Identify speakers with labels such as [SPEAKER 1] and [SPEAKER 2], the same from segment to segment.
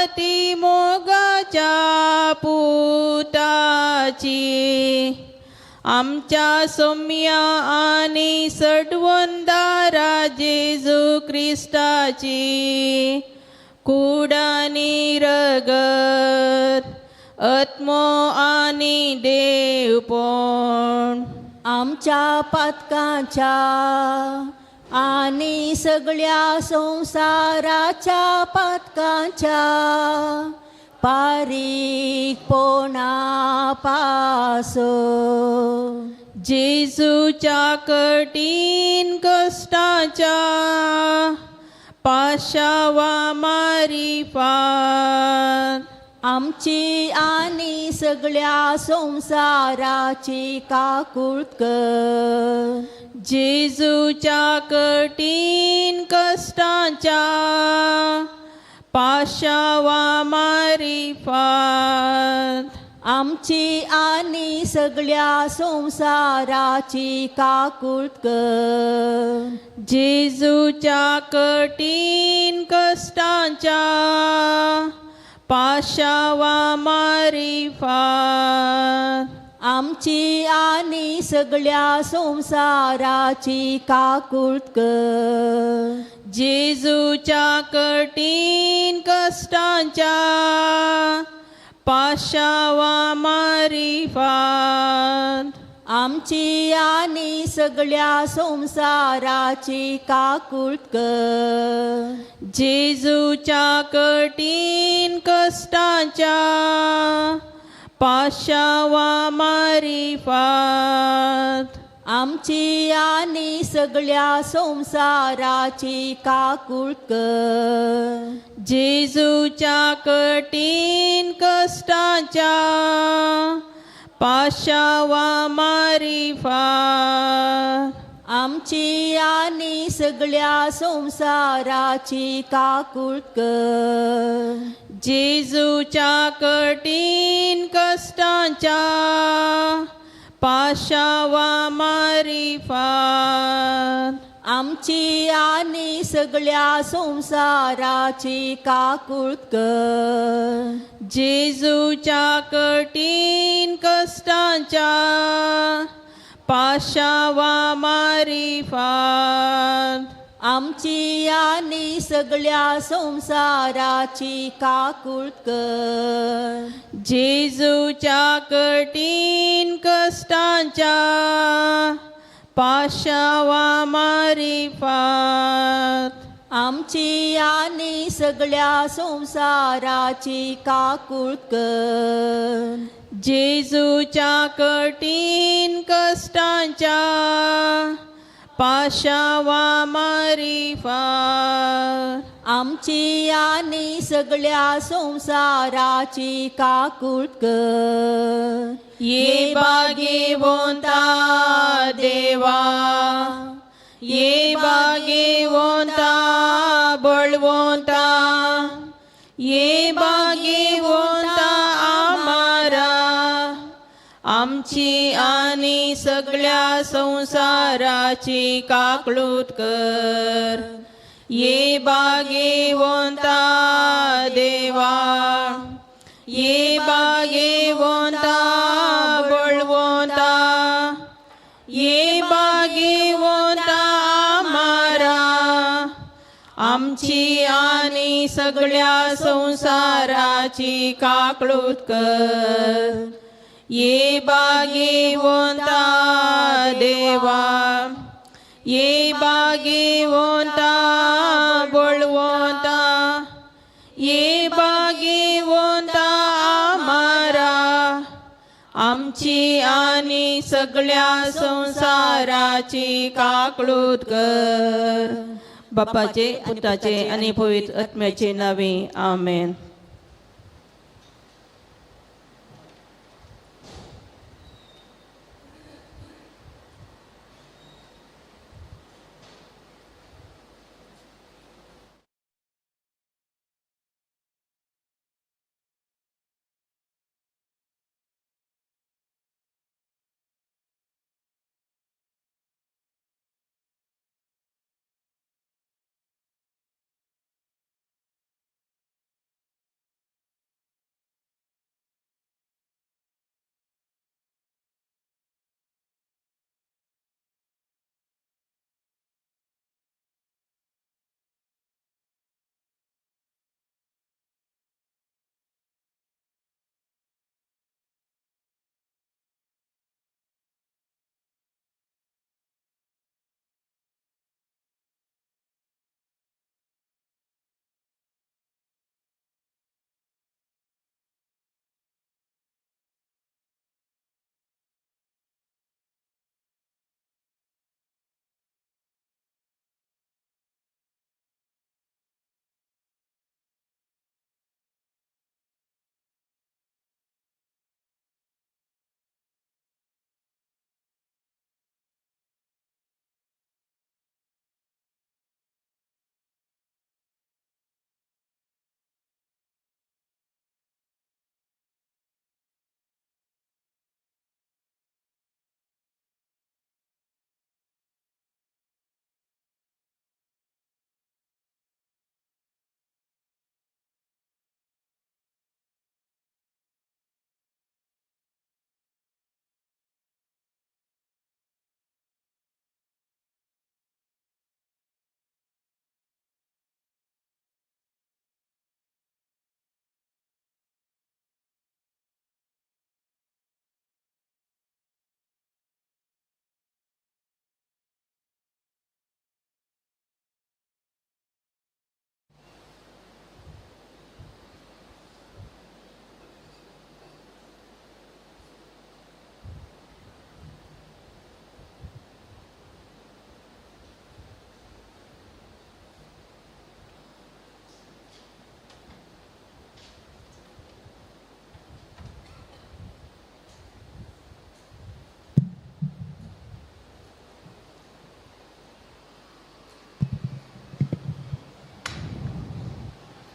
[SPEAKER 1] अति मोगाच्या पुताची आमच्या सोम्या आनी सडवंदारा जेजू क्रिस्ताची कूड आनी रगत आत्मो आनी देवपण
[SPEAKER 2] आमच्या पातकांच्या आनी सगळ्या संवसाराच्या पातकांच्या पारीकपणा पासो।
[SPEAKER 1] जेजूच्या कठीण कश्टाच्या पाशावा मारिफात
[SPEAKER 2] आमची आनी सगळ्या संवसाराची काकूळ कर।
[SPEAKER 1] जेजूच्या कठीण कश्टाच्या पाशावा मारिफात
[SPEAKER 2] आमची आनी सगळ्या संवसाराची काकूळ कर।
[SPEAKER 1] जेजूच्या कठीण कश्टाच्या पाशावा मारिफात
[SPEAKER 2] आमची आनी सगळ्या संवसाराची काकूळ कर।
[SPEAKER 1] जेजूच्या कठीण कश्टाच्या पाशावा मारिफात
[SPEAKER 2] आमची आनी सगळ्या संवसाराची काकूळ कर।
[SPEAKER 1] जेजूच्या कठीण कश्टाच्या पाशावा मारिफात
[SPEAKER 2] आमची आनी सगळ्या संवसाराची काकूळ कर।
[SPEAKER 1] जेजूच्या कठीण कश्टाच्या पाशावा मारिफात
[SPEAKER 2] आमची आनी सगळ्या संवसाराची काकूळ कर।
[SPEAKER 1] जेजूच्या कठीण कश्टाच्या पाशावा मारिफात
[SPEAKER 2] आमची आनी सगळ्या संवसाराची काकूळ कर।
[SPEAKER 1] जेजूच्या कठीण कश्टाच्या पाशावा मारिफात
[SPEAKER 2] आमची आनी सगळ्या संवसाराची काकूळ कर।
[SPEAKER 1] जेजूच्या कठीण कश्टाच्या पाशावा मारिफात
[SPEAKER 2] आमची आनी सगळ्या संवसाराची काकूळ कर।
[SPEAKER 1] जेजूच्या कठीण कश्टाच्या पाशावा मारिफात
[SPEAKER 2] आमची आनी सगळ्या संवसाराची काकूळ कर।
[SPEAKER 1] ये भाग्यवंता देवा, ये भाग्यवंता बळवंता, ये भाग्यवंता आमारा आमची आनी सगळ्या संवसाराची काकळूत कर। ये भाग्यवंता देवा, ये भाग्यवंता बळवंता, ये भाग्यवंता आमारा आमची आनी सगळ्या संवसाराची काकळूत कर। ये भाग्यवंता देवा, ये भाग्यवंता बळवंता, ये भाग्यवंता आमारा आमची आनी सगळ्या संवसाराची काकळूत कर। बापाचे पुताचे आनी पवित्र आत्म्याचे नावे आमेन।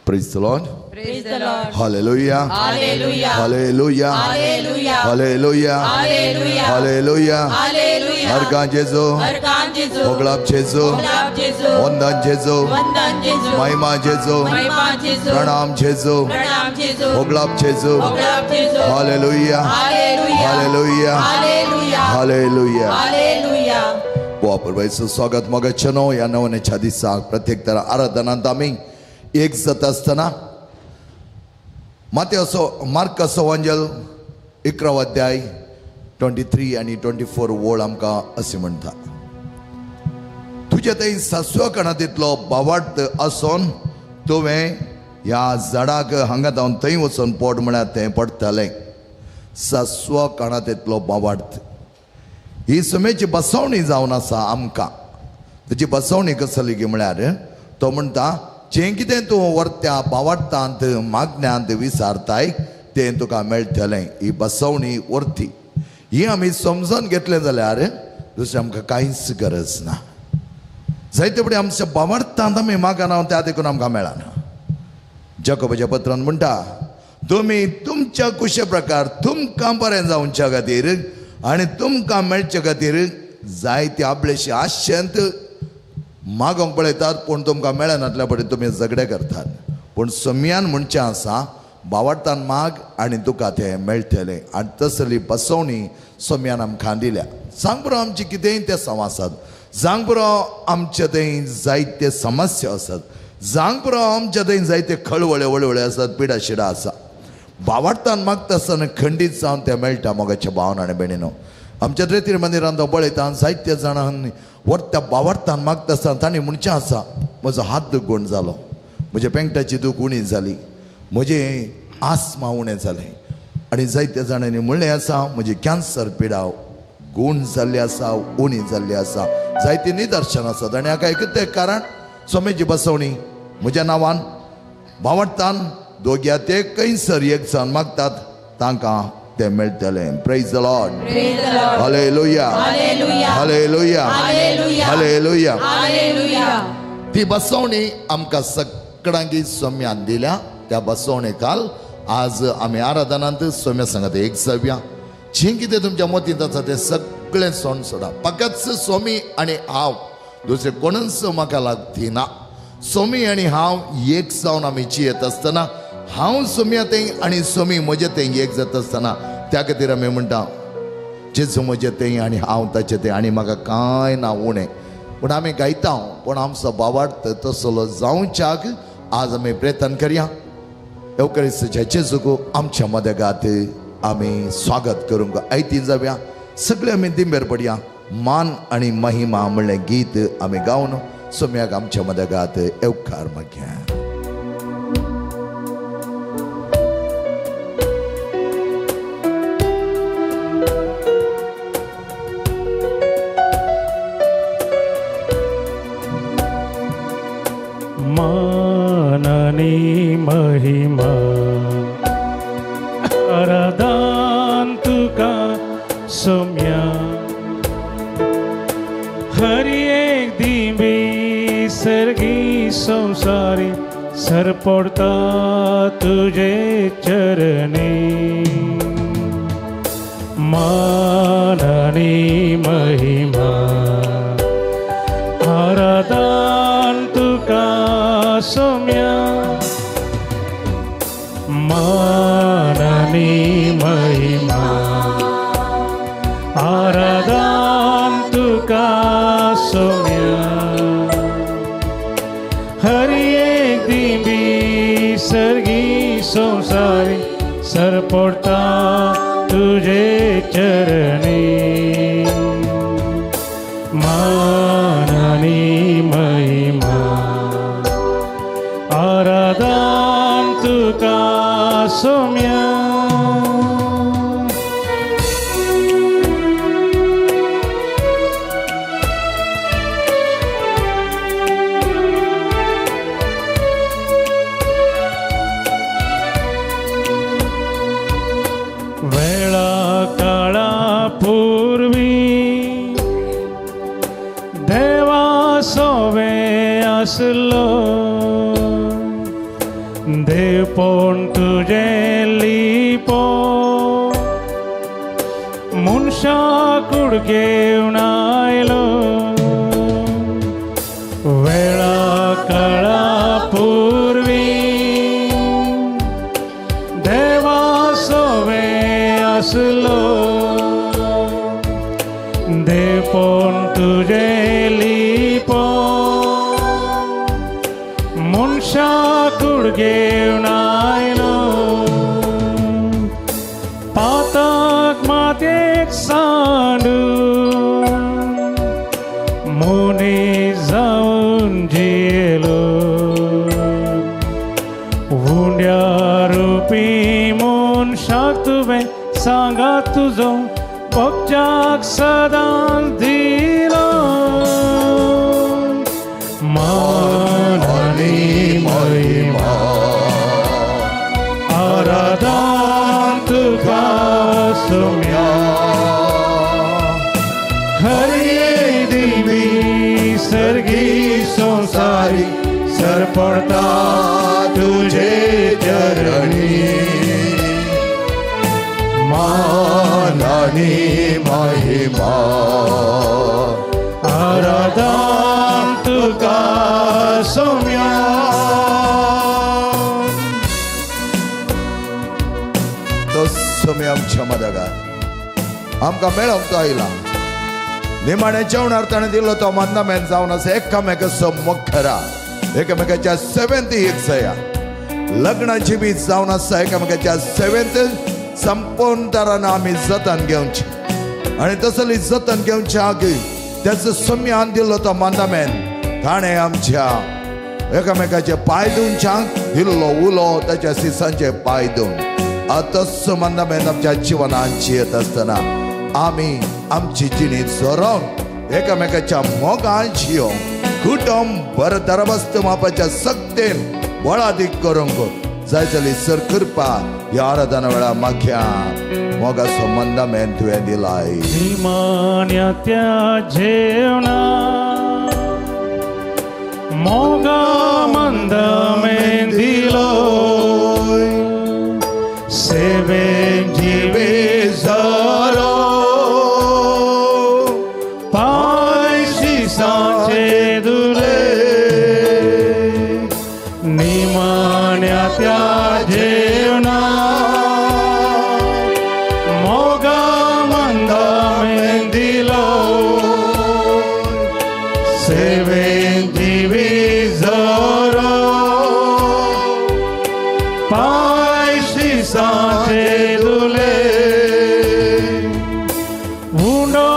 [SPEAKER 3] Praise the Lord.
[SPEAKER 1] Praise the Lord.
[SPEAKER 3] Hallelujah.
[SPEAKER 1] Hallelujah.
[SPEAKER 3] Hallelujah.
[SPEAKER 1] Hallelujah.
[SPEAKER 3] Hallelujah.
[SPEAKER 1] Hallelujah.
[SPEAKER 3] Hallelujah.
[SPEAKER 1] Hallelujah.
[SPEAKER 3] हरगां जेजू,
[SPEAKER 1] हरगां जेजू,
[SPEAKER 3] होगळाप जेजू,
[SPEAKER 1] होगळाप जेजू,
[SPEAKER 3] वंदन जेजू,
[SPEAKER 1] वंदन जेजू,
[SPEAKER 3] महिमा जेजू,
[SPEAKER 1] महिमा जेजू,
[SPEAKER 3] प्रणाम जेजू,
[SPEAKER 1] प्रणाम जेजू,
[SPEAKER 3] होगळाप जेजू.
[SPEAKER 1] होगळाप जेजू.
[SPEAKER 3] Hallelujah.
[SPEAKER 1] Hallelujah.
[SPEAKER 3] Hallelujah.
[SPEAKER 1] Hallelujah.
[SPEAKER 3] Hallelujah.
[SPEAKER 1] Hallelujah.
[SPEAKER 3] वापरबायचं स्वागत मोगाच्या ह्या नवनेच्या दिसाक प्रत्येक तरा आराधनांत आमी एक जाता आसतना मातेवसो मार्कासो वांजेल 11 अध्याय 23 आनी 24 वळ आमकां अशें म्हणटा, तुज्या थंय सासवा कणांतलो बावार्थ आसून तुवें ह्या झाडाक हांगा जावन थंय वचून पोट म्हळ्यार तें पडटलें. सासवा कणांतलो बावार्थ ही सुमेची बसवणी जावन आसा आमकां. ताची बसवणी कसली की म्हळ्यार तो म्हणटा, जें कितें तूं व्हरत्या बावार्थांत मागण्यांत विसारताय तें तुका मेळटलें. ही बसवणी व्हरती ही आमी समजून घेतलें जाल्यार दुसरें आमकां कांयच गरज ना. जायते फुडें आमच्या बावार्थांत आमी मागना त्या देखून आमकां मेळना. जाकोबाच्या पत्रान म्हणटा, तुमी तुमच्या कुशे प्रकार तुमकां बरें जावच्या खातीर आनी तुमकां मेळचे खातीर जायते आपलेशी आशेंत मागोंक पळयतात, पूण तुमकां मेळनातल्या पळय तुमी झगडे करतात. पूण सम्यान म्हणचें आसा, बावार्थान माग आनी तुका तें मेळटलें. आनी तसली बसवणी सम्यान आमकां दिल्या. सांग पुरो आमची कितेंय तें आसात, जावंक पुरो आमचे थंय जायते समस्या आसात, जावंक पुरो आमचे थंय जायते खळवळे वळवळे आसात, पिडा शिडा आसा. बावार्थान मागता आसतना खंडीत जावन तें मेळटा. मोगाच्या भावन आनी भयणीनो, आमच्या रेतीर मंदिरान तो पळयता जायते जाणांनी व्हरत्या बावार्थान मागता आसतना तांणी म्हणचें आसा, म्हजो हात दुखगुण जालो, म्हज्या पेंकटाची दूख उणी जाली, म्हजें आस्मा उणें जालें. आनी जायत्या जाणांनी म्हणलें आसा, म्हजी कॅन्सर पिडा गूण जाल्ली आसा, उणी जाल्ली आसा. जायतीं निदर्शन आसात. आनी हाका एकूच तें कारण सोमेची बसवणी म्हज्या नांवान बावार्थान दोग्या ते खंयसर एक जावन मागतात तांकां तें मेळटलें. Praise the Lord. Hallelujah. Hallelujah. Hallelujah. ती बसवणी आमकां सगळ्यांकी सोम्यान दिल्या. त्या बसवणे काल आज आमी आराधनांत सोम्या सांगता एक जावया. जें कितें तुमच्या मतींत आसा तें सगळें सोंड सोडा. फकत सोमी आनी हांव, दुसरें कोणूच म्हाका लागती ना. सोमी आनी हांव एक जावन आमी जियेत आसतना, हांव सोम्या थंय आनी सोमी म्हजे थंय एक जाता आसतना, त्या खातीर आमी म्हणटा जेजू म्हजे थंय आनी हांव ताचे थंय आनी म्हाका कांय ना उणें. पूण आमी गायता, पूण आमचो बावार्थ तसलो जावच्याक आज आमी प्रयत्न करया. येवकरिस्ताच्या जेजूक आमच्या मदगात आमी स्वागत करूंक आयती जावया. सगळे आमी दिंबेर पडया. मान आनी महिमा म्हणलें गीत आमी गावन सोम्याक आमच्या मदगात येवकार मागया.
[SPEAKER 4] माननी महिमा आराधन तुका सोम्या, हर एक दिंबी सर्गी संसारी सरपडता तुझे चरणी. माननी महिमा आराधन तुका सोम्या, माननी महिमा आराधन तुका सोम्या, हर एक दिंबी सर्गी संसारी सरपडता तुझे चरणी. माननी महिमा आराधन तुका सोम्या. वेळा काळा पूर्वी देवा सोवे आसलो, देवपण तुजें लिपो मनशा कूड घेवन आयलो वेळा काळा पुर्वी देवा सोवें आसलो देवपण तुजें लिपो मनशा कूड घेवन आयलो पातक मातयेक सांडून मनीस जावन जियेलो उंड्या रुपी मनशाक तुवें सांगात तुजो पक्षाक सदांच दिलो मान आनी महिमा आराधन तुका सोम्या हरी दिवी सर्गी संसारी सरपडता तुझे चरणी
[SPEAKER 3] मान आनी महिमा
[SPEAKER 4] आराधन तुका सोम्या.
[SPEAKER 3] तो सोम्या आमच्या मदगार आमकां मेळोंक तो आयला. निमाणें जेवणार ताणें दिलो तो मंदामेन जावन आसा एकामेकाचो मोग करा, एकामेकाच्या सेवेंत एक जाया. लग्नाची बी जावन आसा एकामेकाच्या सेवेंत संपूर्ण तरान आमी जतन घेवचें आनी तसली जतन घेवचें आगी त्याचो सोम्यान दिलो तो मंदामेन ताणें आमच्या एकामेकाचे पांय धुवच्याक दिल्लो उलो ताच्या सिसांचे पांय धुवन. आतां मंदामेन आमच्या जिवनान जियेत आसतना आमी आमची जिणी झरोवन एकामेकाच्या मोगान जियोंक कुटुंब बरें दरबस्त मापाच्या सक्तेन बळादीक करूंक जाय जाली सर कृपा ह्या आराधना वेळा मागया मोगाचो मंदामेन तुवें दिलाय.
[SPEAKER 4] निमाण्या त्या जेवणा मोगा मंदामेन दिलो सेवेन जिवे झरो पांय शिसांचे धुले निमाण्या त्या जेवणा मोगा मंदामेन दिलो सेवेन जिवे झरो पांय शिसांचे धुले उंडो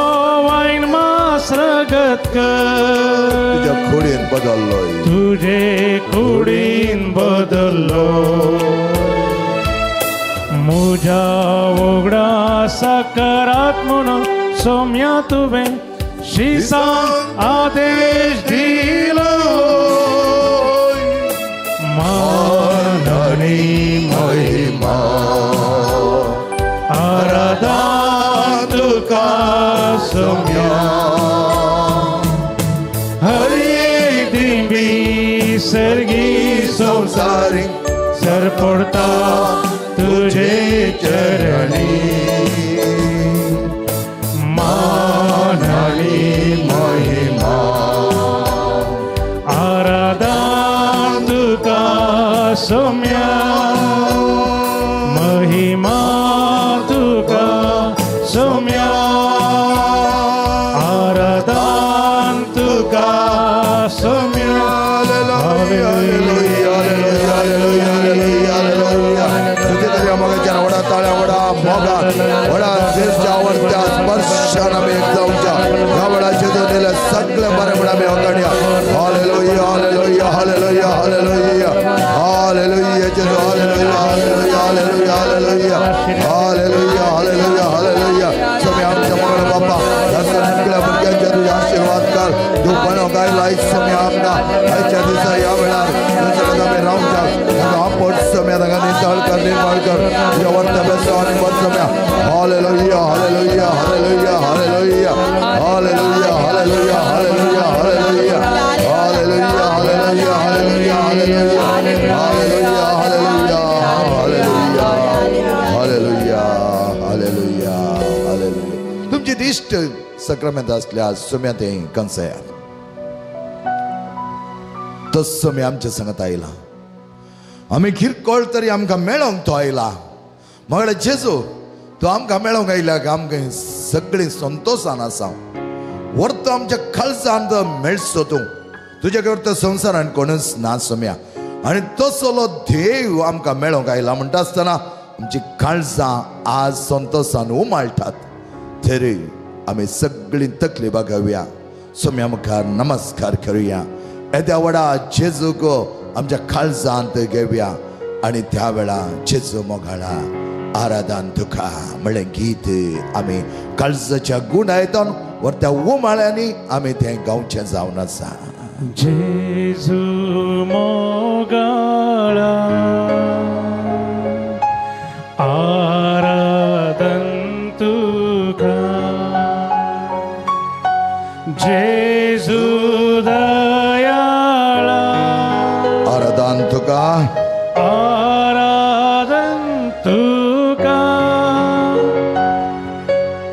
[SPEAKER 4] वायन मास रगत कर
[SPEAKER 3] तुज्या खोडयेन बदल्लोय
[SPEAKER 4] तुझे कुडीन बदल्लो मुझ्या उगडा सकरात म्हणून सोम्या तुवें शिसांक आदेश दिलो मान आनी
[SPEAKER 3] महिमा
[SPEAKER 4] आराधन तुका सोम्या हरी दिंबी सर्गी संसारी सरपडता तुझे चरणी मान आनी महिमा आराधन तुका सोम्या महिमा तुका सोम्या आराधन तुका सोम्या.
[SPEAKER 3] मोगाच्या व्हडा ताळ्या व्हडा मोगान व्हडा जेजूच्या आवडत्या स्पर्शान आमी एक जावच्या ह्या वेळा जेजू दिले सगळे बरें म्हण आमी वखणया. Hallelujah hallelujah hallelujah hallelujah hallelujah जेजू hallelujah hallelujah hallelujah hallelujah hallelujah hallelujah hallelujah. स्वामी आमच्या मंगळ बापा ह्या सगळ्या भुरग्यांच्या तुझे आशीर्वाद कर. तूं बरो गायला स्वामी आमकां आयच्या दिसा ह्या वेळार तुमच्या आमी रावच्या आपोट स्वामी तांकां नितळ कर निर्मळ कर तुज्या वर्त बेसो आनी बस स्वाम्या. Hallelujah hallelujah hallelujah hallelujah hallelujah hallelujah hallelujah hallelujah hallelujah hallelujah hallelujah hallelujah hallelujah. श्रेश्ठ सक्रामेंत आसल्या सुम्या तें कंसयात तस मी आमच्या संगत आयला. आमी किरकोळ तरी आमकां मेळोंक तो आयला. मगळे जेजू तो आमकां मेळोंक आयला आमकां सगळीं संतोशान आसा. वर्तो आमच्या खालसान तो मेळचो तूं तुज्या कडेन संवसारान कोणूच ना सोम्या. आनी तसलो देव आमकां मेळोंक आयला म्हणटा आसतना आमची काळजां आज संतोशान उमाळटात. तरी आमी सगळीं तकली बागोवया, सोम्या मुखार नमस्कार करुया, येद्या व्हडा जेजूक आमच्या काळजांत घेवया आनी त्या वेळा जेजू मोगाळा आराधन तुका म्हणलें गीत आमी काळजाच्या गुणायतून वर त्या उमाळ्यांनी आमी तें गावचें जावन आसा.
[SPEAKER 4] जेजू मोगाळा आराधन तुका, जेजू दयाळा
[SPEAKER 3] आराधन तुका,
[SPEAKER 4] आराधन तुका,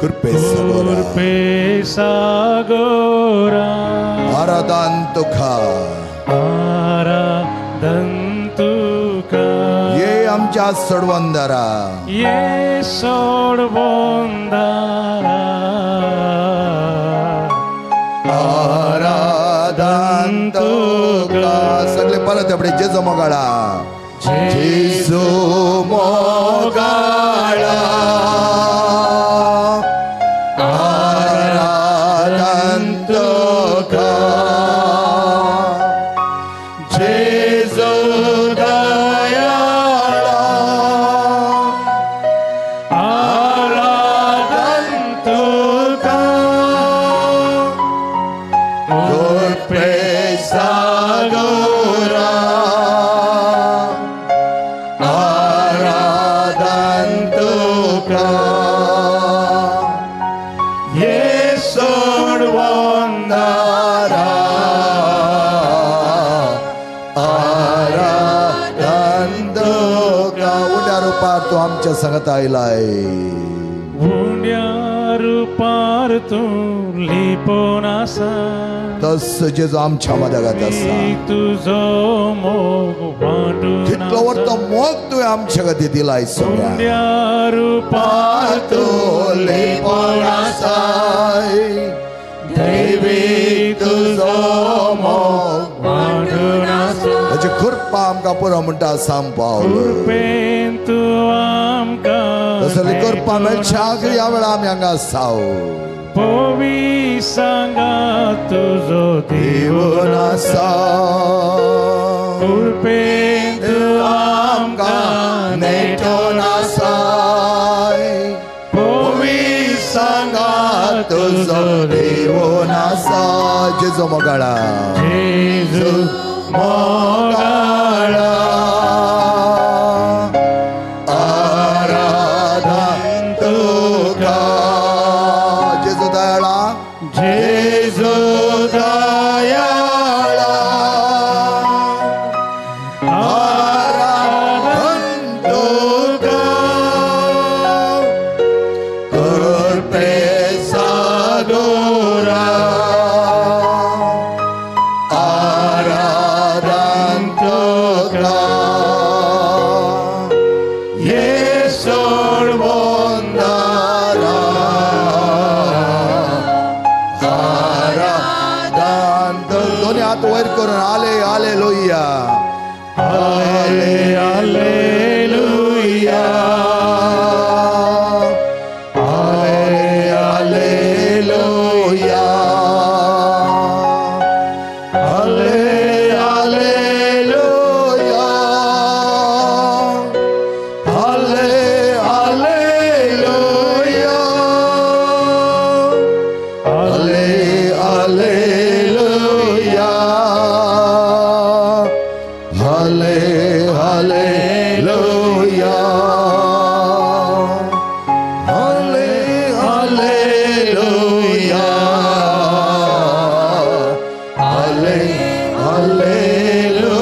[SPEAKER 3] कृपे
[SPEAKER 4] सागोरा
[SPEAKER 3] आराधन तुका,
[SPEAKER 4] आराधन तुका,
[SPEAKER 3] ये आमच्या सोडवंदारा,
[SPEAKER 4] ये सोडवंदारा,
[SPEAKER 3] आराधन तुका. सगळे परत आपले जेजू मोगाळा, जेजू मोगाळा आराधन तुका, जेजू दयाळा
[SPEAKER 4] आराधन तुका,
[SPEAKER 3] कृपे सागोरा आराधन तुका,
[SPEAKER 4] ये सोडवंदारा
[SPEAKER 3] आराधन तुका. उंड्या रुपार तूं आमच्या संगत आयलाय,
[SPEAKER 4] उंड्या रुपार तूं लिपोन आसा,
[SPEAKER 3] तस जेजू आमच्या मदगत आसा.
[SPEAKER 4] तुजो मोग वांटून
[SPEAKER 3] तितलो वर्तो मोग तुवें आमच्या खातीर दिलाय सोम्या.
[SPEAKER 4] उंड्या रुपार
[SPEAKER 3] तूं लिपोन आसाय,
[SPEAKER 4] देवी तुजो मोग वांटून आसा,
[SPEAKER 3] ताची कृपा आमकां पुरो म्हणटा सांग पावल.
[SPEAKER 4] कृपेन तूं आमकां
[SPEAKER 3] तसली कृपा मेळच्या ह्या वेळा आमी हांगा आसाव.
[SPEAKER 4] पवी सांगा तुजो
[SPEAKER 3] दिवन आसा,
[SPEAKER 4] कृपेन तूं आमकां
[SPEAKER 3] नेटोन आसाय,
[SPEAKER 4] पवी
[SPEAKER 3] सांगा तुजो देवून आसा. जेजू मोगाळा,
[SPEAKER 4] जेजू मोगाळा
[SPEAKER 3] आराधन तुका, जेजू दयाळा,
[SPEAKER 4] जेजू दयाळा
[SPEAKER 3] आराधन तुका, कृपे सागोरा आराधन तुका,
[SPEAKER 4] ये सोडवंदारा
[SPEAKER 3] आराधन तुका. दोन्ही हात वयर करून आले हालेलुया,
[SPEAKER 4] आले हालेलुया,
[SPEAKER 3] आले हालेलुया,
[SPEAKER 4] आले
[SPEAKER 3] हालेलुया, आले हालेलुया,
[SPEAKER 4] आले
[SPEAKER 3] हालेलुया, हाले हालेलुया, हाले हालेलुया, हाले हालेलुया.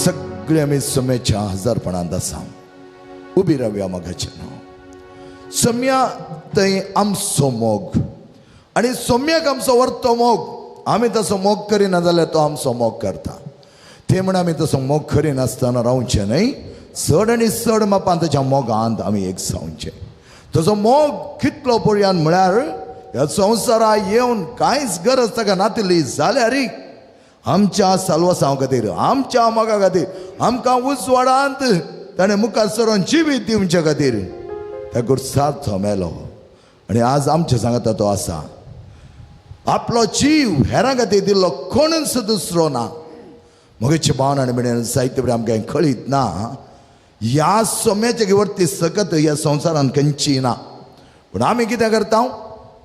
[SPEAKER 3] सगळे आमी सुमेच्या हजारपणांत आसा. उबी रावया मगाचें. सोम्या थंय आमचो मोग आनी सोम्याक आमचो व्हरतो मोग. आमी तसो मोग करिना जाल्यार तो आमचो मोग करता. ते म्हण आमी तसो मोग करिनासतना रावचें न्हय. चड आनी चड मापान ताच्या मोगांत आमी एक जावचें. तसो मोग कितलो पर्यान म्हळ्यार ह्या संवसारा येवन कांयच गरज ताका नातिल्ली जाल्यारय आमच्या साल्वासांव खातीर, आमच्या मोगा खातीर, आमकां उजवाडांत ताणें मुखार सरून जिवीत दिवचे खातीर त्या गुरसार तो मेलो. आनी आज आमच्या सांगता तो आसा. आपलो जीव हेरां खातीर दिल्लो कोणूच दुसरो ना. मगेचे भावन आनी भयणीन साहित्य आमकां कळीत ना ह्या सोम्याचे वरती सकत ह्या संवसारान खंयची ना. पूण आमी कितें करता,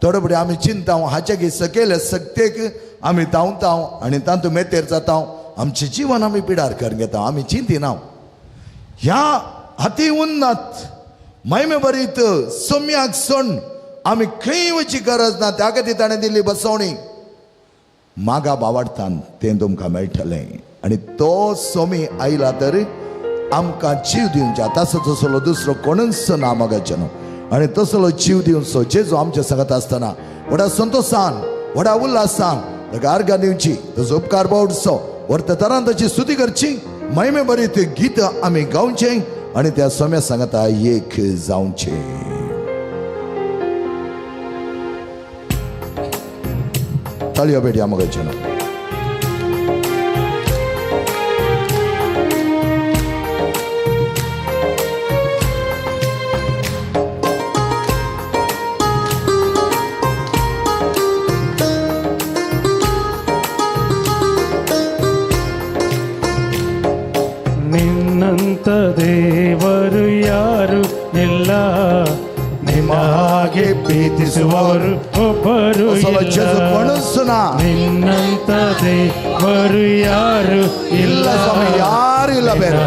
[SPEAKER 3] थोडे फुडें आमी चिंता हाचे सकयले सक्तेक आमी धांवता आनी तातूंत मेतेर जाता. आमचें जिवन आमी पिडार करून घेता. आमी चिंतिना ह्या हाती उन्नत महिमे भरीत सोम्याक सण आमी खंय वचची गरज ना. त्या खातीर ताणें दिल्ली बसवणी मागा बावाडतान तें तुमकां मेळटलें. आनी तो सोमी आयला तर आमकां जीव दिवच्या तसो तसलो दुसरो कोणूच ना मागाचें न्हू. आनी तसलो जीव दिवचो जेजू आमच्या सांगत आसतना व्हडा संतोशान व्हडा उल्हासान ताका आर्गां दिवची, ताजो उपकार बावडचो, व्हरता तरान ताची स्तुती करची, महिमे भरीत गीत आमी गावचें आनी त्या सोम्या सांगता एक जावचें. ताळयो पेटया मगाचें न्हू.
[SPEAKER 4] ನಿನ್ನಂತ ದೇವರು ಯಾರು ಇಲ್ಲ, ನಿಮ್ಮ ಹಾಗೆ ಪ್ರೀತಿಸುವವರು ಒಬ್ಬರು ಇಲ್ಲ. ನಿನ್ನಂತ ದೇವರು ಯಾರು ಇಲ್ಲ,
[SPEAKER 3] ಯಾರು ಇಲ್ಲ, ಬೇರೆ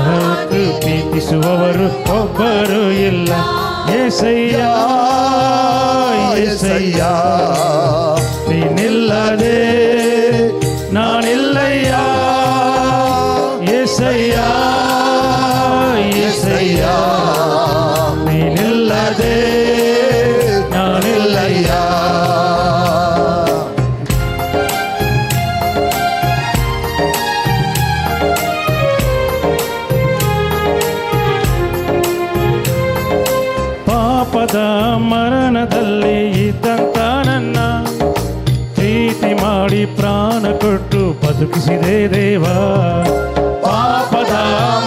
[SPEAKER 4] ಪ್ರೀತಿಸುವವರು ಒಬ್ಬರು ಇಲ್ಲ. ಯೇಸಯ್ಯ ಯೇಸಯ್ಯ ನೀನಿಲ್ಲದೆ ನಾನಿಲ್ಲಯ್ಯ. ಯೇಸಯ್ಯ ಯೇಸಯ್ಯ ನೀನಿಲ್ಲದೆ ನಾನಿಲ್ಲಯ್ಯ. ಪಾಪದ ಮರಣದಲ್ಲಿ ಇದ್ದಂತ ನನ್ನ ಪ್ರೀತಿ ಮಾಡಿ ಪ್ರಾಣ ಕೊಟ್ಟು ಬದುಕಿಸಿದೆ ದೇವ. ಪಾಪದ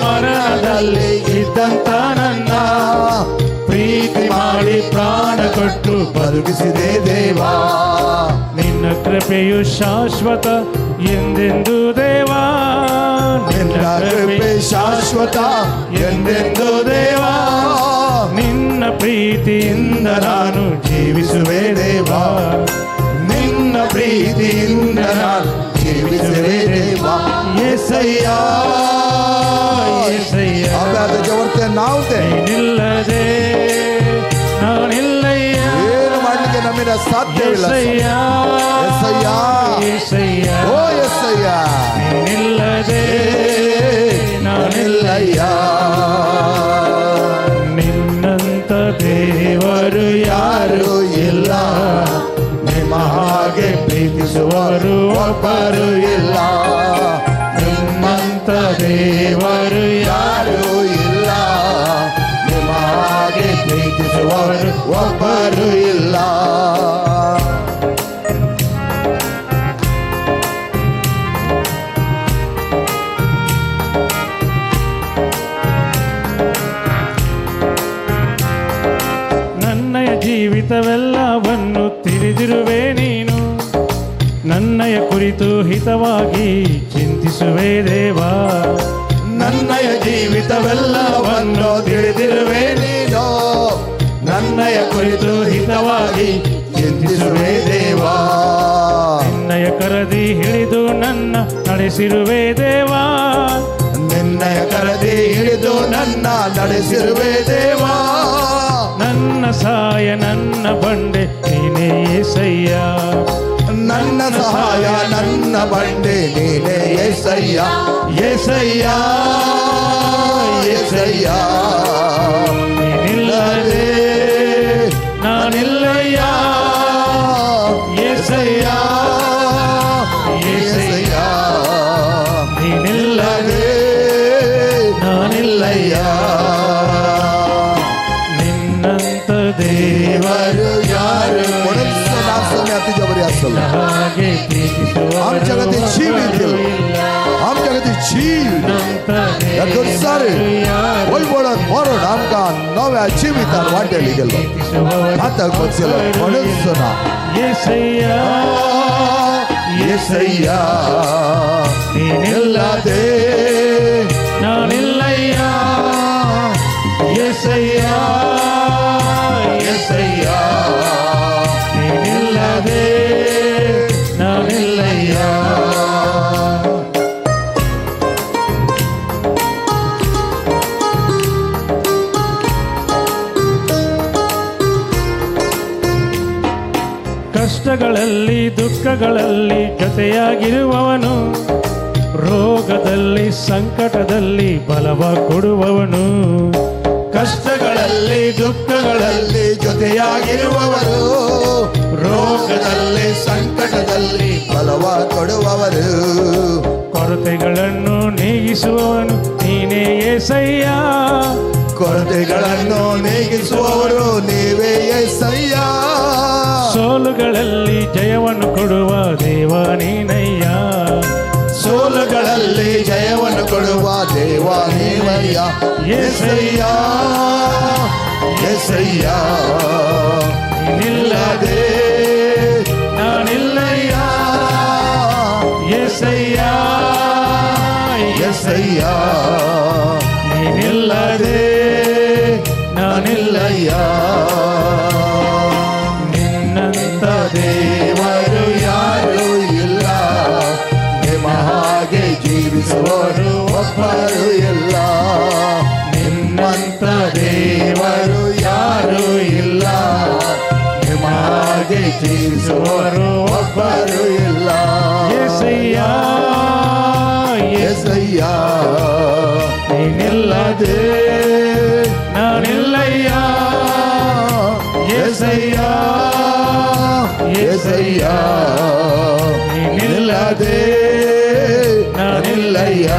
[SPEAKER 4] ಮರಣದಲ್ಲಿ ಇದ್ದಂತ ನನ್ನ ಪ್ರೀತಿ ಮಾಡಿ ಪ್ರಾಣ ಕೊಟ್ಟು
[SPEAKER 3] ಬದುಕಿಸಿದೆ ದೇವ.
[SPEAKER 4] ನಿನ್ನ ಕೃಪೆಯು ಶಾಶ್ವತ ಎಂದೆಂದು ದೇವಾ.
[SPEAKER 3] ನಿನ್ನ ಕೃಪೆ ಶಾಶ್ವತ ಎಂದೆಂದು ದೇವಾ.
[SPEAKER 4] ನಿನ್ನ ಪ್ರೀತಿಯಿಂದ ನಾನು ಜೀವಿಸುವೆ ದೇವಾ.
[SPEAKER 3] ನಿನ್ನ ಪ್ರೀತಿಯಿಂದ ನಾನು ಜೀವಿಸುವೆ ದೇವಾ. ಯೇಸಯ್ಯ ಯೇಸಯ್ಯ ನಾವು
[SPEAKER 4] ನೀನಿಲ್ಲದೆ ನಾನಿಲ್ಲಯ್ಯ.
[SPEAKER 3] ಏನು ಮಾಡಲಿಕ್ಕೆ ನಮ್ಮಿಂದ ಸಾಧ್ಯವಿಲ್ಲ. ಯೇಸಯ್ಯ ಯೇಸಯ್ಯ ಓ ಯೇಸಯ್ಯ
[SPEAKER 4] ನೀನಿಲ್ಲದೆ ನಾನಿಲ್ಲಯ್ಯ. ನಿನ್ನಂತ ದೇವರು ಯಾರು
[SPEAKER 3] ಇಲ್ಲ, ನಿಮ್ಮ ಹಾಗೆ ಪ್ರೀತಿಸುವರು ಒಬ್ಬರು ಇಲ್ಲ.
[SPEAKER 4] ನಿಮ್ಮಂತ ದೇವರು
[SPEAKER 3] ಯಾರು ಇಲ್ಲ, ನಿಮ್ಮ ಹಾಗೆ ಪ್ರೀತಿಸುವರು ಒಬ್ಬರು ಇಲ್ಲ.
[SPEAKER 4] ನನ್ನಯ ಜೀವಿತವೆಲ್ಲವನ್ನು ತಿಳಿದಿರುವೆ ನೀನು, ನನ್ನಯ ಕುರಿತು ಹಿತವಾಗಿ ಚಿಂತಿಸುವೆ ದೇವಾ.
[SPEAKER 3] ನನ್ನಯ ಜೀವಿತವೆಲ್ಲವನ್ನು ತಿಳಿದಿರುವೆ ನೀನು, ನನ್ನಯ ಕುರಿತು ಹಿತವಾಗಿ ಚಿಂತಿಸುವೆ ದೇವಾ.
[SPEAKER 4] ನಿನ್ನಯ ಕರದಿ ಹಿಡಿದು ನನ್ನ ನಡೆಸಿರುವೆ ದೇವಾ.
[SPEAKER 3] ನಿನ್ನಯ ಕರದಿ ಹಿಡಿದು ನನ್ನ ನಡೆಸಿರುವೆ ದೇವಾ.
[SPEAKER 4] ನನ್ನ ಸಹಾಯ ನನ್ನ ಬಂಡೆ ನೀನೇ ಯೇಸಯ್ಯ.
[SPEAKER 3] ನನ್ನ ಸಹಾಯ ನನ್ನ ಬಂಡೆ ನೀನೇ ಯೇಸಯ್ಯ. ಯೇಸಯ್ಯ ಯೇಸಯ್ಯ
[SPEAKER 4] ನೀನಿಲ್ಲದೆ
[SPEAKER 3] ह्या खुर्सार वळवळत मरण आमकां नव्या जिवितान वांटेली गेलो घातक बसलो म्हणूच ना.
[SPEAKER 4] येसय्या
[SPEAKER 3] येसय्या
[SPEAKER 4] ನೀನಿಲ್ಲದೆ ನಾನಿಲ್ಲಯ್ಯ ಯೇಸಯ್ಯ
[SPEAKER 3] ಯೇಸಯ್ಯ
[SPEAKER 4] ನೀನಿಲ್ಲದೆ ನಾನಿಲ್ಲಯ್ಯ. ಕಷ್ಟಗಳಲ್ಲಿ ದುಃಖಗಳಲ್ಲಿ ಜೊತೆಯಾಗಿರುವವನು, ರೋಗದಲ್ಲಿ ಸಂಕಟದಲ್ಲಿ ಬಲವ ಕೊಡುವವನು.
[SPEAKER 3] ಕಷ್ಟಗಳಲ್ಲಿ ದುಃಖಗಳಲ್ಲಿ ಜೊತೆಯಾಗಿರುವವರು, ರೋಗದಲ್ಲಿ ಸಂಕಟದಲ್ಲಿ ಬಲವ ಕೊಡುವವರು.
[SPEAKER 4] ಕೊರತೆಗಳನ್ನು ನೀಗಿಸುವವನು ನೀನೇ ಯೇಸಯ್ಯ.
[SPEAKER 3] ಕೊರತೆಗಳನ್ನು ನೀಗಿಸುವವರು ನೀವೇ ಯೇಸಯ್ಯ.
[SPEAKER 4] ಸೋಲುಗಳಲ್ಲಿ ಜಯವನ್ನು ಕೊಡುವ ದೇವ ನೀನಯ್ಯ.
[SPEAKER 3] ಸೋಲುಗಳಲ್ಲಿ ಜಯವನ್ನು ಕೊಡುವ ದೇವ ನೀವಯ್ಯ. ಯೇಸಯ್ಯ ಯೇಸಯ್ಯ
[SPEAKER 4] ನೀನಿಲ್ಲದೆ ನಾನಿಲ್ಲಯ್ಯ ಯೇಸಯ್ಯ
[SPEAKER 3] ಯೇಸಯ್ಯ
[SPEAKER 4] ನೀನಿಲ್ಲದೆ ನಾನಿಲ್ಲಯ್ಯ. ನಿನ್ನಂತ
[SPEAKER 3] ದೇವರು ಯಾರೂ ಇಲ್ಲ, ನಿಮ್ಮ ಹಾಗೆ ಜೀವಿಸುವರು ಒಬ್ಬರು ಇಲ್ಲ. ನಿಮ್ಮಂತ ದೇವರು ಯಾರೂ ಇಲ್ಲ, ನಿಮ್ಮ ಹಾಗೆ ಜೀವಿಸುವರು ಒಬ್ಬರು ಇಲ್ಲ.
[SPEAKER 4] ಯೇಸಯ್ಯ
[SPEAKER 3] ಯೇಸಯ್ಯ
[SPEAKER 4] ನೀನಿಲ್ಲದೆ ನಾನಿಲ್ಲಯ್ಯ
[SPEAKER 3] ಯೇಸಯ್ಯ ಯೇಸಯ್ಯ
[SPEAKER 4] ನೀನಿಲ್ಲದೆ
[SPEAKER 3] ನಾನಿಲ್ಲಯ್ಯ.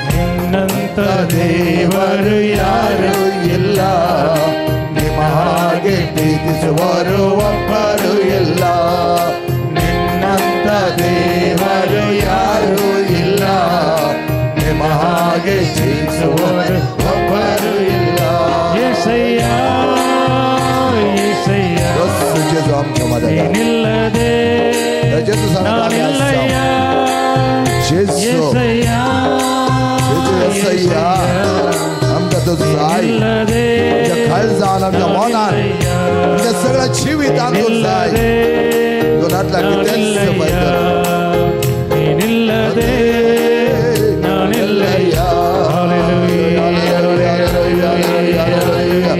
[SPEAKER 4] ನಿನ್ನಂತ
[SPEAKER 3] ದೇವರು ಯಾರೂ ಇಲ್ಲ, ನಿಮ್ಮ ಹಾಗೆ ಪ್ರೀತಿಸುವರು ಒಬ್ಬರು ಇಲ್ಲ. ನಿನ್ನಂತ ದೇವರು ಯಾರೂ ಇಲ್ಲ, ನಿಮ್ಮ ಹಾಗೆ ಜೀವಿಸುವರು ಒಬ್ಬರು ಇಲ್ಲ.
[SPEAKER 4] ಯೇಸಯ್ಯ ಯೇಸಯ್ಯ ನೀನಿಲ್ಲದೆ ನಾನಿಲ್ಲಯ್ಯ ಯೇಸಯ್ಯ
[SPEAKER 3] ಯೇಸಯ್ಯ आमकां तो जाय, आमच्या काळजान आमच्या मनान आमच्या सगळ्या जिवितान तो जाय. दोनांतल्या कितेंच
[SPEAKER 4] ನೀನಿಲ್ಲದೆ ನಾನಿಲ್ಲಯ್ಯ.
[SPEAKER 3] Hallelujah, hallelujah, hallelujah, hallelujah,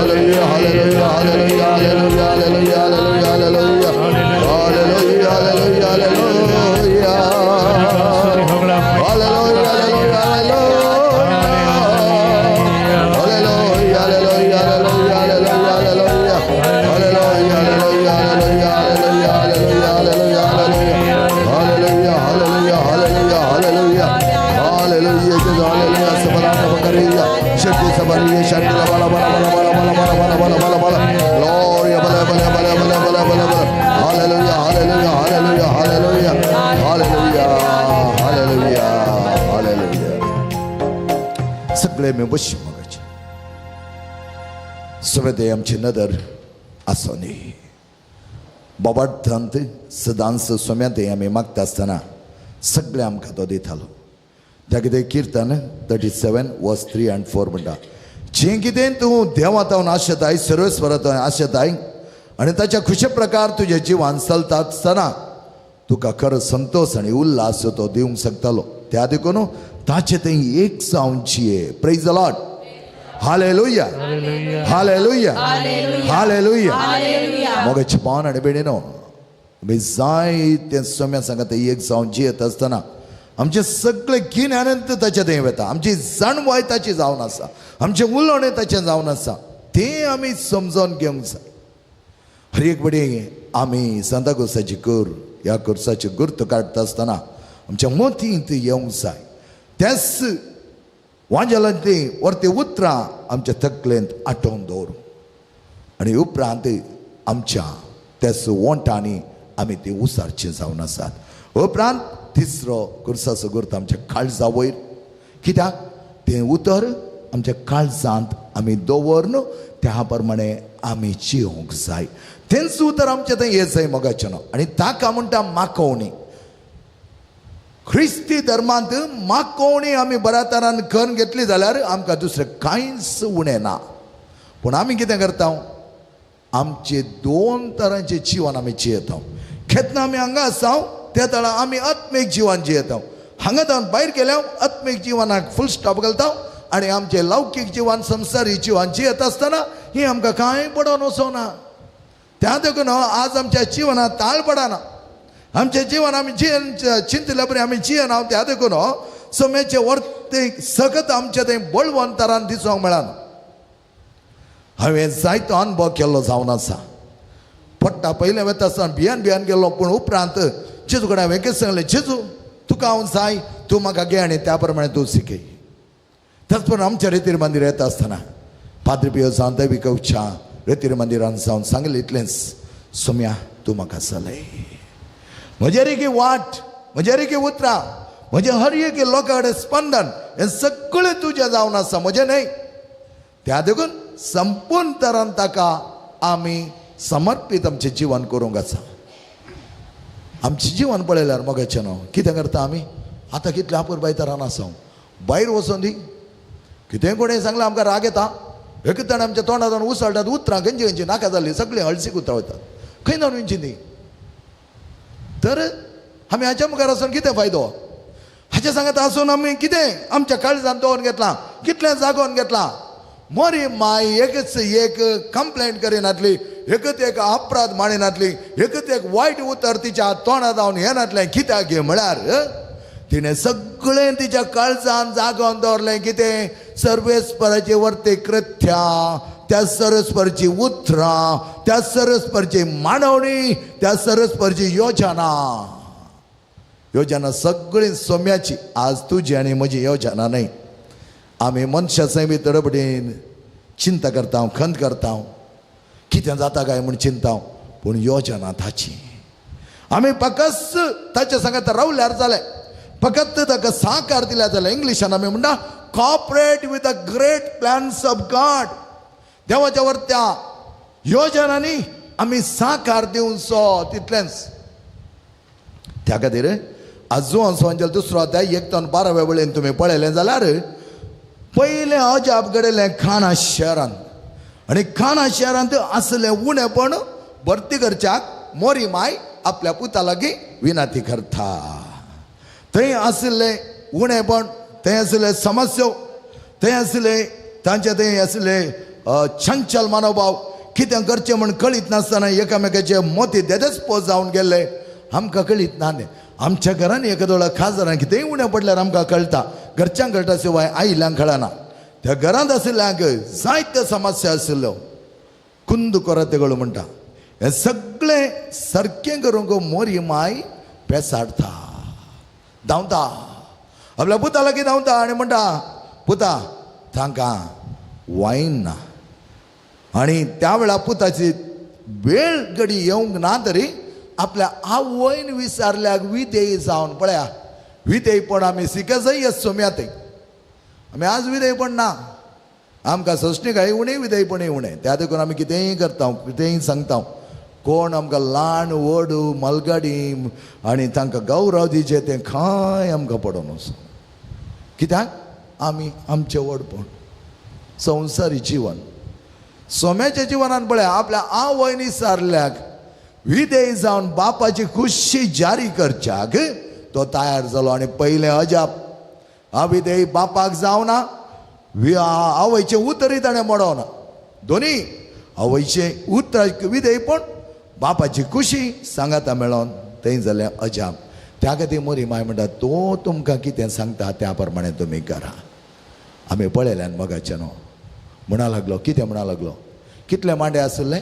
[SPEAKER 3] hallelujah, hallelujah, hallelujah, hallelujah, hallelujah. Hallelujah, hallelujah, hallelujah, hallelujah, hallelujah, hallelujah, hallelujah, hallelujah, hallelujah, hallelujah, hallelujah, hallelujah, hallelujah, hallelujah, hallelujah, hallelujah, sabana bakariya, shakti sabariya, shakti bala bala bala bala bala bala bala bala bala, glory bala bala bala bala bala bala bala, hallelujah, hallelujah, hallelujah, hallelujah, hallelujah, hallelujah, hallelujah. सगळे मी बशी मागायचे सगळे आमची नदर आसोनी बाबार्थांत सदांच सोम्यांत आमी मागता आसतना सगळे आमकां तो दितालो. त्या कितें किर्तन 37 verse 3 and 4 म्हणटा, जें कितें तूं देवातावन आशेताय, सर्वेस्वरातावन आशेताय आनी ताच्या खुशे प्रकार तुज्या जिवान चलता आसतना तुका खरो संतोश आनी उल्हास तो दिवंक शकतालो. त्या देखून ताचें तें एक जावची. Praise the Lord. Hallelujah, hallelujah, hallelujah. मोगाचे पावन आनी भयणीनो, आमी जायते सोम्या सांगता एक जावन जियेत आसतना आमचें सगळें गिन्यानंत ताचें थंय वता, आमची जाणवाय ताची जावन आसा, आमचें उलोवणें ताचें जावन आसा, तें आमी समजून घेवंक जाय. हर एक बडी आमी सांताक्रुजाची कर ह्या कुर्साची गुर्त काडटा आसतना आमच्या मतींत येवंक जाय. त्याच वांजेलांतलीं वरती उतरां आमच्या तकलेंत आठोवन दवरूं आनी उपरांत आमच्या त्याच वोंटांनी आमी ती उसारची जावन आसात. उपरांत तिसरो खुर्साचो गुर्त आमच्या काळजा वयर. कित्याक तें उतर आमच्या काळजांत आमी दवरन त्या प्रमाणे आमी जिवंक जाय. तेंच उतर आमचें थंय येत जाय मोगाचें न्हू. आनी ताका म्हणटा माकोवणी. ख्रिस्ती धर्मांत माकोवणी आमी बऱ्या तरान करून घेतली जाल्यार आमकां दुसरें कांयच उणें ना. पूण आमी कितें करता, आमचे दोन तरांचे जिवन आमी जियेता. केन्ना आमी हांगा आसा त्या तरा आमी आत्मीक जिवन जियेता. हांगा जावन भायर गेल्या आत्मीक जिवनाक फूल स्टॉप घालता आनी आमचें लौकीक जिवन संवसारी जिवन जियेता आसतना ही आमकां कांय पडोन वचना. त्या देखून आज आमच्या जिवनात ताळ पडना. आमचें जिवन आमी जियेन चिंतल्या बरी आमी जियेना. त्या देखून समेचे वर्ते सगळें आमचें थंय बळवंतरान दिसूंक मेळना. हांवें जायतो अनुभव केल्लो जावन आसा. पडटा पयलें वता आसतना भियान भियान गेल्लो, पूण उपरांत जेजू कडेन हांवें कितें सांगलें, जेजू तुका हांव जाय, तूं म्हाका घे आनी त्या प्रमाणे तूं शिकय. त्याच प्रमाणे आमच्या रेतीर मंदिर येता आसतना पाद्री पियो जावन दैवी कवच्या रेतीर मंदिरान जावन सांगलें इतलेंच, सोम्या तूं म्हाका चलय, म्हजेर एक वाट, म्हजेर एक उतरां, म्हजें हर एक लोकां कडेन स्पंदन हें सगळें तुजें जावन आसा, म्हजें न्हय. त्या देखून संपूर्ण तरान ताका आमी समर्पीत आमचें जिवन करूंक आसा. आमचें जिवन पळयल्यार मोगाचें न्हू कितें करता आमी आतां कितले अपुरबाय तरान आसा. भायर वचोन दी कितेंय कोणें सांगलें आमकां राग येता, एक जाण आमच्या तोंडांत उसळटात उतरां खंयची खंयची नाका जाल्ली सगळीं हळसीक उतरां वतात, खंय जावन विंची ती. तर आमी हाच्या मुखार आसून कितें फायदो? हाच्या सांगात आसून आमी कितें आमच्या काळजान दवरून घेतलां, कितलें जागोवन घेतलां. मोरी माय एकच एक कंप्लेंट करिनातली, एकच एक अपराध मांडिनातली, एकच एक वायट उतर तिच्या तोंडा जावन येनातलें. कित्याक घे म्हळ्यार तिणें सगळें तिच्या काळजान जागोवन दवरलें. कितें? सर्वेस्पराची वर्ते कृत्यां, त्या सर्वेस्पराची उतरां, त्या सर्वेस्पराची मांडवणी, त्या सर्वेस्पराची योजना. योजना सगळी सोम्याची. आज तुजी आनी म्हजी योजना न्हय. आमी मनशां बी तडपडीन चिंता करता, खंत करता, कितें जाता काय म्हूण चिंता, पूण योजना ताची. आमी फकत ताच्या सांगात रावल्यार जालें, फकत ताका साकार दिल्यार जालें. इंग्लिशान आमी म्हणटा cooperate with the great plans of God. देवाच्या वरत्या योजनांनी आमी साकार दिवचो तितलेंच. त्या खातीर आजू संजल दुसरो अध्याय 1 ते 12 वळीन तुमी पळयलें जाल्यार पयलें अजाप घडयलें खाना शहरांत. आनी खाना शहरांत आसलें उणेपण भरती करच्याक मोरी माय आपल्या पुता लागीं विनंती करता. थंय आशिल्लें उणेपण, थंय आशिल्ले समस्यो, थंय आशिल्ले तांचे थंय आशिल्ले चंचल मनोभाव, कितें करचें म्हूण कळीत नासतना एकामेकाचे मोती देदेच पोस जावन गेल्ले. आमकां कळीत ना. आमच्या घरान एखादो खाजरान कितेंय उणें पडल्यार आमकां कळटा, घरच्यांक कळटा शिवाय आयिल्ल्यांक कळना. त्या घरांत आशिल्ल्यांक जायत्यो समस्या आशिल्ल्यो. कुंद कोरातेगळ म्हणटा हें सगळें सारकें करूंक मोरी माय पेसाडटा, धांवता, आपल्या पुता लागीं धांवता आनी म्हणटा, पुता तांकां वायन ना. आनी त्या वेळार पुताची वेळ घडी येवंक ना तरी आपल्या आवयन विचारल्याक विधेयी जावन पळया. विधेयपण आमी शिकजय सोम्या थंय. आमी आज विधेयपण ना, आमकां सोंसणीकाय उणें, विधेयपणूय उणें. त्या देखून आमी कितेंय करता, कितेंय सांगता. कोण आमकां ल्हान व्हड मलगाडी आनी तांकां गौरव दिवचें तें कांय आमकां पडोन वचूं. कित्याक आमी आमचें व्हडपण संवसारी जिवन सोम्याच्या जिवनान पळया आपल्या आवयन विचारल्याक विधेय जावन बापाची खुशी जारी करच्याक तो तयार जालो. आनी पयलें अजाप अविधेय बापाक जावना, आवयचें उतरय ताणें मोडोना. दोनी आवयचें उतर विधेयपण, बापाची खुशी सांगाता मेळोन थंय जालें अजाप. त्या खातीर मोरी माय म्हणटा तो तुमकां कितें सांगता त्या प्रमाणे तुमी करा. आमी पळयल्यान मोगाचें न्हू म्हणा लागलो. कितें म्हणा लागलो? कितले मांडे आशिल्ले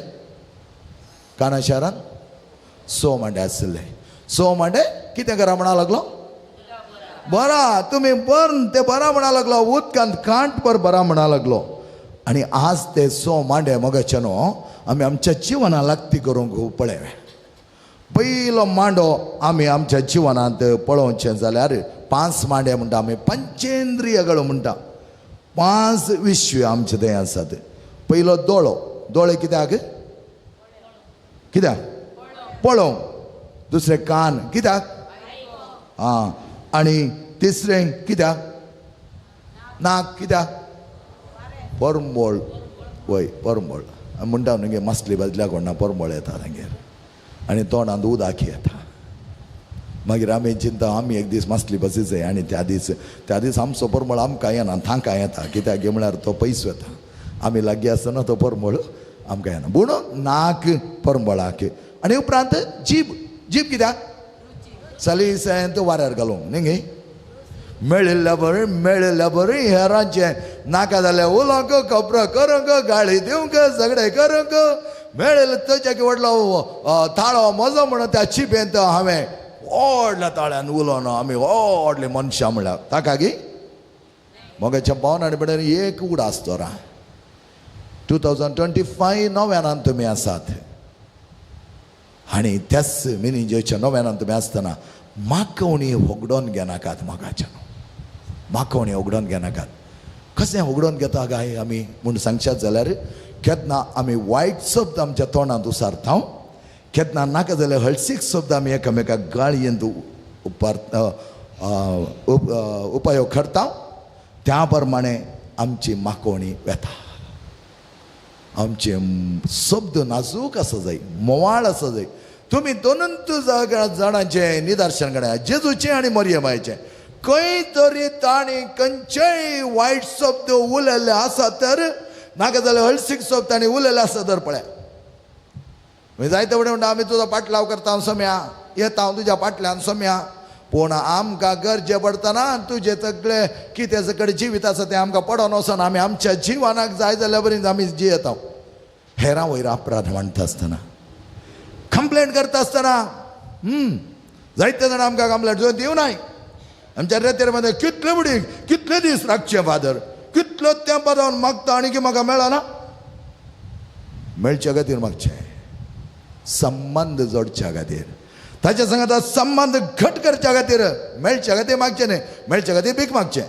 [SPEAKER 3] काना शहरान? 100 मांडे आशिल्ले. 100 मांडे कितें करा म्हणा लागलो? बरा तुमी बर्न ते बरा म्हणा लागलो, उदकांत कांटभर बरा म्हणा लागलो. आनी आज ते 100 मांडे मोगाचें न्हू आमी आमच्या जिवना लागती करूंक पळय. पयलो मांडो आमी आमच्या जिवनांत पळोवचें जाल्यार 5 मांडे म्हणटा आमी, पंचेंद्रिय गळो म्हणटा. 5 विश्व आमचे थंय आसात. पयलो दोळो. दोळे कित्याक? कित्याक? पळोवंक. दुसरें कान कित्याक? आं. आनी तिसरें कित्याक? नाक कित्याक? परमळ. वय परमळ म्हणटा न्हू गे, मासली भाजल्या कोणा परमळ येता तांगेर आनी तोंडांत उदक येता. मागीर आमी चिंता आमी एक दीस मासली भाजी आनी त्या दीस आमचो परमळ आमकां येना, तांकां येता. कित्याक म्हळ्यार तो पयस वता, आमी लागीं आसतना तो परमळ आमकां येना. पूण नाक परमळाक. आनी उपरांत जीब. जीब कित्याक? सलीसेंत वाऱ्यार घालूंक न्ही गे. मेळिल्ल्या बरें मेळिल्ल्या बरें हेरांचें नाका जाल्यार उलोवंक, खबरो करूंक, गाळी दिवंक, झगडे करूंक. मेळिल्लें तुज्या व्हडलो ताळो म्हजो म्हणून त्या चिपेंत हांवें व्हडल्या ताळ्यान उलोवन आमी व्हडली मनशां म्हळ्यार ताका गी मोगाच्या पावन आनी बडेन एक उडास दवरा. 2025 नव्यानान तुमी आसात आनी त्याच मिनिजेच्या नव्यानान तुमी आसतना माकोवणी होगडोन घेनाकात. मोगाच्या माकोवणी होगडोन घेनाकात. कशें होगडोन घेता काय आमी म्हूण सांगशात जाल्यार केन्ना आमी वायट शब्द आमच्या तोंडांत उसारता, केन्ना नाका जाल्यार हळसीक शब्द आमी एकामेका गाळयेंत उपयोग करता. त्या प्रमाणे आमची माकोवणी वेता. आमचे शब्द नाजूक आसा जाय, मोवाळ आसा जाय. तुमी दोनूच जाणांचें निदर्शन घडया, जेजूचें आनी मरियमायचें. खंय तरी तांणी खंयचेय वायट शब्द उलयल्ले आसा तर, नाका जाल्यार हळसीक शब्द तांणी उलयल्ले आसा तर पळय. जायते फुडें म्हणटा आमी तुजो पाटलाव करता सोम्या, येता हांव तुज्या पाटल्यान सोम्या. पूण आमकां गरजे पडटना तुजें सगळें कितें सगळें जिवीत आसा तें आमकां पडोन वचोन आमी आमच्या जिवनाक जाय जाल्यार बरी आमी जियेता. हेरां वयर अपराध मांडटा आसतना, कंप्लेन करता आसतना, जायते जाणां आमकां कंप्लेन तुवें दिवनाय. आमच्या रेतेर मध्ये कितले बुडी कितले दीस राखचे फादर, कितलो तेंपा जावन मागता आनी की म्हाका मेळना. मेळच्या खातीर मागचें, संबंद जोडच्या खातीर, ताच्या संगात संबंद घट करच्या खातीर. मेळच्या खातीर मागचें न्ही, मेळच्या खातीर भीक मागचें.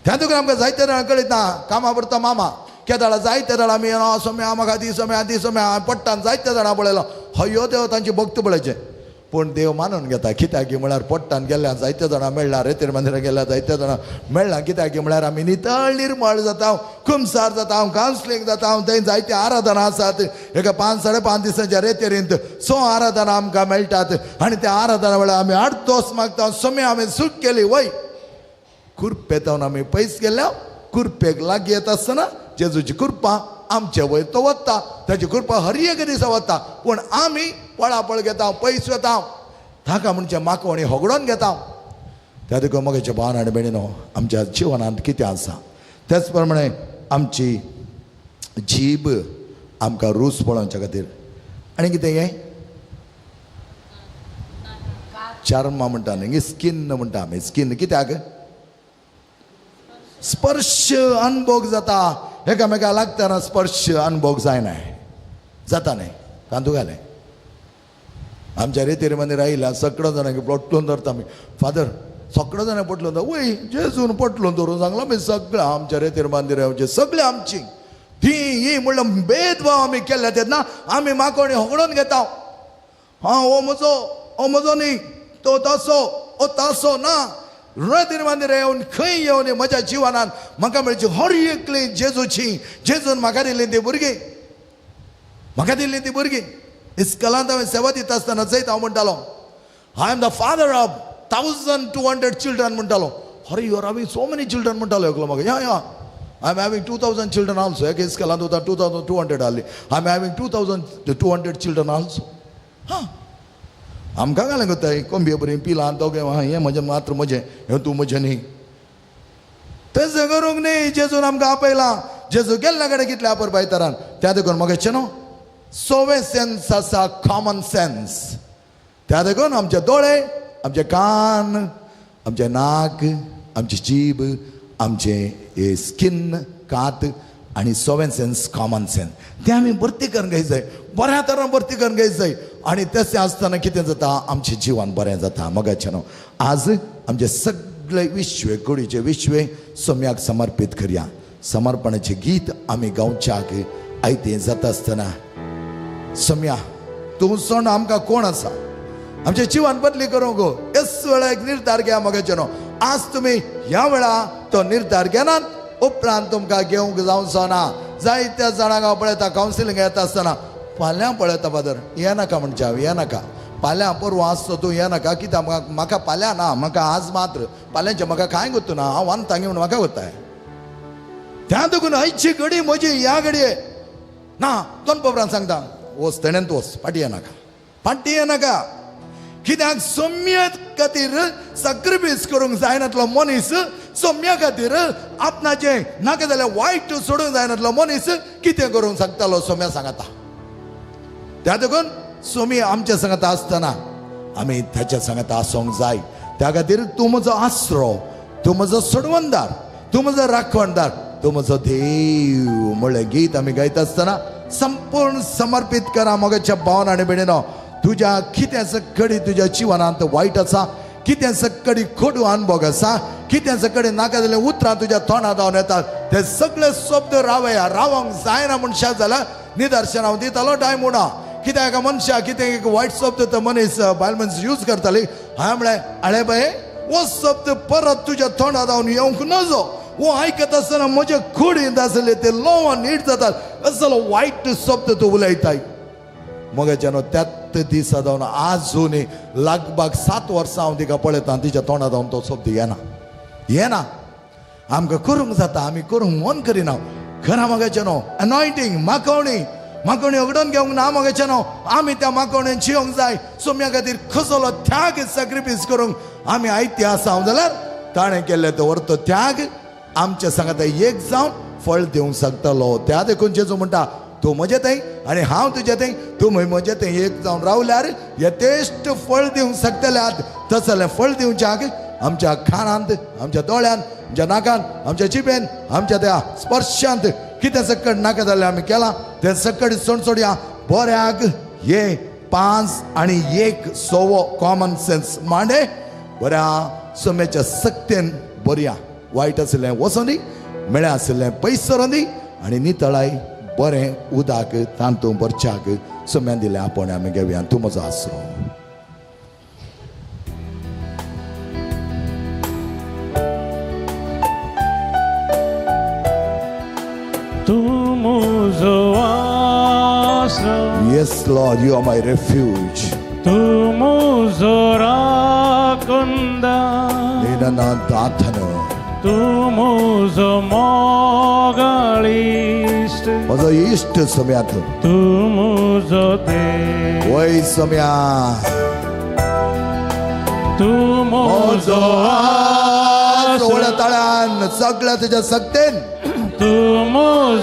[SPEAKER 3] त्या तुका आमकां जायते जाणां कळीत ना. कामां पुरता मामा केदाळा जायते जाणां आमी सोम्या म्हाका दी सोम्या दी सोम्या पडटा. जायते जाणां पळयलो हयो देव तांची भक्त पळयचें. पूण देव मानून घेता. कित्याक म्हळ्यार पोट्टान गेल्या जायते जाणां मेळ्ळा, रेतीर मंदिरां गेल्या जायते जाणां मेळ्ळा. कित्याक म्हळ्यार आमी नितळ निर्मळ जाता, कुमसार जाता, कावन्सिलींग जाता. थंय जायते आराधना आसात. एका 5 साडे 5 दिसांच्या रेतेरींत 100 आराधना आमकां मेळटात आनी त्या आराधना वेळार आमी आडतोस मागता, सोम्या हांवें चूक केली. वय कुरपेतावन आमी पयस गेल्या, कुरपेक लागीं येता आसतना जेजूची कृपा आमचे वयर तो वता, ताची कृपा हर एक दिसा वता. पूण आमी पळापळ घेता, पयस वता, ताका म्हणजे माकोवणी होगडोन घेता. त्या देखून मगेच्या भावान आनी भयणीनो, आमच्या जिवनांत कितें आसा त्याच प्रमाणे आमची जीब आमकां रूच पळोवच्या खातीर. आनी कितें हें चर्मा म्हणटा न्ही, स्किन म्हणटा आमी. स्किन कित्याक? स्पर्श अनभोग जाता. एकामेका लागतना स्पर्श अनभोग जायना, जाता न्ही. कांदू घालें आमच्या रेतीर मंदिर आयला सगळं जाणांक पोटलून धरता आमी. फादर सगळं जाणां पोटलून धर, वय जेजून पोटलून धरून सांगलां आमी सगळें आमच्या रेतीर मंदिर येवचें सगळें आमची ती ही म्हणल्यार भेदभाव आमी केल्ले तेन्ना आमी माकोणी होगडोन घेता. हां हो म्हजो, हो म्हजो न्ही, तो तासो, हो तासो ना. रेतीर मंदिर येवन खंय येवन म्हज्या जिवनान म्हाका मेळची हर एकली जेजूची, जेजून म्हाका दिल्ली ती भुरगीं, म्हाका दिल्ली ती भुरगीं. इस्कलांत हांवें सेवा दिता आसतना जैत हांव म्हणटालो, I am the father of 1200 children म्हणटालो. हरे you are having so many children म्हणटालो एकलो म्हाका. Yeah yeah I am having 2000 children also. एका इस्कलांत वता 2200 आहली. I am having 2200 children also. हां आमकां घालें कोताय कोंबये बरी पिलां दोगे हें म्हजें मात्र म्हजें, हें तूं म्हजें न्ही. तशें करूंक न्ही. जेजून आमकां आपयलां. जेजू गेल्ल्या कडेन कितल्या आपरपाय तरान त्या देखून म्हाका न्हू सोवे सेन्स आसा, कॉमन सेन्स. त्या देखून आमचे दोळे, आमचे कान, आमचे नाक, आमची जीब, आमचे स्किन, कात आनी सोवे सेन्स, कॉमन सेन्स ते आमी भरती करून घेय जाय, बऱ्या तरान भरती करून घेय जाय. आनी तशें आसतना कितें जाता, आमचें जिवन बरें जाता. मोगाचें न्हू, आज आमचें सगळे विश्व कुडीचें विश्व सोम्याक समर्पीत करया. समर्पणाचें गीत आमी गावच्याक आयतें जाता आसतना, सोम्या तूं सोंड आमकां कोण आसा, आमचें जिवन बदली करूंक गो एस वेळा एक निर्धार घेया. मोगाचें न्हू, आज तुमी ह्या वेळा तो निर्धार घेनात उपरांत तुमकां घेवंक जावचो ना. जायत्या जाणांक हांव पळयता कावन्सिलींग येता आसतना, फाल्यां पळयता फादर ये नाका म्हणचे हांव, ये नाका फाल्यां परवां आसचो तूं ये नाका, कित्याक म्हाका फाल्यां ना, म्हाका आज मात्र फाल्यांचें म्हाका कांय गोत्तू ना, हांव वानतां म्हूण म्हाका गोत्ताय. त्या देखून आयची घडी म्हजी ह्या घडये ना. दोन पोपरान सांगता वच तेणेन तूं वच, फाटी येनाका, फाटी येनाका. कित्याक सोम्या खातीर सॅक्रिफायस करूंक जायनातलो मनीस, सोम्या खातीर आपणाचें नाका जाल्यार वायट सोडूंक जायनातलो मनीस कितें करूंक शकतालो सोम्या सांगता. त्या देखून सोमी आमच्या सांगता आसतना आमी ताच्या सांगता आसूंक जाय. त्या खातीर तूं म्हजो आसरो, तूं म्हजो सोडवणदार, तूं म्हजो राखणदार, तूं म्हजो देव म्हळ्ळें गीत आमी गायता आसतना संपूर्ण समर्पीत करा. मोगाच्या भावन आनी भयणीनो, तुज्या कितें सकडी तुज्या जिवनांत वायट आसा, कितें सकडी खोडू अनभोग आसा, कितें सकडी नाका जाल्यार उतरां तुज्या तोंडा जावन येतात, ते सगळे शब्द रावया. रावंक जायना मनशाक जाल्यार निदर्शन हांव दितालो टायम उणा. कित्याक एका मनशाक कितें एक वायट शब्द तो मनीस बायल मनीस यूज करताली. हांवें म्हळें आळे बाये, हो शब्द परत तुज्या तोंडा जावन येवंक नजो. हो आयकत आसतना म्हजे कुडींत आसले ते लोवान नीट जातात, असलो वायट शब्द तूं उलयताय. मोगाच्यानो त्याच दिसा जावन आजून लगभग 7 वर्सां हांव तिका पळयता, तिच्या तोंडा जावन तो शब्द येना येना. आमकां करूंक जाता, आमी करूंक मन करिना. खरा मोगाच्यानो, अनॉयंटींग माकोवणी माकोवणी उगडून घेवंक ना. मोगाच्यानो, आमी त्या माकोवणेन जिवंक जाय. सोम्या खातीर कसलो त्याग सॅक्रिफायस करूंक आमी आयती आसा जाल्यार ताणें केल्लें तो व्हरतो त्याग आमच्या सांगाता एक जावन फळ दिवंक शकतलो. त्या देखून जेजू म्हणटा, तूं म्हजे थंय आनी हांव तुजे थंय, तूं म्हजे थंय एक जावन रावल्यार यथेश्ट फळ दिवंक शकतल्यात. तसलें फळ दिवच्याक आमच्या खाणांत, आमच्या दोळ्यान, आमच्या नाकान, आमच्या जिबेन, आमच्या त्या स्पर्शांत कितें सकट नाका जाल्यार आमी केलां तें सकट सोडसोडया. बऱ्याक हे 5 आणि 1 सवो कॉमन सेन्स मांडे बऱ्या सोम्याच्या सक्तेन बरया. वायट आशिल्लें वचों दी, मेळ्ळें आशिल्लें पयस सरों दी, आनी नितळाय बरें उदक तांतूं भरच्याक सोम्यान दिलें आपोवणें आमी घेवया. तूं म्हजो आसरो.
[SPEAKER 4] तूं म्हजो आसरो.
[SPEAKER 3] Yes Lord, you are my refuge.
[SPEAKER 4] तूं म्हजो राखणदार.
[SPEAKER 3] निना दाथन.
[SPEAKER 4] तूं म्हजो मोगाळ इश्ट.
[SPEAKER 3] म्हजो इश्ट सोम्या तूं.
[SPEAKER 4] तूं म्हजो देव.
[SPEAKER 3] वय सोम्या.
[SPEAKER 4] तूं म्हजो आसरो.
[SPEAKER 3] व्हडल्या ताळ्यान सगळ्या तुज्या सक्तेन.
[SPEAKER 4] तूं म्हजो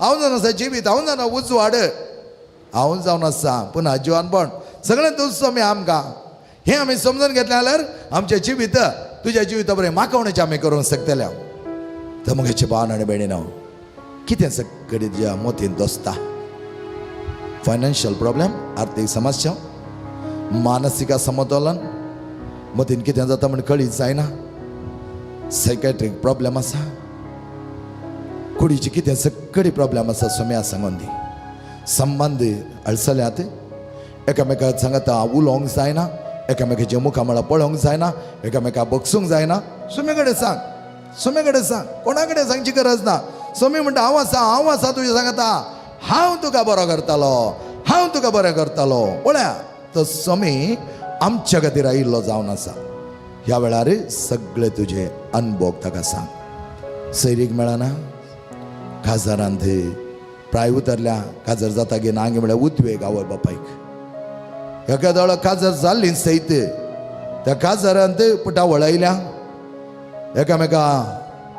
[SPEAKER 3] हांव जावन आसा जिवीत, हांव जावन उजवाड, हांव जावन आसा पुन्हा जिवानपण. सगळें तूं सोम्या आमकां हें आमी समजून घेतलें जाल्यार आमचें जिवीत तुज्या जिविता बरें माकोवणेचें आमी करूंक शकतले. तर म्हगेचे भाव आनी भयणीनो, कितें सगळें तुज्या मोतीन दोसता? फायनान्शियल प्रॉब्लेम, आर्थीक समस्या, मानसीक असमतोलन, मतीन कितें जाता म्हण कळीत जायना, सायकॅट्रीक प्रॉब्लेम आसा, कुडीची कितें सगळी प्रॉब्लेम आसा. सोम्या सांगून दी. संबंद अळसल्यात, एकामेका सांगता उलोवंक जायना, एकामेकाच्या मुखामळा पळोवंक जायना, एकामेका बगसूंक जायना. सोम्या कडेन सांग, सोम्या कडेन सांग, कोणा कडेन सांगची गरज ना. सोमी म्हणटा हांव आसा, हांव आसा तुज्या सांगता, हांव तुका बरो करतालो, हांव तुका बरें करतालो. पळया तो सोमी आमच्या खातीर आयिल्लो जावन आसा. ह्या वेळार सगळे तुजे अनभोग ताका सांग. सैरीक मेळना, काजारांत प्राय उतरल्या, काजर जाता गे ना गे म्हळ्यार उद्वेग आवय बापायक. एका दोळो काजर जाल्ली सयत त्या काजरांत पुटा वळयल्या, एकामेका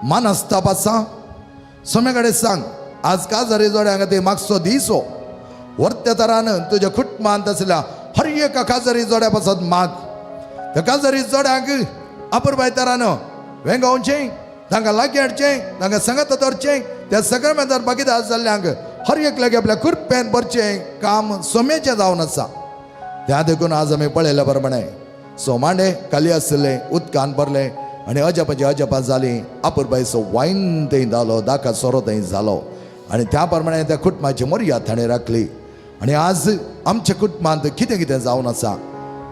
[SPEAKER 3] मानस्ताप आसा. सोम्या कडेन सांग. आज काजारी जोड्यांक ते मागसो दीस हो वर्त्या तरान तुज्या कुटुंबांत आसल्या हर एका काजारी जोड्या पासत माग. त्या काजारी जोड्यांक अपुरबाय तरान वेंगावचें, तांकां लागीं हाडचें, तांकां सांगात दवरचें. त्या सगळ्या भागीदार जाल्ल्यांक हर एक लागीं आपल्या कुरपेन भरचें काम सोम्याचें जावन आसा. त्या देखून आज आमी पळयल्या प्रमाणे सोमांडे खाली आशिल्लें उदकान भरलें आनी अजापाची अजापां जाली. अपुरबायचो वायन थंय जालो, दाका सोरो थंय जालो आनी त्या प्रमाणे त्या कुटुंबाची मर्याद ताणें राखली. आनी आज आमच्या कुटुंबांत कितें कितें जावन आसा.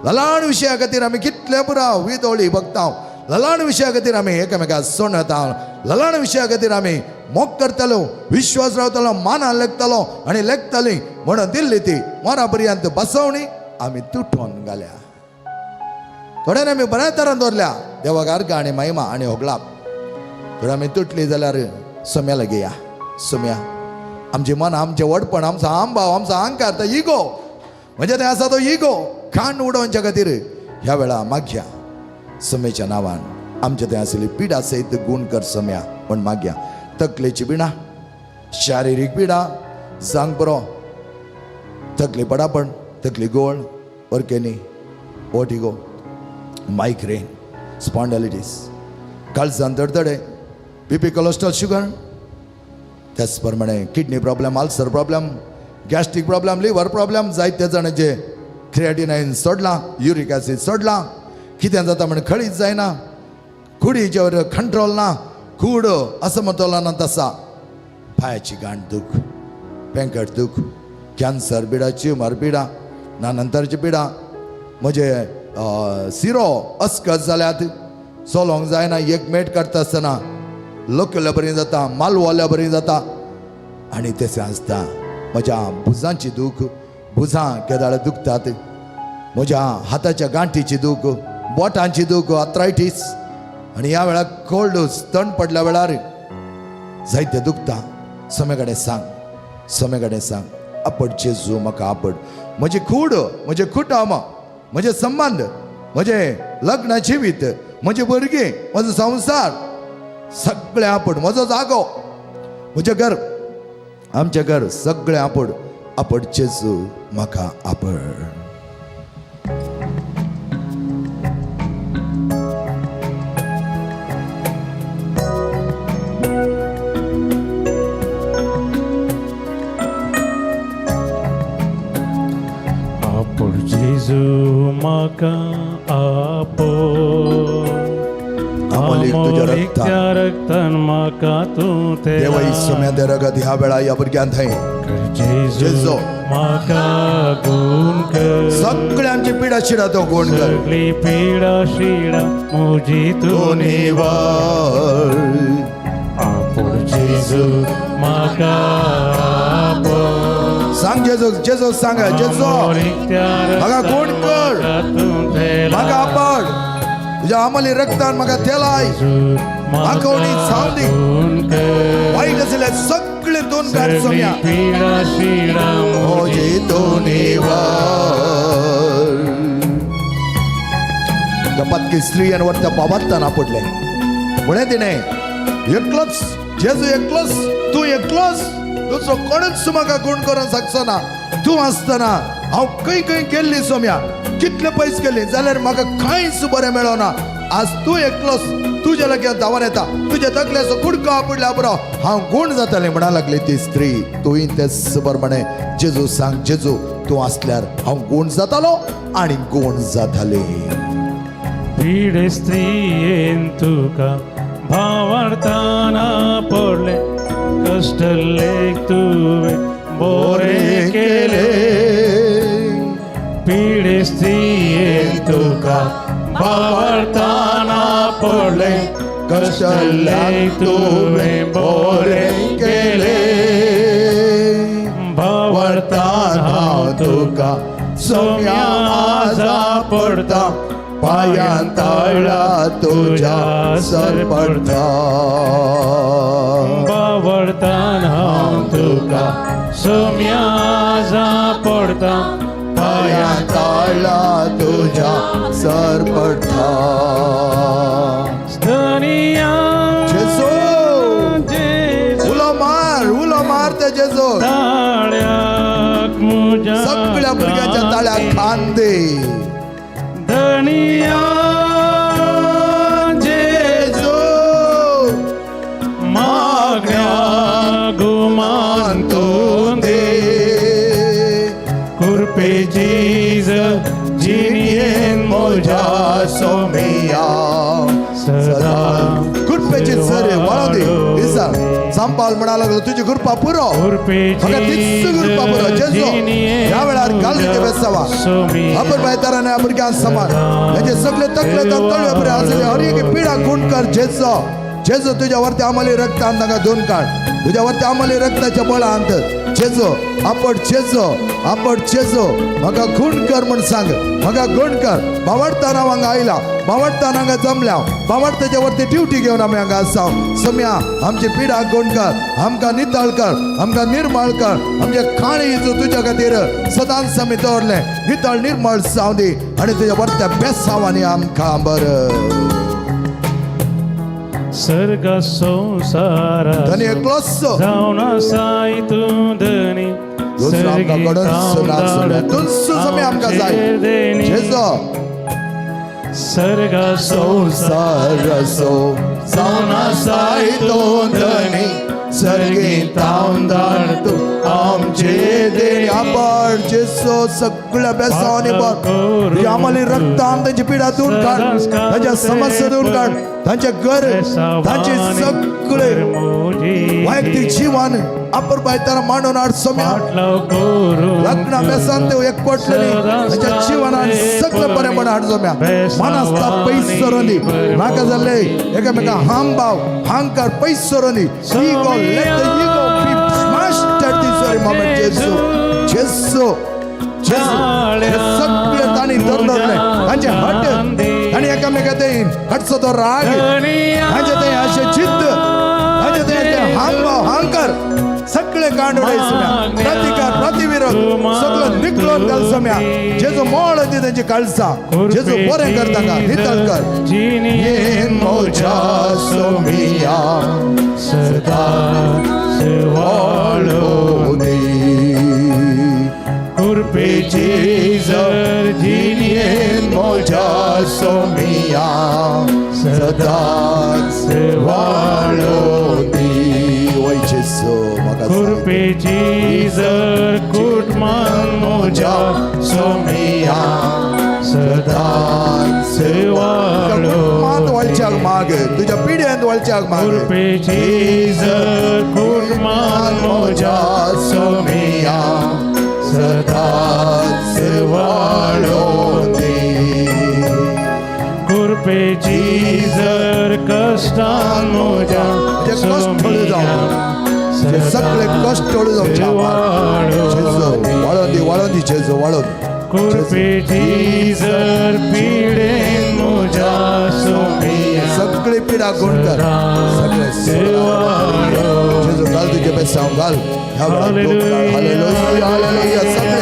[SPEAKER 3] ललाण विशया खातीर आमी कितले पुराव विदोळी बगता, ललाण विशया खातीर आमी एकामेका सोंडता, ललाण विशया खातीर आमी मोग करतलो, विश्वास रावतलो, मानान लेखतलो आनी लेखतली म्हणून दिल्ली ती मरा पर्यंत बसवणी आमी तुटोन घाल्या. थोड्यान आमी बऱ्या तरान दवरल्या देवाक अर्गां आनी महिमा आनी होगळाप. थोड्या आमी तुटली जाल्यार सोम्या लागीं या. सोम्या आमचें मन, आमचें व्हडपण, आमचो आंबाव, आमचो अहंकार, तो इगो, म्हणजे तें आसा तो इगो खांड उडोवच्या खातीर ह्या वेळा मागया सोम्याच्या नांवान आमचे थंय आशिल्ली पिडा सयत गूण कर सोम्या म्हण मागया. तकलेची पिडा, शारिरीक पिडा, सांग बरो तकली पडापण, तकली गोळ, ओरकेनी, ओटिगो, मायग्रेन, स्पॉन्डलिटीस, काळजान धडधडे, बीपी, कोलेस्ट्रॉल, शुगर, त्याच प्रमाणे kidney problem, ulcer problem, gastric problem, liver problem, जायते जाणांचे क्रिएटिनायन सोडलां, युरीक ॲसिड सोडलां, कितें जाता म्हण खळीच जायना, कुडीचेर कंट्रोल ना, कूड असमतोलन तसा, पांयाची गांठ दूख, पेंकट दूख, कॅन्सर पिडा, ट्युमर पिडा, ना नंतरची पिडा, म्हजे सिरो अस्कत जाल्यात, चलोंक जायना, एक मेट काडटा आसतना लोकल्या बरी जाता, मालवाल्या बरी जाता आनी तशें आसता. म्हज्या भुजांची दूख, भुजां केदाळ दुखतात, म्हज्या हाताच्या गांठीची दूख, बोटांची दूख, आथरायटीस आनी ह्या वेळार कोल्ड थंड पडल्या वेळार जायते दुखता. सोम्या कडेन सांग, सोम्या कडेन सांग, आपड जेजू म्हाका आपड, म्हजी कूड, म्हजें कुटुंब, म्हजें संबंद, म्हजें लग्न जिवीत, म्हजें भुरगीं, म्हजो संवसार, सगळें आपड, म्हजो जागो, म्हजें घर, आमचें घर, सगळें आपड, आपड जेजू म्हाका आपड.
[SPEAKER 4] आपोड जेजू म्हाका आपोड,
[SPEAKER 3] अमोलीक तुज्या रगतान.
[SPEAKER 4] त्या रगतान म्हाका तूं ते
[SPEAKER 3] देवा सोम्या ते रगत ह्या वेळा ह्या भुरग्यान थंय
[SPEAKER 4] जेजू
[SPEAKER 3] जेजू.
[SPEAKER 4] म्हाका गुण कर,
[SPEAKER 3] सगळ्यांची पिडा शिडा तो गुण कर,
[SPEAKER 4] सगळी पिडा शिडा म्हजी तूं
[SPEAKER 3] निवार.
[SPEAKER 4] आपोड जेजू म्हाका आपोड,
[SPEAKER 3] सांग जेजू, जेजू सांग, जेजू
[SPEAKER 4] अमोलीक त्या
[SPEAKER 3] म्हाका
[SPEAKER 4] रगतान
[SPEAKER 3] गुण कर.
[SPEAKER 4] म्हाका तूं तेला.
[SPEAKER 3] म्हाका आपड तुज्या अमली रगतान म्हाका तेलाय,
[SPEAKER 4] म्हाका
[SPEAKER 3] कोणी सावंदी.
[SPEAKER 4] गुण कर,
[SPEAKER 3] वाईट आशिल्ले सगळे दोन काड
[SPEAKER 4] सगळी
[SPEAKER 3] सोम्या
[SPEAKER 4] पिडा शिडा
[SPEAKER 3] म्हजी तूं निवार. त्या पातकी स्त्रियन वरत्या बाबात्तान आपडलें, म्हळें तिणें, एकलोच जेजू, एकलोच तूं, एकलोच दुसरो कोणूच म्हाका गुण करूंक शकचो ना. तूं आसतना हांव खंय खंय गेल्ली सोम्या, कितले पयस गेली जाल्यार म्हाका कांयच बरें मेळना. आज तूं एकलोच तुज्या लागीं धांवन येता, तुज्या तकल्याचो कुडको आपडल्या बरो हांव गुण जातालें म्हणा लागली ती स्त्री. तुवें तेच प्रमाणे जेजू सांग, जेजू तूं आसल्यार हांव गुण जातालो आनी गुण जातालें.
[SPEAKER 4] पीडे स्त्रियेन तुका भावार्थाना पडले, कष्टले तुवें बोरे केले. पीडे स्त्रियेन तुका भावार्थाना पडले, कष्टले तुवें बोरे केले. भावार्थान हांव तुका सोम्या आजा पडता,
[SPEAKER 3] पायान ताळा तुज्या सर पडता.
[SPEAKER 4] बावडतान हांव तुका सोम्या आजा पडता,
[SPEAKER 3] पायान ताळा तुज्या सर पडता.
[SPEAKER 4] धनिया
[SPEAKER 3] जेजू
[SPEAKER 4] जेजू
[SPEAKER 3] उलो मार, उलो मार ते जेजू.
[SPEAKER 4] ताळ्याक म्हज्या
[SPEAKER 3] सगळ्या भुरग्यांच्या ताळ्याक खान दे.
[SPEAKER 4] धनिया जेजू
[SPEAKER 3] जेजू
[SPEAKER 4] मागण्या गुमान तूं
[SPEAKER 3] दे.
[SPEAKER 4] कृपेची जिणेन म्हज्या
[SPEAKER 3] सोमिया
[SPEAKER 4] सदा
[SPEAKER 3] कृपेची सर वळो दी दिसा. सांपाल म्हणा लागलो तुजी कृपा पुरो, म्हाका तीच कृपा पुरो. जेजू ह्या वेळार घाल तुजे बेसावा अपर बायताराने ह्या भुरग्यांक समान हेजे सगळे तकले तळवे बरे आसले हर एक पिडा गुण कर. जेजो जेजो तुज्या वरती आम्हाला रक्तान तांकां दोन काड, तुज्या वरती आम्हाला रक्ताच्या बळांत. जेजो आपट, जेजो आपट, जेजो म्हाका खूण कर म्हण सांग, म्हाका गुण कर. बावडताना हांगा आयला, बावडताना हांगा जमल्या, बावडताच्या वरती ड्युटी घेवन आमी हांगा आसा. सम्या आमची पिडा गुण कर, आमकां नितळ कर, आमकां निर्मळ कर. आमचे खाणी तुज्या खातीर सदांच आमी दवरलें, नितळ निर्मळ जावं दी आनी तुज्या वरत्या बेसांवांनी आमकां बरं.
[SPEAKER 4] सर्ग संवसारा
[SPEAKER 3] धनी एकलोच
[SPEAKER 4] जावन आसाय तूं धनी,
[SPEAKER 3] दुसरो आमकां कडून ना सोम्या, तुमचो सोम्या आमकां जाय. जेजो
[SPEAKER 4] सर्ग
[SPEAKER 3] संवसाराचो जावन आसाय तूं धनी, सर्गींत धाड तूं आमचे देणी. आपण जेजो सगळ्या बेसांवांनी बर तुज्या आम्हाला रक्तान तांची पिडा दूर काड, तांच्या समस्या दूर काड, तांचे घर, तांचे सगळे वैयक्तीक जीवन अपर बायताना मांडून हाड सोम्या. लग्न बेसान ते एकपटलेली तांच्या जीवनान सगळें बरेंपण हाड सोम्या. मनास्ता पयस सरून दी, नाका जाल्ले एकामेका हांब भाव हांकार पयस सरून दी. Ego, let the ego be smashed at this very moment. जेजू जेजू जेजू हे सगळे तांणी धरले तांचे हट आनी एकामेका ते हटचो तो राग, तांचे ते अशें जिद्द, तांचे ते हांब भाव हांकार सगळे कांड उडय सोम्या. प्रतिकार प्रतिविरोध सगळो निकलोन घाल सोम्या. जेजू मोळ दी तेंची काळसा, जेजू बरें कर तांकां, नितळ कर.
[SPEAKER 4] जिणेन
[SPEAKER 3] म्हज्या सोमिया
[SPEAKER 4] सदा
[SPEAKER 3] वाळो दी.
[SPEAKER 4] कृपेची जर
[SPEAKER 3] जिणेन म्हज्या सोमिया सदांच वाळो दी. वय जेजू म्हाका जाय.
[SPEAKER 4] कृपेची जर कुटमान म्हज्या
[SPEAKER 3] सोमिया
[SPEAKER 4] सदांच
[SPEAKER 3] कुटुंबांत वळच्याक माग, तुज्या पिढ्यांत वळच्याक माग.
[SPEAKER 4] कृपेची जर कुटमान म्हज्या
[SPEAKER 3] सोमिया सदांच वाळो दी.
[SPEAKER 4] कृपेची जर कष्टान म्हज्या
[SPEAKER 3] जे कश्ट हळू जावं, जे सगळे कश्ट हळू जावचे. जेजू वाळोन दी, वाळोन दी जेजू, वाळोन.
[SPEAKER 4] कृपेची जर पिडेन म्हज्या सोमिया
[SPEAKER 3] सगळे पिडा गुण कर, सगळे जेजू घाल तुजे बेसांव घाल ह्या वेळार दोन काळ. Hallelujah hallelujah. सगळे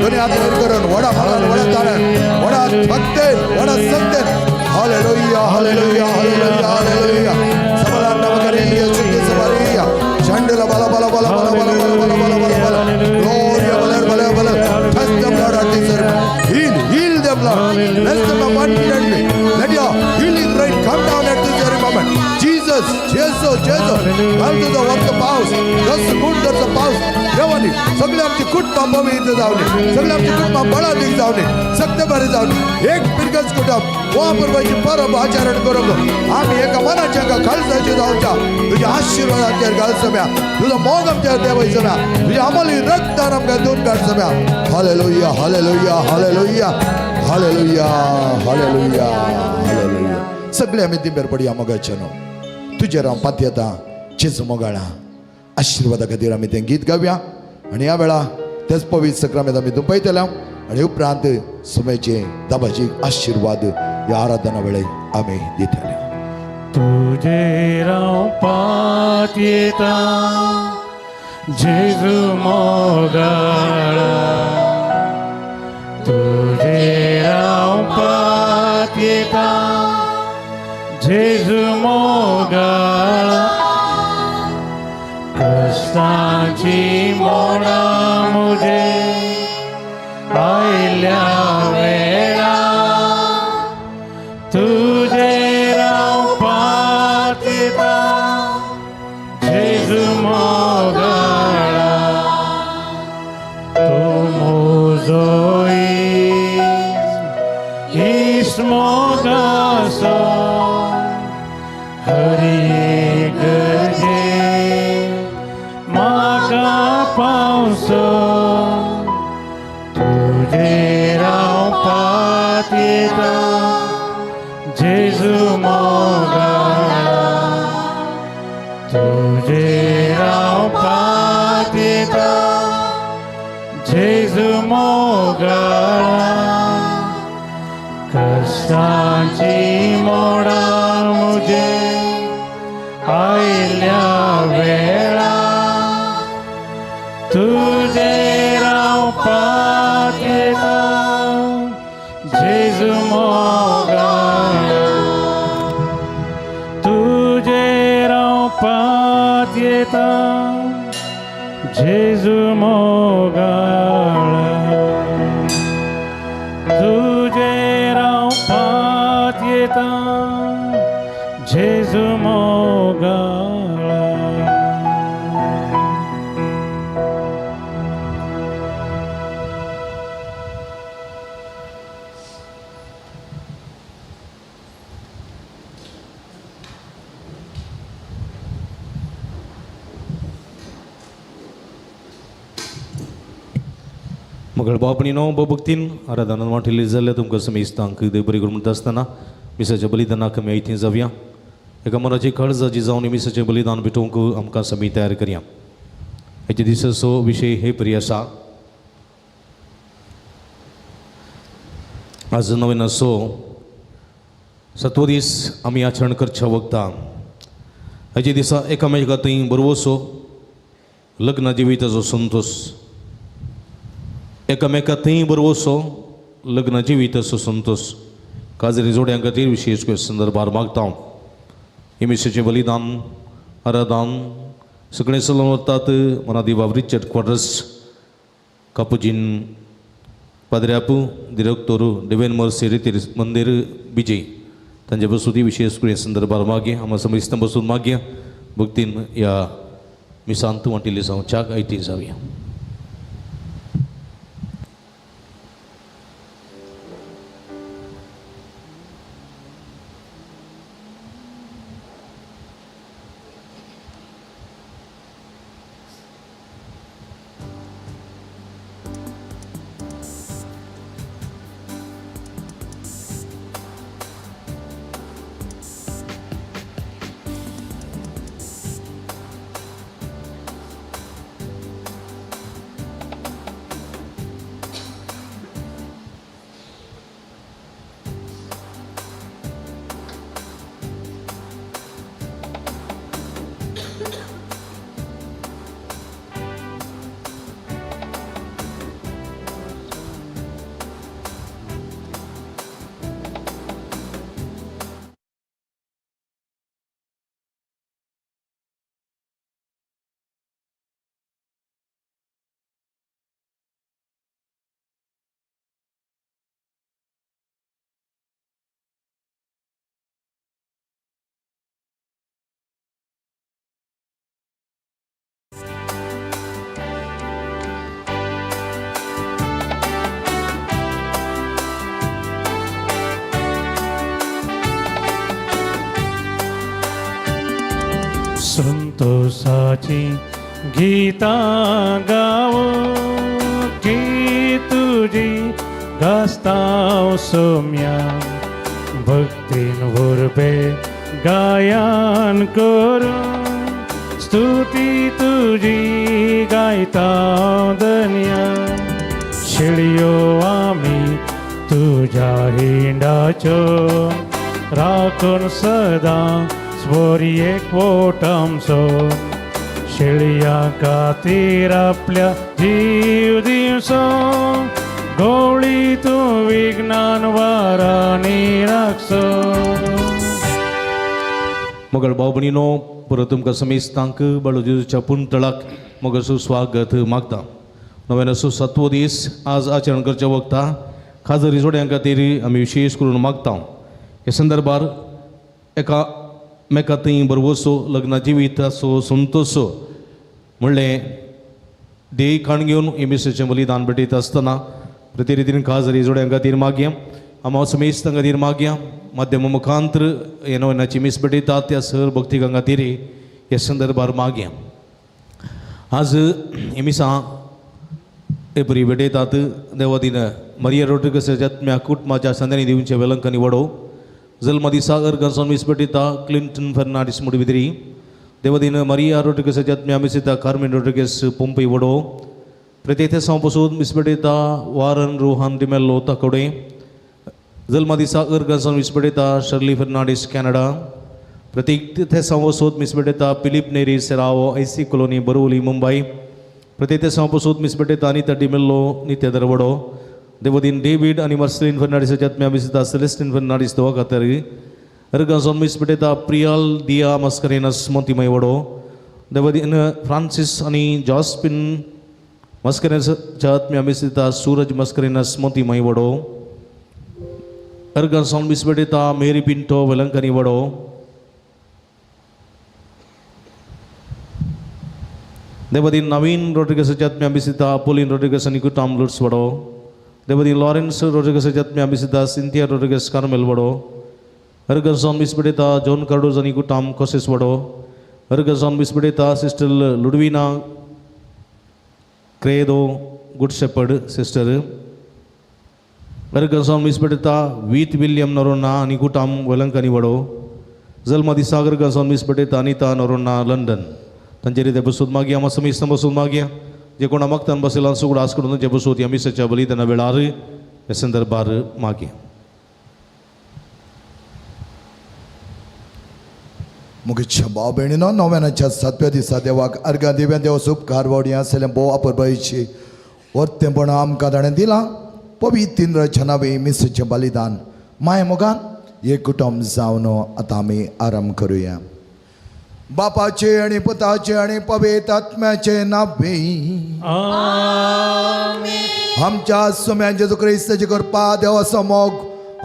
[SPEAKER 3] दोन्ही हात वयर करून वडा मारान, वडा ताळ्यान, वडा भक्तेन, वडा सत्तेन. Hallelujah hallelujah hallelujah hallelujah. सबला नमकरिया शुद्ध सबरिया चंडला बला बला बला बला बला. जीजस, जेजू, जेजू. घाल तुजो वरचो पावस, दस गुण करचो पावस देवानी. सगळे आमची कुटुंबां पवित्र जावनी, सगळे आमची कुटुंबां बळादीक जावनी, सत्य बरें जावनी. एक पिरगज कुटुंब वापरपाची परब आचरण करूंक आमी एका मनाच्या, एका खालसाचे जावच्या. तुझ्या आशीर्वाद आमच्यार घाल सम्या, तुझो मोग आमच्यार देवय सम्या, तुझ्या अमली रक्तान आमकां दोन काड सम्या. Hallelujah, hallelujah, hallelujah, hallelujah, hallelujah, hallelujah. सगळे आमी दिंबेर पडया. मोगाचे न्हू, तुजेर हांव पातयेता जेजू मोगाळा. आशिर्वादा खातीर आमी तें गीत गावया आनी ह्या वेळा तेच पवित्र सक्रामेंत आमी दुंपयतले आनी उपरांत सुमेचे दाबाजी आशिर्वाद ह्या आराधना वेळे आमी दितले.
[SPEAKER 4] तुजेर हांव पातयेता जेजू मोगाळा, तुजेर हांव पातयेता जेजू मोगाळा. कश्टांची मोडां म्हजे आयल्या वेळा, तुजेर हांव पातयेता जेजू मोगाळा. तूं म्हजो इश्ट, मोगाचो, हर एक गरजेक म्हाका पावसो. तुजेर हांव पातयेता जेजू मोगाळा, तुजेर हांव पातयेता जेजू मोगाळा. कश्टांची मोडां म्हजे आयल्या वेळा, तुजेर हांव पातयेता जेजू मोगाळा, तुजेर हांव पातयेता जेजू मोगाळा, तुजेर हांव पातयेता जेजू मोगाळा.
[SPEAKER 5] मगळ बापणीनो, भक्तीन आराधनान वांटिल्ली जाल्यार तुमकां समेस्तांक देव बरी करूं म्हणटा आसतना मिसाच्या बलिदानाक आमी आयतीं जावया. एका मनाची काळजाची जावन मिसाचें बलिदान भेटोवंक आमकां समी तयार करया. हेच्या दिसाचो विशय हे परी आसा. आज नवीन सातवो दीस आमी आचरण करच्या वखता. हेच्या दिसा एकामेका थंय बरवसो लग्न जिविताचो संतोश, एकामेका थंय बरवसो लग्न जिविताचो संतोश. काजरी जोड्यां खातीर विशेश संदर्भार मागता. हे मिसेचें बलिदान आराधन सगळें चलोवन वतात मनादी बाब रिचर्ड क्वाड्रस, कापुजीन पाद्र्यापू, दिरक्तोरू डिवेन मर्सी रितीर मंदीर विजय तांचे बसून विशेष करून संदर्भार मागया. आमकां समेस्तां बसून मागया. भक्तीन ह्या मिसांत वांटिल्ली जावच्याक आयती जावया.
[SPEAKER 4] संतोषाची गीतां गावची तुजी गास्तांव सोम्या भक्तीन वरबे गायन करून स्तुती तुजी गायता धन्या शेळयो आमी तुज्या हिंडाच्यो राखून सदां स्वोरयेक पोट आमचो शेळया खातीर आपल्या जीव दिवचो गोळी तूं विज्ञान वारांनी राखचो.
[SPEAKER 5] मगळ भाव भयणीनो, परत तुमकां समेस्तांक बाळू जेजूच्या पुंतळाक मगळ सुस्वागत मागता. नव्यान सातवो दीस आज आचरण करच्या वखता खाजरी जोड्यां खातीर आमी विशेश करून मागता. हे संदर्भार एका मेका थंय बरवसो लग्न जिविताचो संतोस म्हणलें देह खाण घेवन एमिसेचें बलिदान भेटयता आसतना प्रतिरितीन खाजरी जोड्यां खातीर मागया, आमा समेस्तां खातीर मागया. माध्यम मुखांत्र हे नव्याची मीस भेटयतात त्या सर भक्तिकां खातीर हे संदर्भार मागया. आज हे मिसां एपरी भेटयतात देवादीन मरिया रोड्रिगस जत्म्या कुटुंबाच्या संद्यांनी दिवचे वेलंकनी वडो जल्म दिसा अर्गांसून मीस भेटयता क्लिंटन फर्नांडीस मुडबिद्री. देवादीन मरिया रोड्रिगस जत्म्या मिसिता कार्मेन रोड्रिगस पोंपई वडो. प्रत्येक पसून मीस भेटयता वारन रोहन डिमेल्लो ताकोडे. जल्म दिसा अर्गांसून मीस भेटयता शर्ली फर्नांडीस कॅनडा. प्रत्येक थेसांव मीस भेटयता Philip Neri Serrao IC colony Borivali Mumbai. प्रत्येक थेसांव मीस भेटयता अनिता डिमेल्लो नित्य दरवडो. देवदीन डेवीड आनी मार्सेलीन फर्नांडीस जत्म्या मिसिता सेलेस्टीन फर्नांडीस दवा खातीर अर्गांसून मीस भेटयता प्रियाल दिया मस्करेनस मोतीमय वडो. देवदीन फ्रांसीस आनी जॉस्पिन मस्करेनस जत्म्या मिसिता सूरज मस्करेनस मोतीमय वडो. अर्गांसून मीस भेटयता मेरी पिंटो वेलंकनी वडो. देवदीन नवीन रोड्रिगस जत्म्या मिसिता पोलीन रोड्रिगस आनी कुटाम लुट्स वडो. देवदीन लॉरेन्स रोड्रिगस जत्म्या मिसिता सिंथिया रोड्रिगस कार्मेल वडो. अर्गजॉन मीस भेटयता जॉन कार्डोज आनी कुटाम कोसेस वडो. अर्गजॉन मीस भेटयता sister Ludwina Credo good shepherd sister. अर्गजॉन मीस भेटयता वीत विल्यम नरोन्हा आनी कुटाम वेलंकनी वडो. जल्मा दिसा अर्गजॉन मीस भेटयता अनिता नरोन्हा लंडन. तांचेर ते बसून मागया, आमा समेस्तां बसून मागया. जे कोणा मागतान बसयला सुगडो आस करून तांचे बसून ह्या मिसाच्या बलिदाना वेळार ह्या संदर्भार मागया.
[SPEAKER 3] मुगेच्या भाव भयणीनो, नव्यानाच्या सातव्या दिसा देवाक अर्घां दिव्या देव उपकार वावडी आसलें भोव अपुरबायेची वर्तेंपण आमकां ताणें दिलां. पवित्र इंद्राच्या नांवे मिसाचें बलिदान माय मोगान एक कुटुंब जावन आतां आमी आराम करुया. बापाचे आनी पुताचे आनी पवित्र आत्म्याचे नावे आमच्या सुम्या जेजू क्रिस्ताची कृपा देवाचो मोग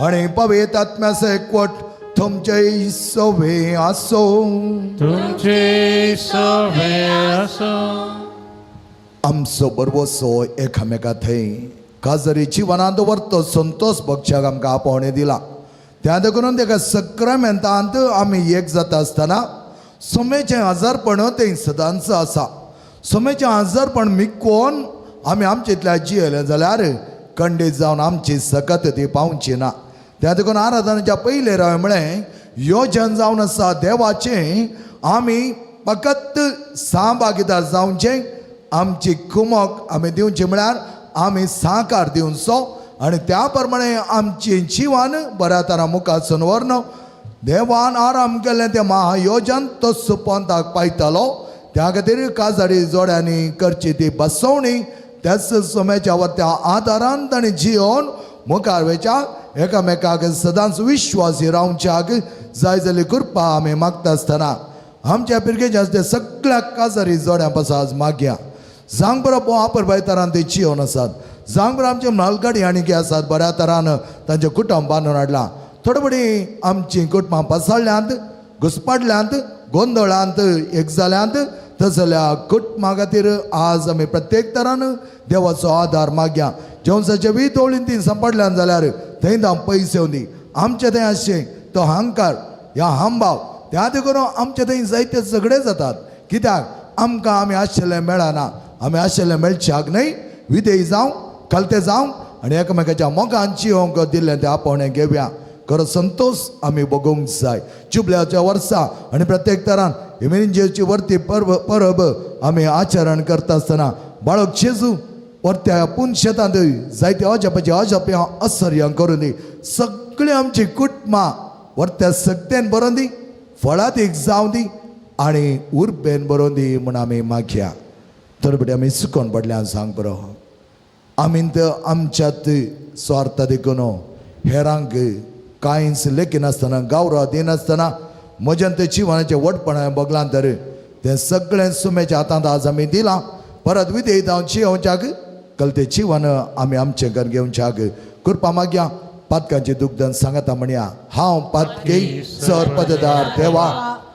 [SPEAKER 3] आनी पवित्र आत्म्याचो एकवट तुमचे सोवे आसो.
[SPEAKER 4] तुमचे सोवे आसो.
[SPEAKER 3] आमचो बरवसो एकामेका थंय काजरी जिवनांत दवरतो संतोष बक्षाक आमकां आपोवणें दिला. त्या देखून तेका सक्रामेंतांत आमी एक जाता आसतना सोमेचें आजारपण तें सदांच आसा. सोमेचें आजारपण मिकोवन आमी आमचेंतल्या जियेले जाल्यार खंडीत जावन आमची सकत ती पावची ना. त्या देखून आराधनाच्या पयलें हांवें म्हळें योजन जावन आसा देवाचें आमी फकत सहभागीदार जावचें, आमची कुमक आमी दिवची म्हळ्यार आमी साकार दिवचो आनी त्या प्रमाणे आमचें जिवन बऱ्या तरा मुखार व्हरून देवान आराम केल्लें तें महायोजन तो सुपंताक पायतालो. त्या खातीर काजारी जोड्यांनी करची ती बसवणी त्याच सोम्याच्या त्या आदारान ताणें जियोन मुखार वयच्या एकामेकाक सदांच विश्वासी रावच्याक जाय जाल्ली कृपा आमी मागता आसतना आमच्या पिरगेच्या ते सगळ्या काजारी जोड्यां पासून आज मागया. जांग बरो आपर बाय तरान ते जियोन आसात, जांग बरो आमचे म्हालगाडी आनी आसात बऱ्या तरान तांचें कुटुंब बांदून हाडलां. थोडे फुडें आमचीं कुटुंबां पसळ्यांत, घुसपडल्यांत, गोंदळांत एक जाल्यांत. तसल्या कुटुंबा खातीर आज आमी प्रत्येक तरान देवाचो आदार मागया. जेवणाचे वीत ओळीन ती सांपडल्यान जाल्यार थंय धांव पयशे येवंदी. आमचें थंय आसचें तो अहंकार ह्या हांभाव त्या देखून आमचे थंय जायते झगडे जातात. कित्याक आमकां आमी आशिल्लें मेळना, आमी आशिल्लें मेळच्याक न्हय. विधेय जावं, कलते जावं आनी एकामेकाच्या मोगान जिवंक दिल्लें तें आपोवणें घेवया. खरो संतोश आमी भोगूंक जाय. जुबल्याच्या वर्सा आनी प्रत्येक तरान इमिंजेची वर्ती परब परब आमी आचरण करता आसतना बाळक जेजू वर्त्या पूण शेतांत जायते अजापाचे अजाप्यां आश्चर्यां करून दी. सगळीं आमची कुटुंबां वर्त्या सगळ्यान बरोवन दी, फळादीक जावं दी आनी उर्बेन बरोवन दी म्हूण आमी मागया. तर आमी सुकोन पडल्या सांग बरो आमी तर आमच्यात स्वार्थ देखून हेरांक कांयच लेखिनासतना गावरो दिनासतना म्हज्यान ते जिवनाचें वटपण हांवें भोगलां तर तें सगळें सुमेच्या हातांत आज आमी दिलां. परत विधेयत हांव जियोवच्याक कलते जिवन आमी आमचें घर घेवच्याक कृपा मागया. पातकांची दुग्धन सांगता म्हणया, हांव पातकी सर पददार देवा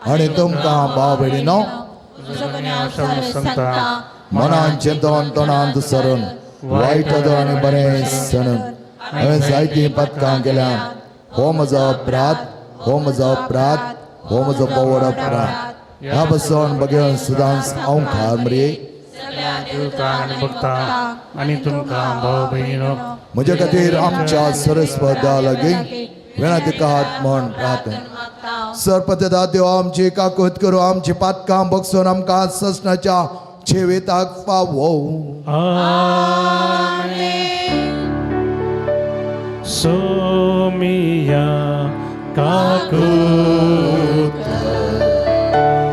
[SPEAKER 3] आनी तुमकां भाव भयणीनो मनान चिंतन तोंडांत सरून वायट आनी बरें सणून हांवें जायतीं पदकां केल्या. हो म्हजो अपराध, हो म्हजो अपराध, हो म्हजो पवड अपराध. ह्या बसवण बगेवन सदांच हांव खार मरे
[SPEAKER 4] भक्ता आनी तुमकां भाव भयणीनो
[SPEAKER 3] म्हजे खातीर आमच्या सरस्वता लागीं विनंती म्हण प्रार्थना. सरपतदा देवा आमची काकूत करूं, आमची पातकां बगसून आमकां ससनाच्या जिविताक फावो.
[SPEAKER 4] सोमिया काकूत,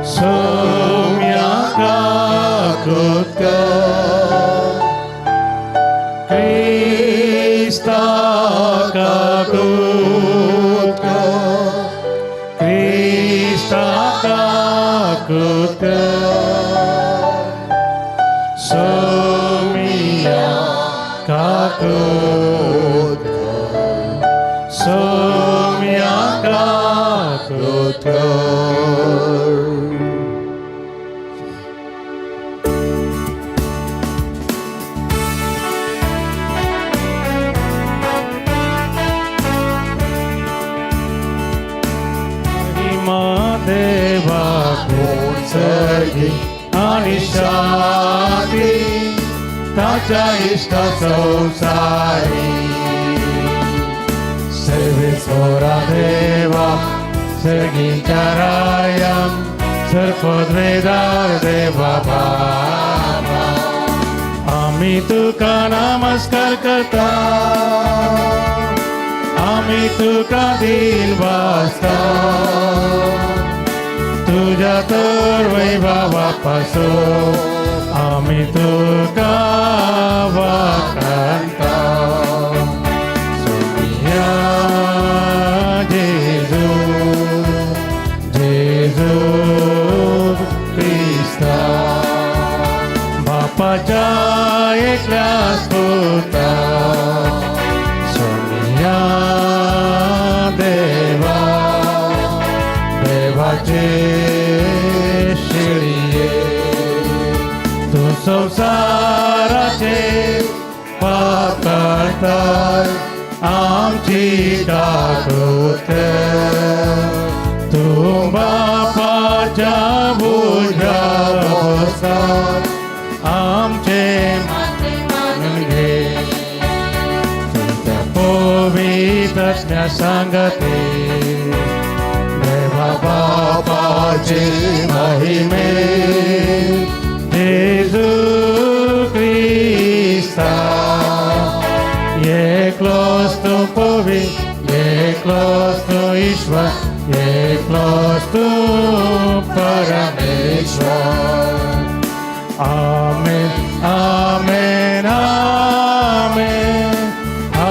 [SPEAKER 4] सोमिया काकूत, क्रिस्ता काकूत, क्रिस्ता काकूत, सोमिया काकूत, सोमिया काकूत. देवा कोणसगी आनी शांती ताच्या इश्टा संवसारी. सर्वेस्वरा देवा सर्गीच्या रायम सर्पद्वेदार देवा बाबा आमी तुका नमस्कार करता, आमी तुका दिल वाचता. तुज्या तर वैभवा पासून आमी तुका वाखाणता. सोमिया जेजू, जेजू क्रिस्ता बापाच्या एकल्याच पुता. सोमिया देवा देवाचे शिळये तूं संवसाराचे पाप काडटाय आमची काकूत. तूं बापाच्या उजव्या बसा आमचे मानून घे. तुज्या पवित्र सांगते देवा बापाचे महिमे जेजू क्रिस्ता. एकलोच तूं पवित्र, एकलोच तूं ईश्वर, एकलोच तूं परमेश्वर. आमेन आमेन आमेन आमेन.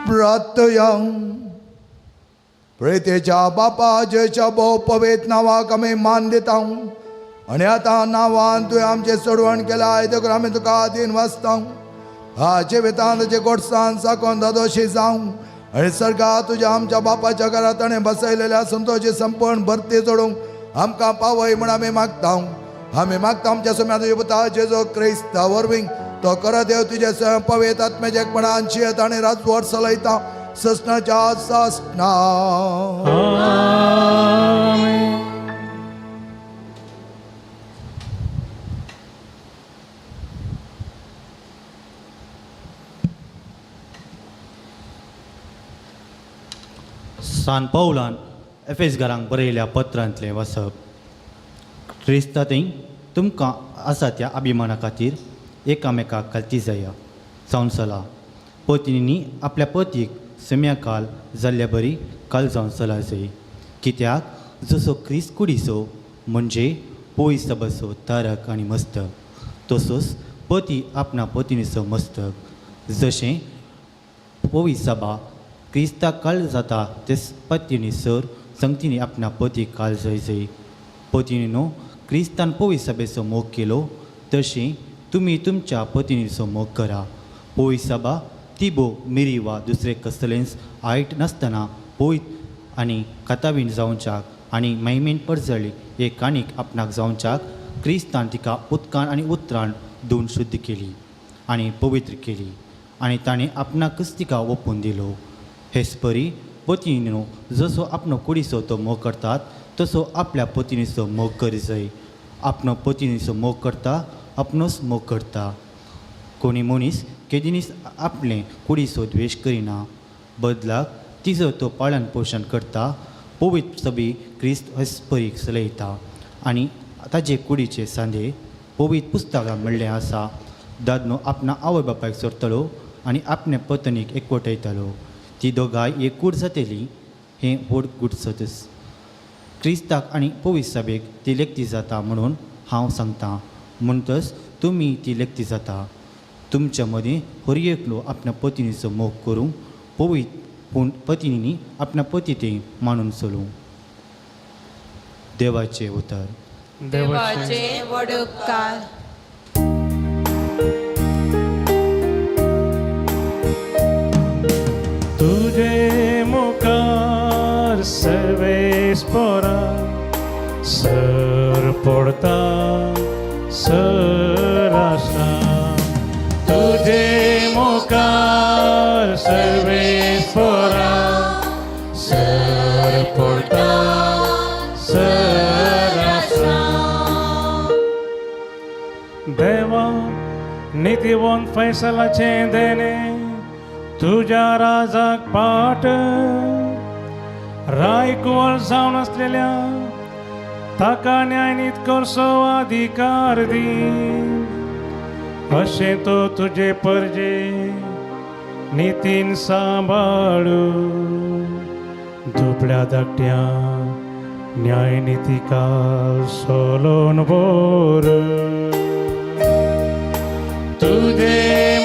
[SPEAKER 3] प्रार्थया. प्रेतेच्या बापा जेच्या भोव पवित्र नांवाक आमी मान दिता आनी आतां नांवान तुवें आमचें सोडवण केलां देखून आमी तुका दिन वाचता. हा जिवितान तुजे गोडसान साकोन दादोशी जावं आनी सर्गा तुज्या आमच्या बापाच्या घरात ताणें बसयलेल्या संतोशी संपूर्ण भरती जोडूंक आमकां पावय म्हूण आमी मागता. आमी मागता आमच्या सुम्या तुज्या पुता जेजू क्रिस्ता वरवीं तो खरो देव तुजे स्वयं पवित्र आत्म्याच्या एकपणान जियेता आनी राजवट चलयता ससनाच्या सासना.
[SPEAKER 4] आमेन.
[SPEAKER 6] सान पावलान एफेसगारांक बरयल्या पत्रांतलें वाचप. क्रिस्तांतय तुमकां आसा त्या अभिमाना खातीर एकामेकाक घालती जाया जावन चला. पत्नींनी आपल्या पतीक सम्या काल जाल्ल्या बरी काल जावन चला जाय, कित्याक जसो क्रिस्त कुडीचो म्हणजे पयस सबाचो तारक आनी मस्तक, तसोच पती आपणा पत्नीचो मस्तक. जशें पवी सभा क्रिस्ताक काल जाता तेच पत्नीनी सर संगतीनी आपणा पतीक काल जाय जाय. पत्नीनो क्रिस्तान पवी सभेचो मोग केलो तशें तुमी तुमच्या पत्नीचो मोग करा. पवी सभा ती भोव मिरी वा दुसरे कसलेंच आयट नासतना पयत आनी कातावीन जावच्याक आनी महिमेन परजळी एक काणीक आपणाक जावच्याक क्रिस्तान तिका उदकान आनी उतरान धुवन शुद्ध केली आनी पवित्र केली आनी ताणें आपणाकच तिका ओपून दिलो. हेच परी पतीनो जसो आपलो कुडीचो तो मोग करतात तसो आपल्या पत्नीचो मोग करी जाय. आपलो पत्नीचो मोग करता आपणोच मोग करता. कोणी मनीस केदीनीच आपले कुडीचो द्वेश करिना, बदलाक तिजो तो पालन पोशण करता. पवित्र सभी क्रिस्त हेच परी चलयता आनी ताजे कुडीचे सांदे पवित्र पुस्तकां म्हणलें आसा, दादलो आपणा आवय बापायक सोडटलो आनी आपणे पत्नीक एकवटयतलो, ती दोगांय एक कूड जातली. हें व्हड गूढ सदस क्रिस्ताक आनी पवित्र सभेक ती लेखती जाता म्हणून हांव सांगतां. म्हणटच तुमी ती लेखती जाता. तुमच्या मदीं हर एकलो आपल्या पत्नीचो मोग करूंक पवित्र, पूण पत्नीनी आपल्या पती तें मानून चलूं. देवाचें उतर.
[SPEAKER 1] देवाचे व्हड उपकार.
[SPEAKER 4] तुझे मुखार सर्वेस्पोरा सर पडता सर आसा. तुझे मुखार सर्वेस्पोरा सर पडता सर आसा. देवा नितीवंत फैसलाचें देणें तुज्या राजाक पाट रायकुंवर जावन आसलेल्या ताका न्यायनीत करचो अधिकार दी. अशें तो तुजे परजे नितीन सांबाळू दुबळ्या धाकट्या न्यायनितिकाल सोलोन बोर. तुझे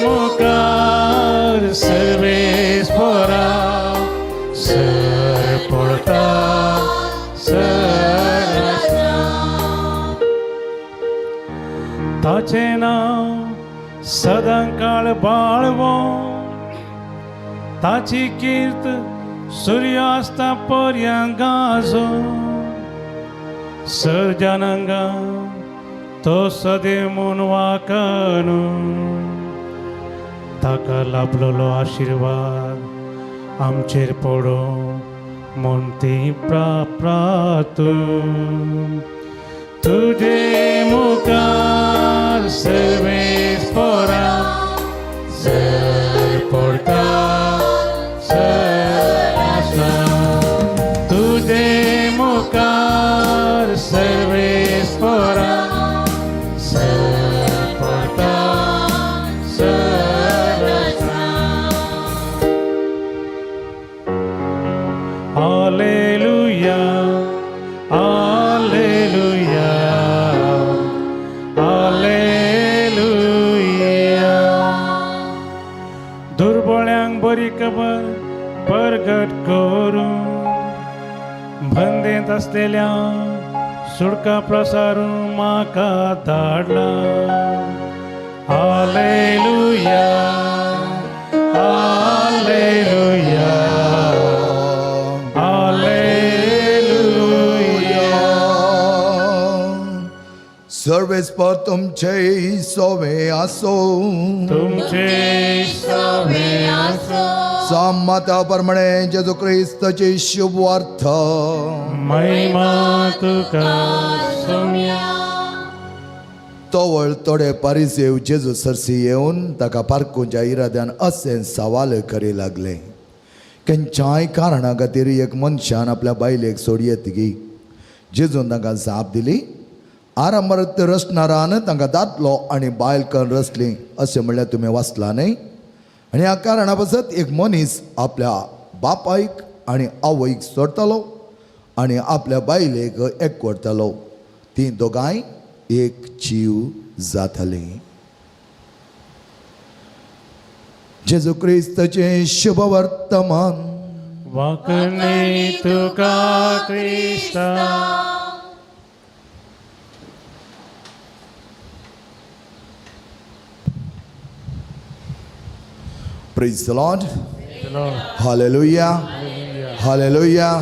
[SPEAKER 4] मुखार सर्वेस्पोरा सर पडता सर आसा. ताचें नांव सदां काळ बाळवो, ताची कीर्त सुर्यास्ता पर्यंत गाजो. सर्जनांगा तो सदैव म्हूण वाकानू, ताका लाभलेलो आशिर्वाद आमचेर पडूं म्हूण ती प्राप्रातू. तुजे मुखार सर्वेस्पोरा सर पडता सर आसा. तुजे मुखार सर्वेस्पोरा सर पडता सर आसा. Alleluia, alleluia, alleluia. दुर्बळ्यांक बरी खबर परगट करूं, बंदेंत आसलेल्या सुडका प्रसारूं म्हाका धाडला. आलेलुया, आलेलुया, आलेलुया.
[SPEAKER 3] सर्व सर्वेस्पर तुमचे सोवे आसो.
[SPEAKER 4] तुमचे
[SPEAKER 1] सोवे आसो.
[SPEAKER 3] संमता प्रमाणे जेजू क्रिस्ताची शुभ वार्ता.
[SPEAKER 4] महिमा तुका सोम्या.
[SPEAKER 3] तवळ थोडे पारिसेव जेजू सरशी येवन ताका पारखुच्या इराद्यान अशें सवाल करी लागले, खंयच्याय कारणा खातीर एक मनशान आपल्या बायलेक सोडयेत गी? जेजून तांकां जाप दिली, आरंभार रचणारान तांकां दादलो आनी बायल करून रचली अशें म्हणल्यार तुमी वाचलां न्हय? आनी ह्या कारणा पासत एक मनीस आपल्या बापायक आनी आवयक सोडटलो आनी आपल्या बायलेक एकवटतलो, तीं दोगांय एक जीव जातलीं. जेजू क्रिस्ताचें शुभ वर्तमान.
[SPEAKER 4] वाकणे तुका क्रिस्ता.
[SPEAKER 3] Praise the Lord. Hallelujah. Hallelujah.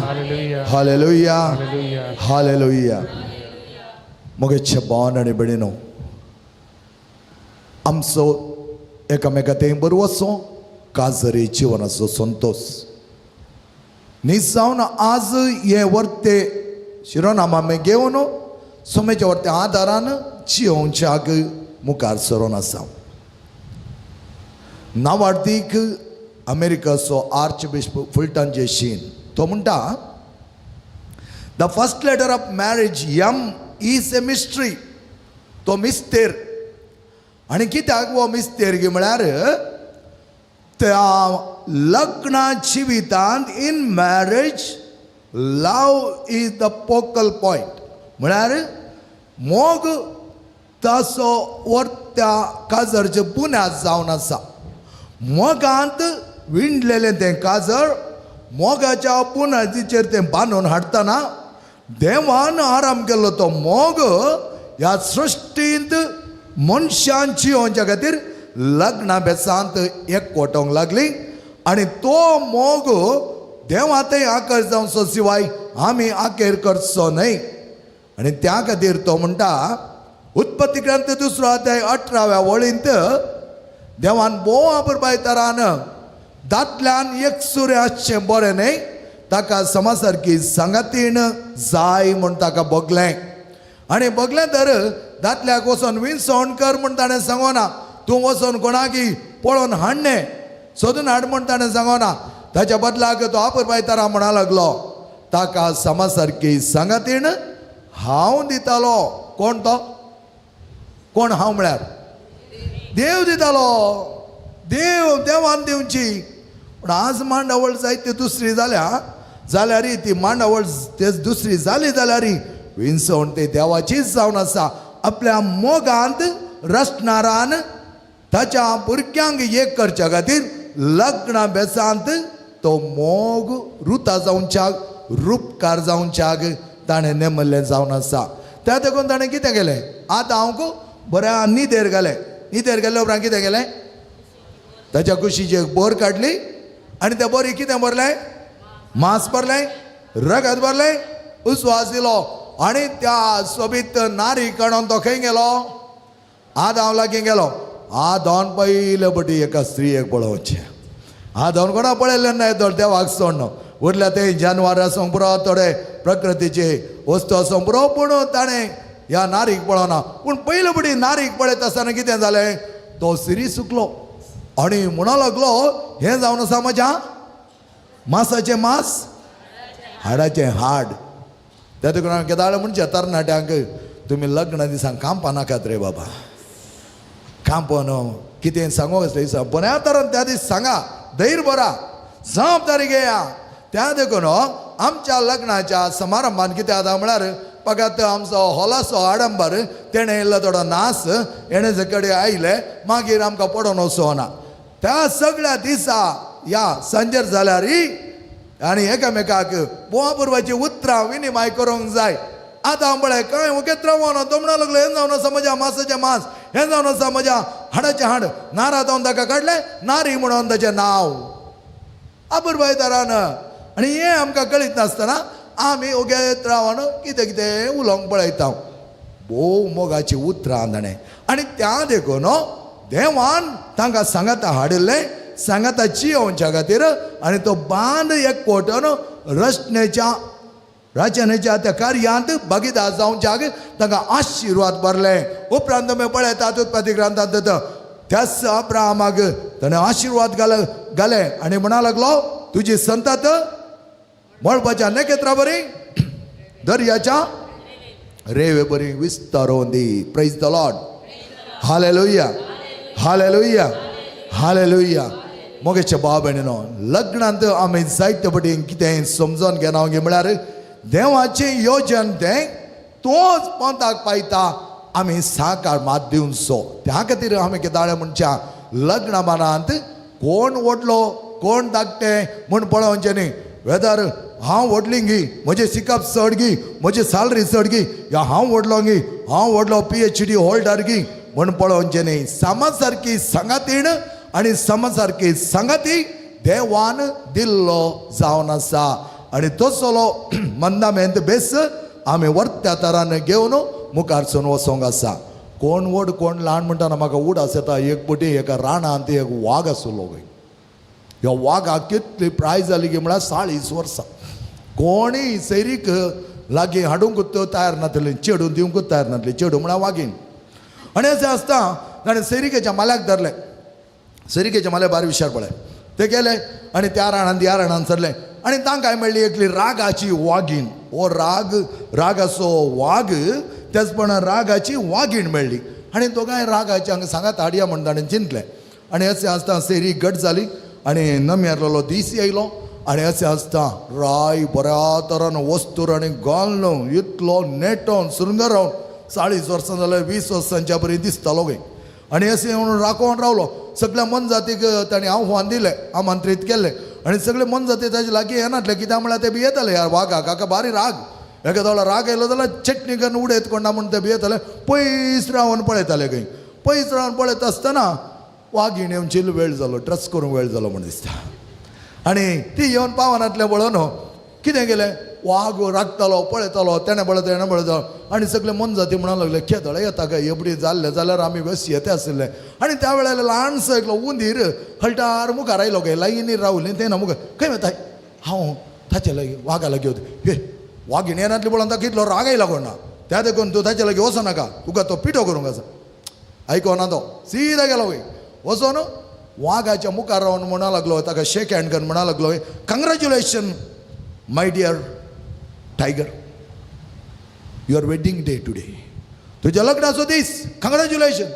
[SPEAKER 3] Hallelujah. Hallelujah. म्हगे भावन आनी भयणीनो, आमचो एकामेका तें बरो वचो काजरी जिवनाचो संतोश निजावन आज हे वर्ते शिरोनामा आमी घेवन सोमेच्या वर्ते आदारान जियोवच्याक मुखार सरोन आसा. नावार्दीक अमेरिकाचो आर्च बिशप फुलटन जे शीन तो म्हणटा, the first letter of marriage M is a mystery. तो मिस्तेर. आनी कित्याक हो मिस्तेर गी म्हळ्यार त्या लग्ना जिवितांत in marriage love is the focal point. म्हळ्यार मोग ताचो त्या काजरचे बुन्याद जावन आसा. मोगांत विणलेलें तें काजर मोगाच्या बुन्यादीचेर तें बांदून हाडटना देवान आराम केल्लो तो मोग ह्या सृश्टींत मनशांची जियोवच्या खातीर लग्ना बेसांत एकवटोंक लागली आनी तो मोग देवांतय आकर जावचो शिवाय आमी आकेर करचो न्हय. आनी त्या खातीर तो म्हणटा, उत्पत्ती ग्रंथ दुसरो अध्याय 18व्या वळींत देवान भोव अपुरबाय तरान दादल्यान एकसुरें आसचें बरें न्हय, ताका समा सारकी सांगातीण जाय म्हूण ताका भोगलें. आनी भोगलें तर दादल्याक वचोन विनसवण कर म्हूण ताणें सांगोना, तूं वचोन कोणाकी पळोवन हाडणें सोदून हाड म्हूण ताणें सांगोना. ताच्या बदलाक तो अपुरबाय तरा म्हणा लागलो, ताका समा सारकी सांगातीण हांव दितालो. कोण तो? कोण हांव म्हळ्यार देव दितालो. देव देवान दिवची. पूण आज मांडावळ जायते दुसरी जाल्या जाल्यार ती मांडावळ ते दुसरी जाली जाल्यार विनसवण ते देवाचीच जावन आसा. आपल्या मोगांत रचणारान ताच्या भुरग्यांक एक करच्या खातीर लग्ना बेसांत तो मोग रुता जावच्याक रुपकार जावच्याक ताणें नेमल्लें जावन आसा. त्या देखून ताणें कितें केलें, आतां हांव बऱ्या निदेर घालें. निदेर गेल्या उपरांत कितें केलें, ताच्या कुशीची एक बोर काडली आनी त्या बोरी कितें भरलें, मांस भरलें, रगत भरलें, उस्वास दिलो आनी त्या सोबीत नारी काडून तो खंय गेलो, आदांव लागीं गेलो. आदान पयले पटी एका स्त्रियेक पळोवचें. आदान कोणा पळयलें ना तो देवाक सोडण उरल्या ते जानवर आसूंक पुरो, थोडे प्रकृतीचे वस्तू आसूंक पुरो, पूण ताणें ह्या नारीक पळोवना. पूण पयले पटी नारीक पळयत आसतना कितें जालें, तो सिरी सुकलो आनी म्हणो लागलो, हें जावन आसा म्हज्या मासाचें मांस हाडाचें हाड. त्या देखून केदाळ म्हणचे तरणाट्यांक, तुमी लग्न दिसांक कांपां नाकात रे बाबा, कांपो न्हू कितें सांगूंक आसलें दिसा बऱ्या तरान त्या दीस सांगा, धैर्य बरा, जबाबदारी घेया. त्या देखून आमच्या लग्नाच्या समारंभान कितें जाता म्हळ्यार फकत आमचो हॉलाचो आडंबर, तेणें इल्लो थोडो नास हेणें जे आयले मागीर आमकां पडोन वचोना. त्या सगळ्या दिसा ह्या सांजेर जाल्यार आनी एकामेकाक बोवा पुरवाची उतरां विनिमय करूंक जाय. आतां हांव पळय कांय ओगेत रावना, तो म्हणा लागलो, हें जावन आसा म्हज्या मासाचें मांस, हें जावन आसा म्हज्या हाडाचें हाड. नारा जावन ताका काडलें नारी म्हणून ताचें नांव अपुरबाय तरान. आनी हें आमकां कळीत नासतना आमी ओगेत रावन कितें कितें उलोवंक पळयता. भोव मोगाची उतरां ताणें. आनी त्या देखून देवान तांकां सांगाता हाडिल्लें, सांगाता जियोवच्या खातीर. आनी तो बांद एकवटून रचनेच्या रचनेच्या त्या कार्यांत भागीदार जावच्याक तांकां आशिर्वाद भरले. उपरांत तुमी पळयतात उत्पत्ती ग्रंथांत त्याच अब्राहमाक ताणें आशिर्वाद घाले आनी म्हणा लागलो, तुजी संतात मळबाच्या नखेत्रा बरी, दर्याच्या रेवे बरी विस्तारोवन दी. Praise the Lord. Hallelujah, hallelujah, hallelujah. मोगेचे भाव भयणीनो, लग्नांत आमी जायते पटी कितें समजून घेना म्हळ्यार देवाचें योजन तें तोच पंथाक पायता, आमी साकार मात दिवचो. त्या खातीर आमी कितें म्हणच्या लग्न मानांत कोण व्हडलो कोण धाकटें म्हूण पळोवचें न्ही. वेदर हांव व्हडली गी, म्हजें शिकप चड गी, म्हजी सॅलरी चड गी, या हांव व्हडलो गी, हांव व्हडलो PhD holder गी म्हूण पळोवचें न्ही. सामा सारकी सांगातीण आनी सामा सारकी सांगाती देवान दिल्लो जावन आसा. आनी तसलो मंदामेंत बेस आमी वर्त्या तरान घेवन मुखार सून वचोंक आसा. कोण व्हड कोण ल्हान म्हणटाना म्हाका उडास येता. एक पटी एका रानांत एक वाग आसलो खंय. ह्या वागाक कितली प्राय जाली की म्हळ्यार 40 वर्सां कोणीय सैरीक लागीं हाडूंक तयार नासले, चेडूं दिवंकूच तयार नासले. चेडूं म्हळ्यार वागीन. आनी अशें आसता ताणें सैरिकेच्या माल्याक धरलें. सैरिकेच्या माल्याक बारी विचार पळय ते गेले आनी त्या राणान ह्या राणान सरले आनी तांकां मेळ्ळी एकली रागाची वागीण. हो राग रागाचो वाग, त्याच प्रमाणे रागाची वागीण मेळ्ळी. आनी दोगांय रागाची हांगा सांगात हाडया म्हण ताणें चिंतलें. आनी अशें आसता सैरी घट जाली आनी नम्यारलो दीस येयलो. आनी अशें आसता राय बऱ्या तरान वस्तूर आनी घालून इतलो नेटोन सुरंगरावन 40 वर्सां जाल्यार 20 वर्सांच्या बरी दिसतालो खंय. आनी अशें म्हणून राखोवन रावलो. सगल्या मनजातीक ताणें आव्हान दिलें, आमंत्रीत केलें. आनी सगळे मनजाती ताजे लागीं येनातले, कित्याक म्हळ्यार ते भियेताले यार वागाक हाका भारी राग, एका दोळो राग येयलो जाल्यार चटणी करून उडयत कोणा म्हूण ते भियेताले. पयस रावन पळयताले खंय. पयस रावन पळयता आसतना वागीण येवन चिल वेळ जालो, ड्रेस करूंक वेळ जालो म्हूण दिसता. आनी ती येवन पावनातलें पळोवन कितें केलें, वाग राखतालो पळयतालो, तेणें पळयता तेणें पळयतालो. आनी सगळे मनजाती म्हणूंक लागले, खेदळे येता काय एबडी जाल्ले जाल्यार आमी बेस येते आशिल्ले. आनी त्या वेळार ल्हानसो एकलो उंदीर हळटार मुखार आयलो काय, लायनीर रावली तेन्ना मुखार खंय वताय हांव ताचे लागीं वागा लागीं वता. हे वागीण येनातली पळोवन ताका कितलो राग आयला कोण ना, त्या देखून तूं ताचे लागीं वचो नाका, तुका तो पिठो करूंक आसा. आयकोना तो सीधा गेलो वय वचोन वागाच्या मुखार रावन म्हणा लागलो, ताका शेक हँड करून म्हणा लागलो, congratulation my dear tiger, your wedding day today, तुज्या लग्नाचो दीस, कंग्रेच्युलेशन.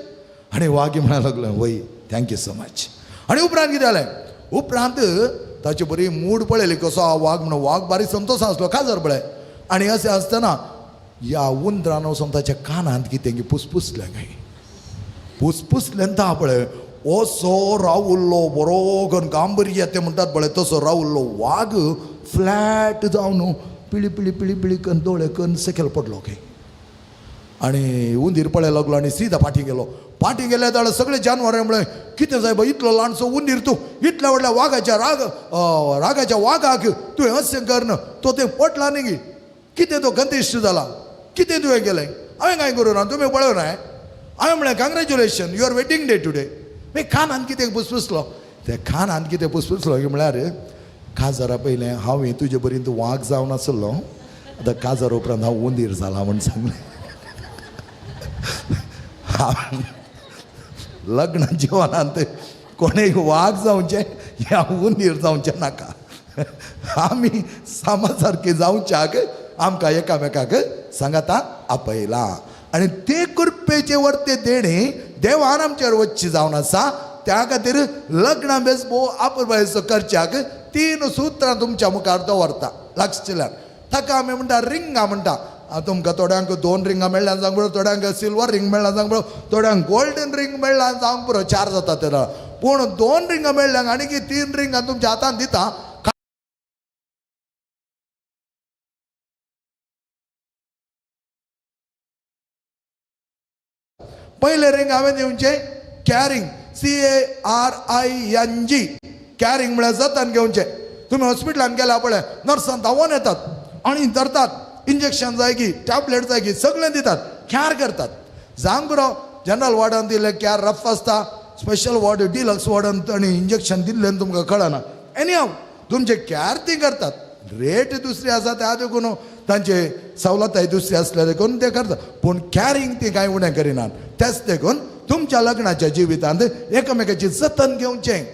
[SPEAKER 3] आनी वागी म्हणा लागलो, वय thank you so much. आनी उपरांत कितें जालें, उपरांत ताची बरी मूड पळयली कसो हा वाग म्हणून. वाग बारीक संतोश आसलो काजर पळय. आनी अशें आसतना ह्या उंदरान वचोन ताच्या कानांत कितें पुसपुसलें काय, पुसपुसलें ता पळय असो रावुल्लो बरो करून गांबरी येते म्हणटात पळय तसो रावुल्लो वाग फ्लॅट जावन पिळी पिळी पिळी पिळी करून दोळे करून सकयल पडलो खंय. आनी उंदीर पळय लागलो आनी सीधा फाटीं गेलो. फाटीं गेले जाल्यार सगळे जानवरां म्हळें, कितें जाय बाय इतलो ल्हानसो उंदीर तूं, इतल्या व्हडल्या वागाच्या रागाच्या वागाक तुवें अशें करन तो तें पडला न्ही गी, कितें तो गंतिश्ट जाला, कितें तुवें केलें, हांवें कांय करूं ना, तुमी पळोवं ना. हांवें म्हळें congratulation your wedding day today. मागीर कानान कितें पुसपुसलो, ते कानान कितें पुसपुसलो की म्हळ्यार काजारा पयलें हांव तुजे बरीन तूं वाग जावन आसलो, आतां काजार उपरांत हांव उंदीर जाला म्हूण सांगलें. लग्न जिवनांत कोणेय वाग जावचें या उंदीर जावचें नाका, आमी सामा सारके जावच्याक आमकां एकामेकाक सांगाता आपयला. आनी ते कृपेचे वर्ते देणे देवान आमचेर वच्ची जावन आसा. त्या खातीर लग्ना बेस भोव आपुरबायेचो करच्याक 3 सुत्रां तुमच्या मुखार दवरता लक्ष दिल्यार. ताका आमी म्हणटा रिंगां म्हणटा. तुमकां थोड्यांक 2 रिंगां मेळ्ळ्या जावंक पुरो, थोड्यांक सिल्वर रिंग मेळ्ळा जावंक पुरो, थोड्यांक गोल्डन रिंग मेळ्ळा जावंक पुरो, 4 जाता ते. पूण 2 रिंगां मेळ्ळ्या आनी 3 रिंगां तुमच्या हातान दिता. पयलें रिंग हांवें दिवचें कॅरिंग, CARING, carrying म्हळ्यार जतन घेवचें. तुमी हॉस्पिटलान गेल्या पळय नर्सान धांवोन येतात आनी धरतात, इंजेक्शन जाय की टॅबलेट जाय की सगळें दितात. क्यार करतात. जावंक पुरो जनरल वॉर्डान दिलें क्यार रफ आसता, स्पेशल वॉर्ड डिलक्स वॉर्डान आनी इंजेक्शन दिल्लें तुमकां कळना. एनी हांव तुमचे क्यार ती करतात. रेट दुसरी आसा त्या देखून तांचे सवलताय दुसरी आसल्या देखून ते करतात, पूण कॅरींग ती कांय उणें करिनात. तेच देखून तुमच्या लग्नाच्या जिवितांत एकामेकाची जतन घेवचें.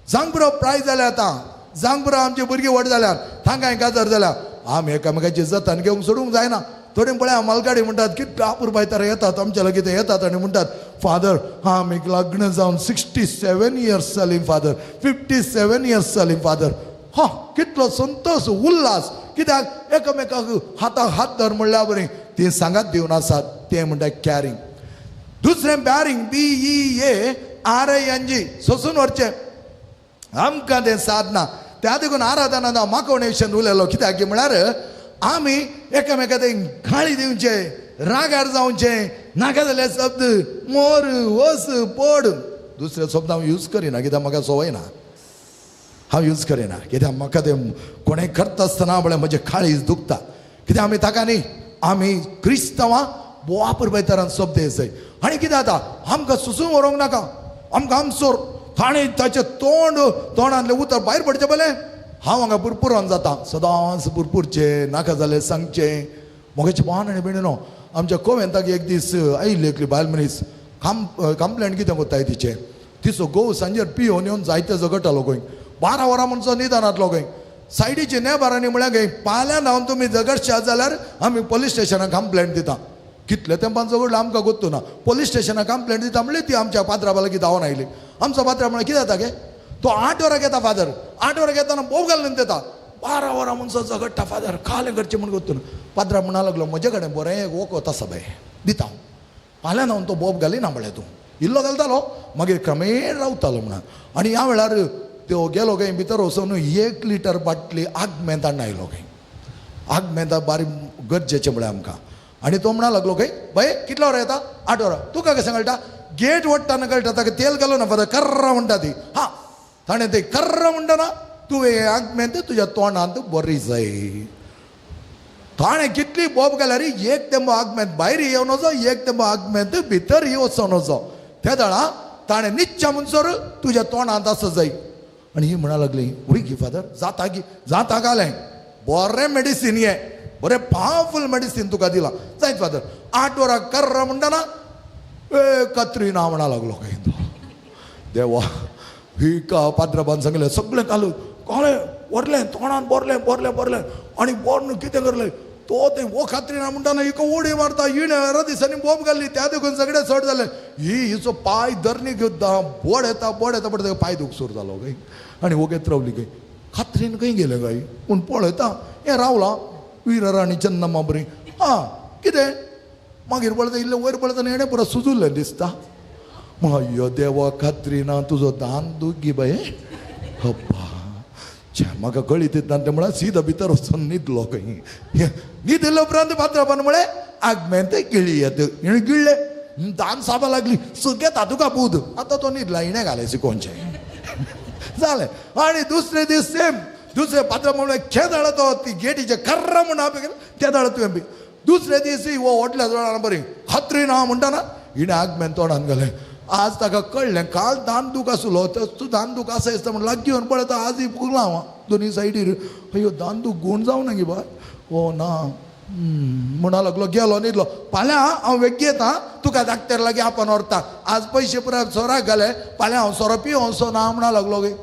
[SPEAKER 3] जावंक पुरो प्राय जाल्या आतां, जावंक पुरो आमची भुरगीं व्हड जाल्यार, तांकां काजार जाल्या, आमी एकामेकाची जतन घेवंक सोडूंक जायना. थोडी पळय मालगाडी म्हणटात कितले अपुरबायतार येतात आमच्या लागीं, ते येतात आनी म्हणटात फादर आमी लग्न जावन 67 इयर्स जालीं फादर, 57 इयर्स जालीं फादर. हा कितलो संतोश उल्हास. कित्याक एकामेकाक हाताक हात धर म्हणल्या बरी ती सांगात दिवन आसात. तें म्हणटा कॅरींग. दुसरें बॅरींग, BEARING, सोसून व्हरचें. आमकां तें सादना. त्या देखून आराधना माकोवणेशन उलयलो. कित्याक म्हळ्यार आमी एकामेका ते गाळी दिवचे, रागार जावचें, नाका जाल्यार शब्द मोर वस पड. दुसरे शब्द हांव यूज करिना कित्याक म्हाका संवय ना, हांव यूज करिना कित्याक म्हाका तें कोणें करता आसतना म्हळ्यार म्हजें काळीज दुखता. कित्याक आमी ताका न्ही, आमी क्रिस्तांवां वापर बेतरान शब्द येसय. आनी कितें जाता आमकां सुसून व्हरूंक नाका, आमकां आमसोर ताणें ताचें तोंड तोंडांतलें उतर भायर पडचें पयलें हांव हांगा पुरपुरान जाता, सदांच पुरपुरचें, नाका जालें सांगचें. म्हगेचें भान आनी भयणीनो आमच्या कोवेंताक एक दीस आयिल्ली एकली बायल मनीस, कंप्लेंट कितें कोत्ताय तिचें, तिचो घोव सांजेर पियोवन येवन जायते झगडटालो खंय, 12 वरां म्हणचो निदानांतलो खंय. सायडीचे नेबारांनी म्हळ्यार खंय पाल्यान हांव तुमी झगडशात जाल्यार आमी पोलीस स्टेशनाक कंप्लेंट दिता. कितले तेंपान झगडलो आमकां गोत्तू ना. पोलीस स्टेशनाक कंप्लेंट दिता म्हणली ती आमच्या पात्राबा लागीं धांवन आयली. आमचो पात्रा म्हळ्यार कितें जाता गे, तो 8 वरां येता फादर, 8 वरां येताना बोब घालून येता, 12 वरां म्हणसो झगडटा फादर, कालें करचें म्हूण गोत्तू ना. पात्रा म्हणा लागलो म्हजे कडेन बरें एक वखद आसा बाय दिता हांव, फाल्यां हांव तो बोब घालिना म्हळ्यार तूं इल्लो घालतालो मागीर क्रमेण रावतालो म्हणून. आनी ह्या वेळार त्यो गेलो खंय भितर वचून 1 लिटर बाटली आगमेंतान आयलो खंय. आगमेंता बारीक गरजेचें म्हळ्यार आमकां. आनी तो म्हणा लागलो खंय बाय कितल्या वरां येता, 8 वरां. तुका कशें कळटा, गेट वडटाना कळटा ताका तेल घालूं ना फादर, कर्र म्हणटा ती. हां ताणें ते कर्र म्हणटना तुवें आगमेंत तुज्या तोंडांत बरी जाय. ताणें कितली बोब घाल्यार एक तेंबो आगमेंत भायर येवन वचो, एक तेंबो आगमेंत भितर वचोन वचो. ते दळा ताणें निच्च्या म्हणसर तुज्या तोंडांत आसा जाय. आनी ही म्हणा लागली वय गी फादर जाता गी जाता घालें, बरें मेडिसीन हें, बरें पावरफूल मेडिसीन तुका दिलां जायत फादर. 8 वरां कर्र म्हणटना ए कात्री ना म्हणा लागलो खंय तो. देवा ही का पात्राबान सांगलें सगळें घालून कळ्ळें व्हरलें तोंडान बोरलें बोरलें बोरलें आनी बोरून कितें करलें तो तें वो खात्री ना म्हणटा हिका उडी मारता, हिणें हेर दिसांनी बोब घाल्ली त्या देखून सगळें चड जालें. ही हिचो पांय धरणी घेता बोड येता बोड येता पडटा पांय दुखसूर जालो खंय. आनी वोगेत रावली खंय खात्रीन खंय गेलें काय पूण पळयता हें रावलां वीर आनी चन्नम्मा बरी. आं कितें मागीर पळयता इल्लें वयर पळयता हेणें पुरो सुजुल्लें दिसता. अय्यो देवा खात्री ना तुजो दान दुगी बाये अप्पा छे म्हाका कळीत येतना तें म्हळ्यार सीधा भितर वचून न्हिदलो खंय. न्हिदले उपरांत पात्राबान म्हळें आगमेंत गिळी येत. हिणें गिळ्ळें दान साबा लागली सगळें तुका बूद. आतां तो न्हिदला हिणें घालें शिकोवचें जालें. आनी दुसरे दीस सेम दुसरे पात्रा म्हणलें खेदाळ तो ती गेटीचे कर्र म्हूण आपे तेदाळ तुवें बी. दुसरे दीस हो व्हडल्या जोडान बरी खात्री ना म्हणटा ना हिणें आगमेन तोंडान घालें. आज ताका कळ्ळें काल दान दूख आसलो तूं दान दूख आसा दिसता म्हण लागीं येवन पळयता आज फुगलां हांव दोनी सायडीर अयो दान दूख गूण जावं ना गे बाय ओ ना म्हणा लागलो गेलो न्हिदलो. फाल्यां हांव वेगळी येता तुका डाक्टर लागीं आपोवन व्हरता, आज पयशे पुराय सोराक घाले फाल्यां हांव सोरो पिवंसो ना म्हणा लागलो गे.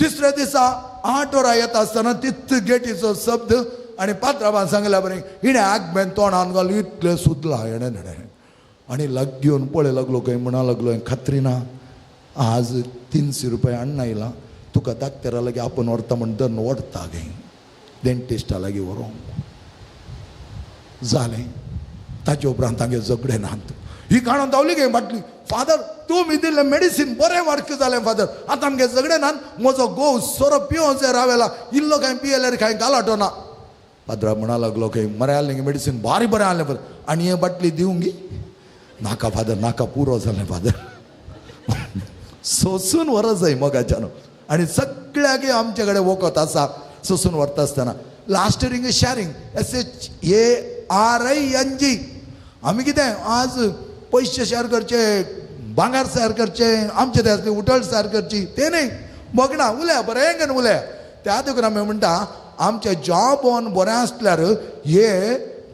[SPEAKER 3] तिसऱ्या दिसा 8 वरां येता आसतना तित गेटीचो शब्द आनी पात्राबान सांगल्या बरें हिणें आगमेन तोंडान घाल इतलें सुदलां हेणें हेणें. आनी लागीं येवन पळय लागलो खंय म्हणा लागलो खात्री ना आज 300 रुपया हाडून आयला तुका डाक्टरा लागीं आपोवन व्हरता म्हण धरून व्हरता खंय डेंटिस्टा लागीं व्हरूंक जालें. ताचे उपरांत तांगे झगडे नात. ही काणून धांवली गे बाटली फादर तुमी दिल्लें मेडिसीन बरें वर्क जालें फादर, आतां आमगे झगडे नात, म्हजो घोव सोरो पिवोन रावेला इल्लो कांय पियेल्यार कांय गालाटो ना. पाद्रा म्हणा लागलो खंय मरे आसलें गे मेडिसीन भारी बरें आसलें फादर आनी हे बाटली दिवंक गी नाका फादर नाका पुरो जालें फादर. सोसून व्हरत जाय मोगाच्यान. आनी सगळ्याक आमचे कडेन वखद आसा सोसून व्हरता आसतना. Last ring sharing SHARING. आमी कितें आज पयशे शेअर करचे, भांगर शेअर करचे, आमचे ते आसली उटळ शेअर करची, ते न्ही बगना उलया बरें करून उलया. त्या देखून आमी म्हणटा आमचें जॉबोन बरें आसल्यार हे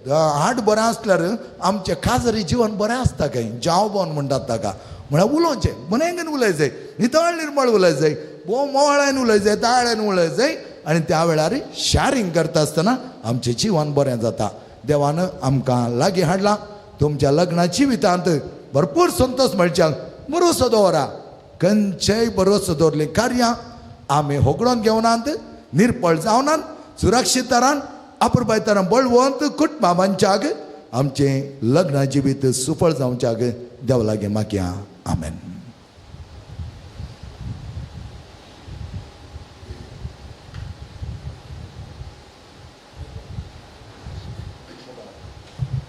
[SPEAKER 3] हार्ट बरें आसल्यार आमचें खाजरी जिवन बरें आसता खंय. जावबोन म्हणटात ताका, म्हळ्यार उलोवचें बरें करून उलय जाय, नितळ निर्मळ उलय जाय, भोव मोवाळान उलय जाय, ताळ्यान उलय जाय. आनी त्या वेळार शॅरींग करता आसतना आमचें जिवन बरें जाता. देवान आमकां लागीं हाडलां. तुमच्या लग्ना जिवितांत भरपूर संतोश मेळच्याक भरोसो दवरा. खंयचेय भरोसो दवरलीं कार्यां आमी होगडोवन घेवनात, निर्पळ जावनात, सुरक्षीत तरान अपुरबाय तरान बळवंत कुटुंबा बांदच्याक आमचें लग्न जिवीत सुफळ जावच्याक देव लागीं मागया. आमेन.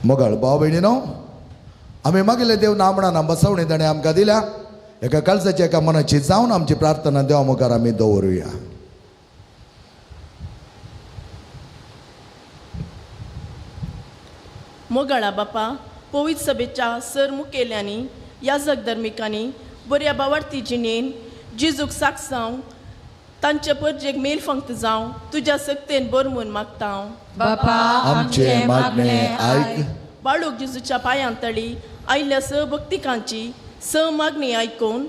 [SPEAKER 3] मोगाळ भाव भयणीनो, आमी मागिल्ले देव नामणां बसवणी ताणें आमकां दिल्या. एका काळजाची एका मनाची जावन आमची प्रार्थना देवा मुखार आमी दवरुया.
[SPEAKER 7] मोगाळा बापा, पवित्र सभेच्या सर मुखेल्यांनी याजक धर्मिकांनी बऱ्या बावार्थी जिणेन जिजूक साक्ष जावं, तांचे परजेक मेल फंक्त जावं, तुज्या सक्तेन बर म्हूण मागता हांव.
[SPEAKER 1] बापा
[SPEAKER 3] आमचें मागणें आयक.
[SPEAKER 7] बाळूक जेजूच्या पांयां तळी आयिल्ल्या स भक्तिकांची स मागणी आयकून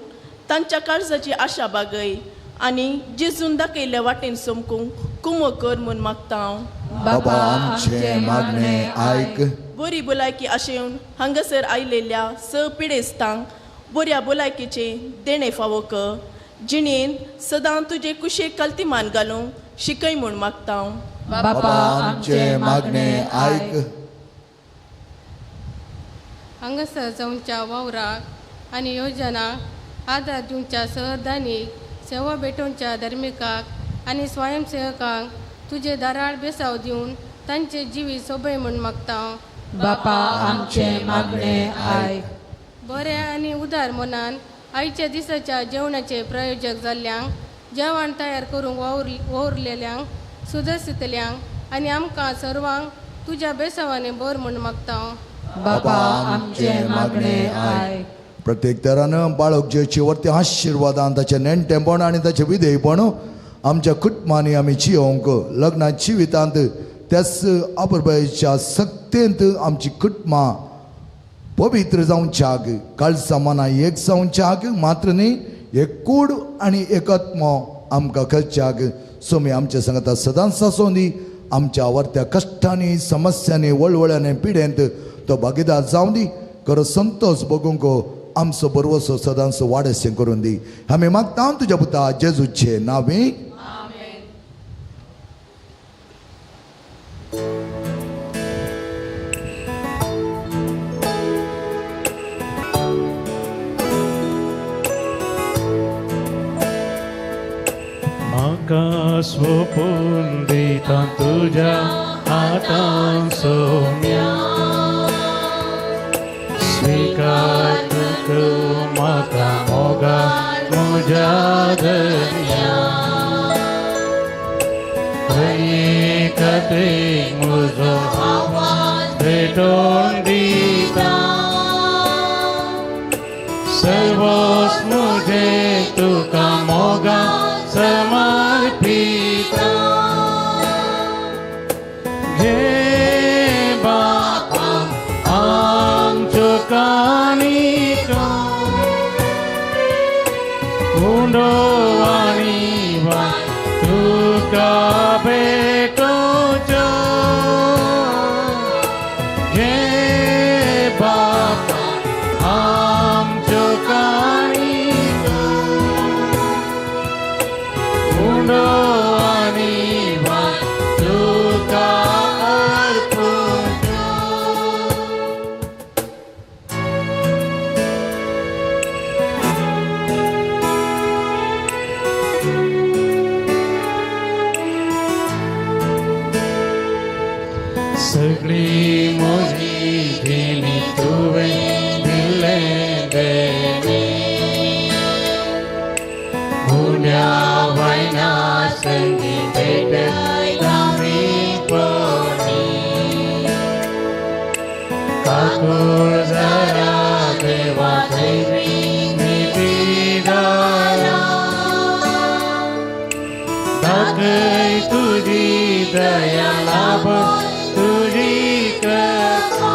[SPEAKER 7] तांच्या काळजाची आशा बागय आनी जेजून दाखयल्ल्या वाटेन समकूंक कुमो कर म्हूण मागता हांव.
[SPEAKER 3] बाबा आमचें मागणें आयक.
[SPEAKER 7] बरी भलायकी आशेवन हांगासर आयिल्ल्या स पिडेस्तांक बऱ्या भलायकेचें देणें फावो कर, जिणेंत सदां तुजे कुशेक कल्तिमान घालूंक शिकय म्हूण मागता हांव.
[SPEAKER 1] बाबा
[SPEAKER 3] आमचें मागणें आयक.
[SPEAKER 8] हांगासर जावच्या वावराक आनी योजनाक आदार दिवच्या सहदानीक सेवा भेटोवच्या धर्मिकाक आनी स्वयंसेवकांक तुजे दाराळ बेसाव दिवन तांचे जिवीत सोबय म्हूण मागता हांव.
[SPEAKER 1] बापा आमचें मागणें आयक.
[SPEAKER 8] बऱ्या आनी उदार मनान आयच्या दिसाच्या जेवणाचे प्रयोजक जाल्ल्यांक, जेवण तयार करूंक वावुरलेल्यांक, सुदर्शितल्यांक आनी आमकां सर्वांक तुज्या बेसावांनी बर म्हूण मागता हांव.
[SPEAKER 1] बापा आमचें मागणें आयक.
[SPEAKER 3] प्रत्येक तरान बाळक जेची वरती आशिर्वादान ताचें नेणटेंपण आनी ताचें विधेयपण आमच्या कुटुंबांनी आमी जियोंक लग्ना जिवितांत त्याच अपुरबायेच्या सक्तेंत आमची कुटुंबां पवित्र जावच्याक, काळजा मनां एक जावच्याक, मात्र न्ही एक कूड आनी एक आत्मो आमकां करच्याक सोमी आमच्या सांगता सदांच आसूं दी. आमच्या वरत्या कश्टांनी, समस्यांनी, वळवळ्यांनी, पिडेंत तो भागीदार जावं दी. खरो संतोष बगूंक आमचो बरवसो सदांच वाडशें करून दी. आमी मागता तुज्या पुता जेजूचे नांवे.
[SPEAKER 4] म्हाका सोपून दिता तुज्या हातान सोम्या, स्वीकार तूं म्हाका मोगा म्हज्या दर्या, खातीर म्हजो भेटोवन दिता, सर्वोस म्हजें तुका मोगा समर्पिता. घे बापा आमच्यो काणिको, उंडो आनी वाट तुका भेटोवच्यो. घे बापा आमच्यो काणिको, उंडो आनी वाट तुका अर्पुच्यो. सगळी म्हजी जिणी तुवें दिल्लें देणें, गुण्या वयना संगी भेटयता मीपणी, काकुळटेची दया लाभ तुजी कृपा.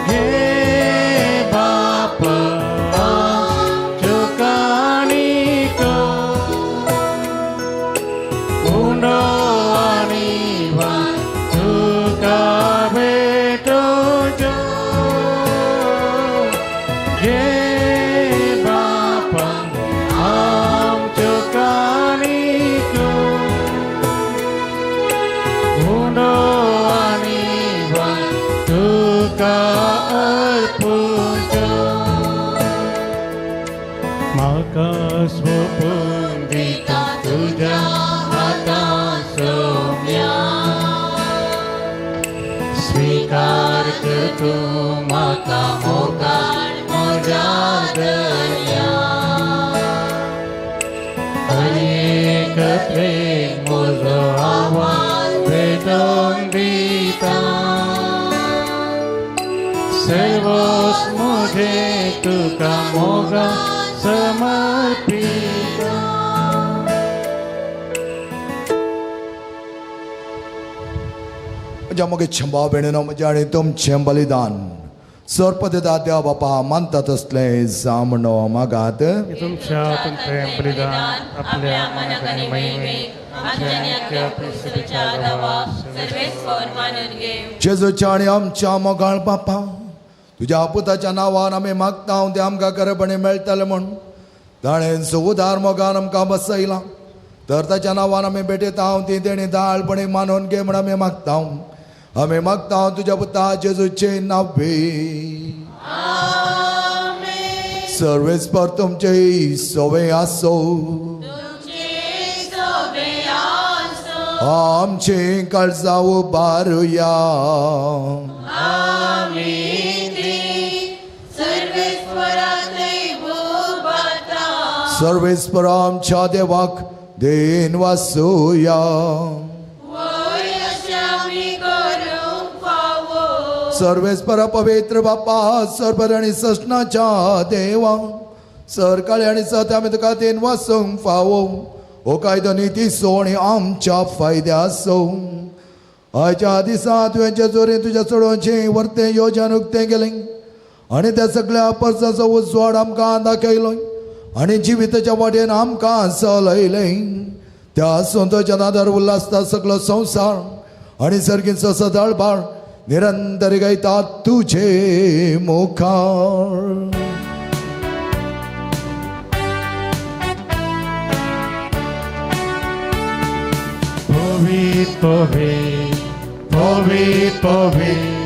[SPEAKER 4] घे बाप आमच्यो काणिको, उंडो आनी वान तुका भेटोवच्यो. घे बाप आमच्यो काणिको, उंडो आनी वान तुका अर्पुच्यो. म्हाका सोंपून दिता तुज्या हाता सोम्या, स्वीकार कर तूं म्हाका मोगान म्हज्या दर्या. एक प्रेम म्हजो आवाज भेटोवन दिता, सर्वोस म्हजें तुका मोगा समर्पिता.
[SPEAKER 3] म्हज्या मोगे भाव भयणीनो, म्हजें आनी तुमचें बलिदान सर्पदिता देवा बापा मानता तसलें जामणो मागात.
[SPEAKER 4] तुमच्या तुमचें बलिदान आपल्या मनाक आनी महिमेक आमच्या आनी आख्या पृथ्वीच्या देवा
[SPEAKER 9] सर्वेस्पर मानून घे.
[SPEAKER 3] जेजूच्या आनी आमच्या मोगाळ बापा, तुज्या पुताच्या नांवान आमी मागता तें आमकां खरेपणी मेळटलें म्हूण ताणें उदार मोगान आमकां बसयलां. तर ताच्या नांवान आमी भेटयता ती तेणी दाळपणी मानून घे म्हूण आमी मागता. आमी मागता तुज्या पुता जेजूचे नांवे. सर्वेस्पर तुमचे सोवे आसो, आमचे काळजां उबारुया. सर्वेस्पर आमच्या देवाक then वासुया. सर्वेस्पर पवित्र बापा, सर्वर आनी ससनाच्या देवा, सरकाळी आनी सत आमी तुका then वासूंक फावो. हो कायदो नितीचो आनी आमच्या फायद्याचो. आयच्या दिसा तुवें जेजोरी तुज्या चडोवचें वर्तें योजन उक्तें केलें आनी त्या सगळ्या परसाचो उजवाड आमकां दाखयलो आनी जिविताच्या वाटेन आमकां चलयलें. त्या संतोच्या नादार उल्हासता सगळो संवसार आनी सर्गींचो सदाळबाळ निरंतर गायता तुझे मुखार.
[SPEAKER 4] पवित्र पवित्र पवित्र पवित्र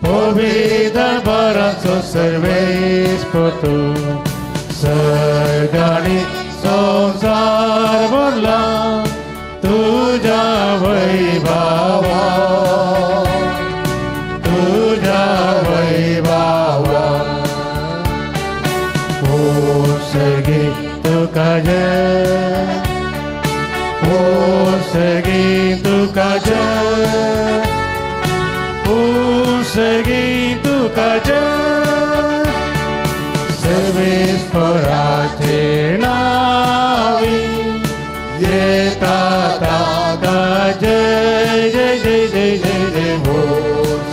[SPEAKER 4] पवित्र दरबाराचो सर्वेस्पर तूं, सर्गांनी संवसार भरला तुज्या वैभवा, तुज्या वैभवा. ओ सर्गी तुका जय, ओ सर्गी तुका जय, ओ सर्गी तुका जय. सर्वेस्पराचे नावी येता ताका जय जय जय जय जय जय. ओ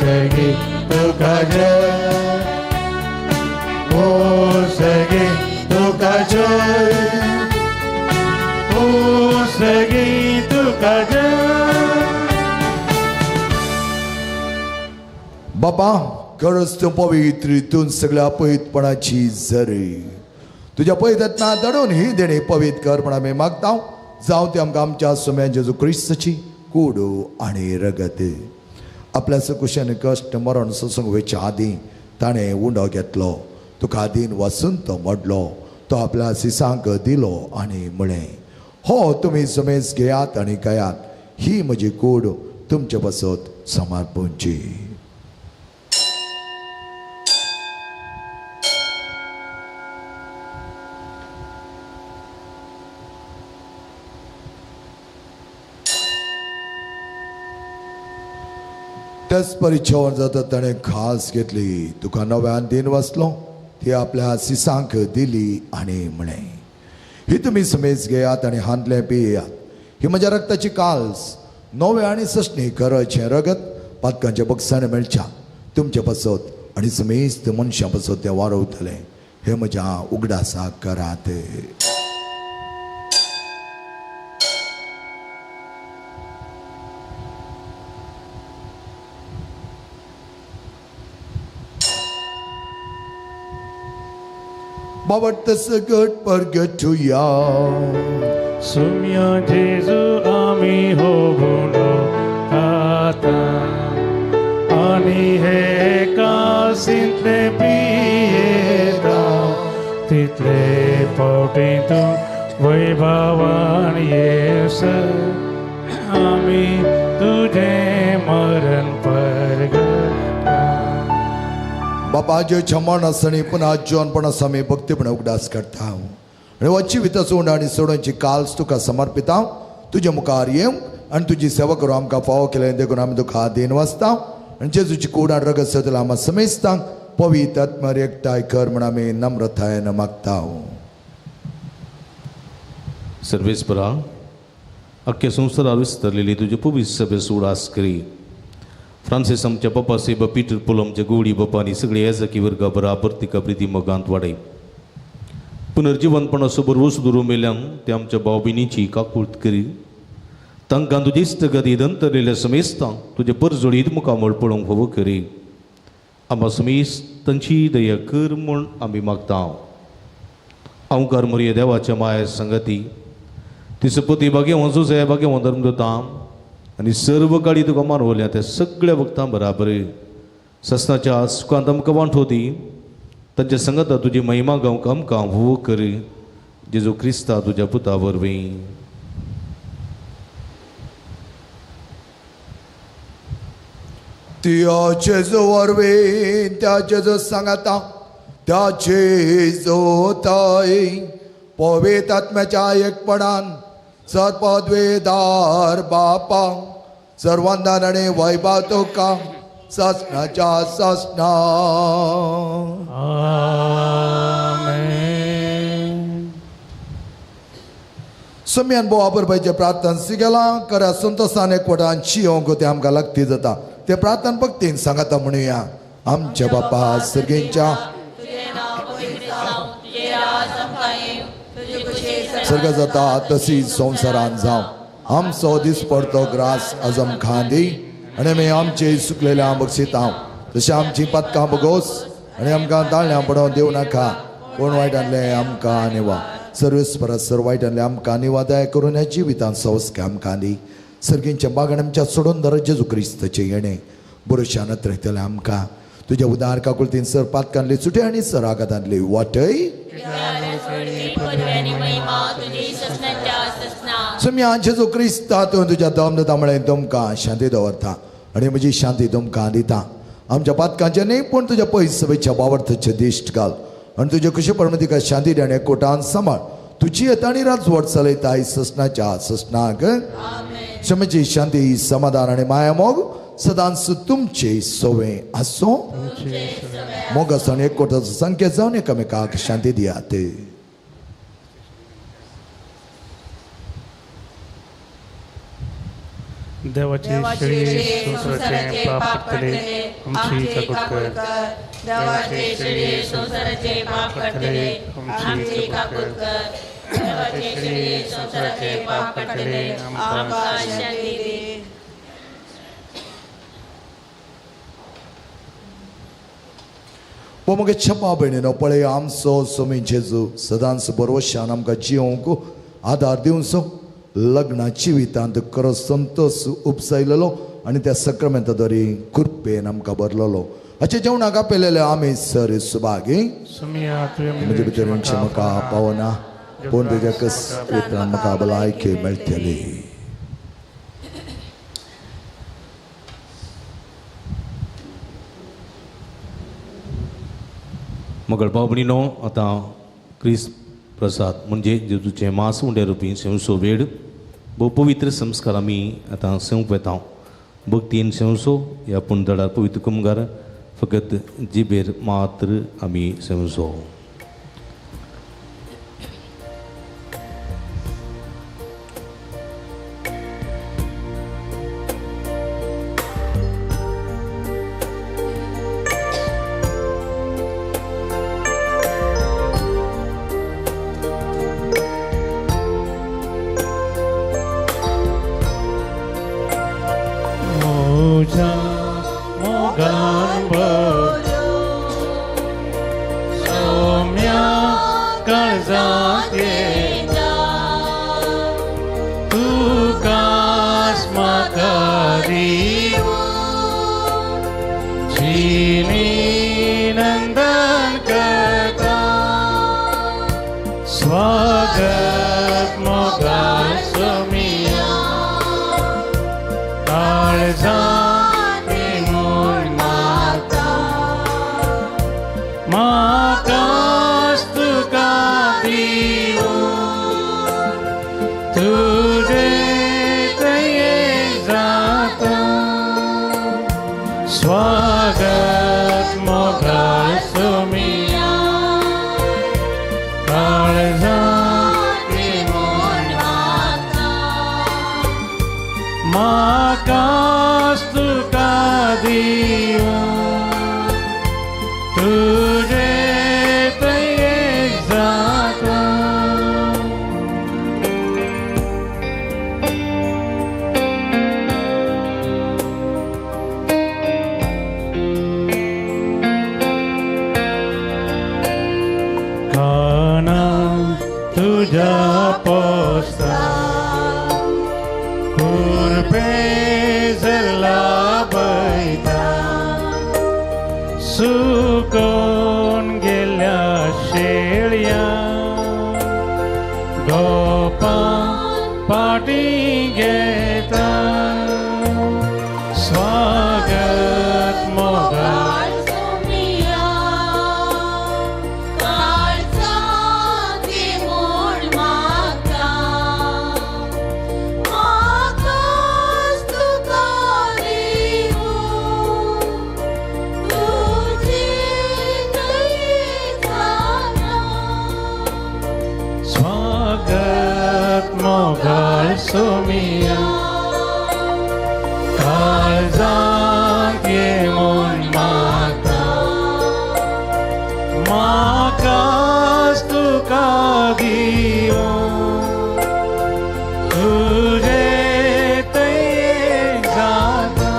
[SPEAKER 4] सर्गी तुका जय, ओ सर्गी तुका जय, ओ सर्गी तुका जय.
[SPEAKER 3] बापा, खरंच तूं पवित्र, तूं सगळ्या पवित्रपणाची जरी. तुज्या पवित्रत्ना दडून ही देणी पवित्र कर म्हण आमी मागता. जावं ते आमकां आमच्या सुम्या जेजू क्रिस्ताची कूड आनी रगत. आपल्या सकुशान कश्ट मरण सोसूंक वयच्या आदीं ताणें उंडो घेतलो, तुका दीन वासून तो मोडलो, तो आपल्या सिसांक दिलो आनी म्हळें, हो तुमी सुमेज घेयात आनी खायात, ही म्हजी कूड तुमचे पासत समर्पणची. त्याच परिचय जाता ताणें खास घेतली, तुका नव्यान दिन वाचलो, ती आपल्या सिसांक दिली आनी म्हळें, ही तुमी समेज घेयात आनी हांतलें पियात, ही म्हज्या रक्ताची काल्स नवे आनी ससणी करचें रगत पातकांच्या बक्षाणे मेळच्या तुमचे पासत आनी समेस्त मनशां पासत तें वारवतलें. हे म्हज्या उगडासाक करात. बाबा तसगट परगटुया
[SPEAKER 4] सुम्या जेजू आमी हो बोलो आता आनी हे कासिंतले पियेता तितले पावटी तूं वैभवान येस आमी तुजें मरण परगटा.
[SPEAKER 3] बापा जे छमण आसनी पुन्हा जीवनपण आसा आमी भक्तीपण उगडास करता आनी हो जिविताचो उंड आनी सोडोवची काल्स तुका समर्पिता. तुज्या मुखार येवंक आनी तुजी सेवा करूं आमकां फावो केलें देखून आमी तुका देन वाचता आनी जेजूची कूड आनी रगत सतला आमकां समेस्तांक पवित्र आत्म्यार एकठांय कर म्हूण आमी नम्रतायेन मागता.
[SPEAKER 5] सर्वेस्परा अख्ख्या संवसारार विस्तारलेली तुजे पवित्र सभेचो उडास करी. फ्रांसीस आमच्या पप्पा सेब पीटर पोल आमच्या गोवडी बापा आनी सगळे येजाकी वर्गा बराबर तिका प्रिती मोगांत वाडय. पुनर्जिवनपणाचो भरवंस दवरून मेल्यान ते आमच्या भाव भयणीची काकूळत करी. तांकां तुजी इश्टगती दंतरलेल्या समेस्तांक तुजे परजोडीत मुखामळ पळोवंक फावो करी. आमकां समेस्त तांची दया कर म्हूण आमी मागता. अंकार मरिये देवाच्या माया संगती तिचो पती भाग्यवान जुझे भाग्यवान धर्मदूतां आनी सर्व काळी तुका मानवल्या त्या सगळ्या भक्तां बराबर ससनाच्या सुखांत आमकां वांटो दी. तांच्या संगता तुजी महिमा गावंक आमकां होवो कर. जेजू क्रिस्ता तुज्या पुता वरवीं.
[SPEAKER 3] त्या जेजू वरवीं त्या जेजू सांगाता त्या जेजू ताई पवित्र आत्म्याच्या एकपणान सर्पद्वेदार बापा सर्वांदान आनी वैभव तुका ससनाच्या ससना.
[SPEAKER 4] आमेन.
[SPEAKER 3] सुम्यान भोव आपरपायचें प्रार्थना शिकयलां खऱ्या संतोशान एकवटान शियोंक तें आमकां लागती जाता. ते प्रार्थना भक्तीन सांगाता म्हणुया. आमच्या बापा सर्गेंच्या सर्ग जाता तशी संवसारान जावं. आमचो दीस पडतो ग्रास आज आमकां दी आनी आमी आमचे सुकलेल्या बक्षिता तशें आमची पातकां बगोस आनी आमकां ताळण्यां पडोवन दिवं नाका कोण वायटांतलें आमकां निवा. सर्वेस परस सर वायटांतलें आमकां निवा दया करून ह्या जिवितान संस्कार आमकां दी. सर्गींच्या बागान आमच्या सोडून दर जेजू क्रिस्ताचें येणें बरोशान अत्रयतलें आमकां तुज्या उदार काकुळतीन सर पातकांतली सुटे आनी सर आघातांतली वाटय. सुम्या जेजू क्रिस्ता तूं तुज्या दम दिता म्हळें तुमकां शांती दवरता आनी म्हजी शांती तुमकां दिता. आमच्या पातकांचें न्ही पूण तुज्या पयस सभेच्या बावर्थाचें दिश्ट घाल आनी तुजे खुशी प्रमाण तिका शांती दी आनी एकवटान सांबाळ. तुजी येता आनी राजवट चलयता ससनाच्या ससनाक. क्षमेची शांती समाधान आनी माया मोग सदांच तुमचे सोवे आसूं. मोग आसून एकवटाचो संकेत जावन एकामेकाक शांती दियात.
[SPEAKER 4] देवाचे शेळये संवसाराचे पाप काडटले आमची काकूट कर.
[SPEAKER 9] देवाचे शेळये संवसाराचे पाप काडटले आमची काकूट कर. देवाचे शेळये संवसाराचे पाप काडटले आमकां शांती दी.
[SPEAKER 3] वो मगे छपा भयणीनो पळय आमचो सोमी जेजू सदांच बरोवशान आमकां जिवंक आदार दिवचो. लग्ना जिवितांत खरो संतोश उपसायलेलो आनी त्या सक्रमेंता दरी कृपेन आमकां भरलेलो. हाचे जेवणाक आपयलेले आमी सर सुभागी म्हजे भितर म्हाका पावना पूण तुज्या कसपत्रान म्हाका भलायकी मेळटली.
[SPEAKER 5] मगळ भाव भयणीनो आतां क्रिस्त प्रसाद म्हणजे जेजूचें मांस उंडे रुपी सेवसो वेड भोव पवित्र संस्कार आमी आतां सेवंक वेता. भक्तीन सेवसो ह्या पूण दडार पवित्र कुमगार फकत जिबेर मात्र आमी सेवसो.
[SPEAKER 4] दिवून जिणी नंदन करता स्वागत मोगाळ सोमिया काळजांत म्हूण मागता म्हाकाच तुका दिवून तुजे दयेक जाता स्वागत मोगाळ सोमिया काळजांत म्हूण मागता म्हाकाच तुका दिवून तुजे दयेक जाता. काना तुज्या पोस्ता कुरपे जर लाभयता सुकोन गेल्या शेळया गोपा पाटी घेता स्वागत मोगाळ
[SPEAKER 9] सोमिया काळजांत म्हूण मागता म्हाकाच तुका दिवून तुजे दयेक जाता
[SPEAKER 4] स्वागत मोगाळ सोमिया काळजांत ये म्हूण मागता म्हाकाच तुका दिवून तुजे दयेक जाता.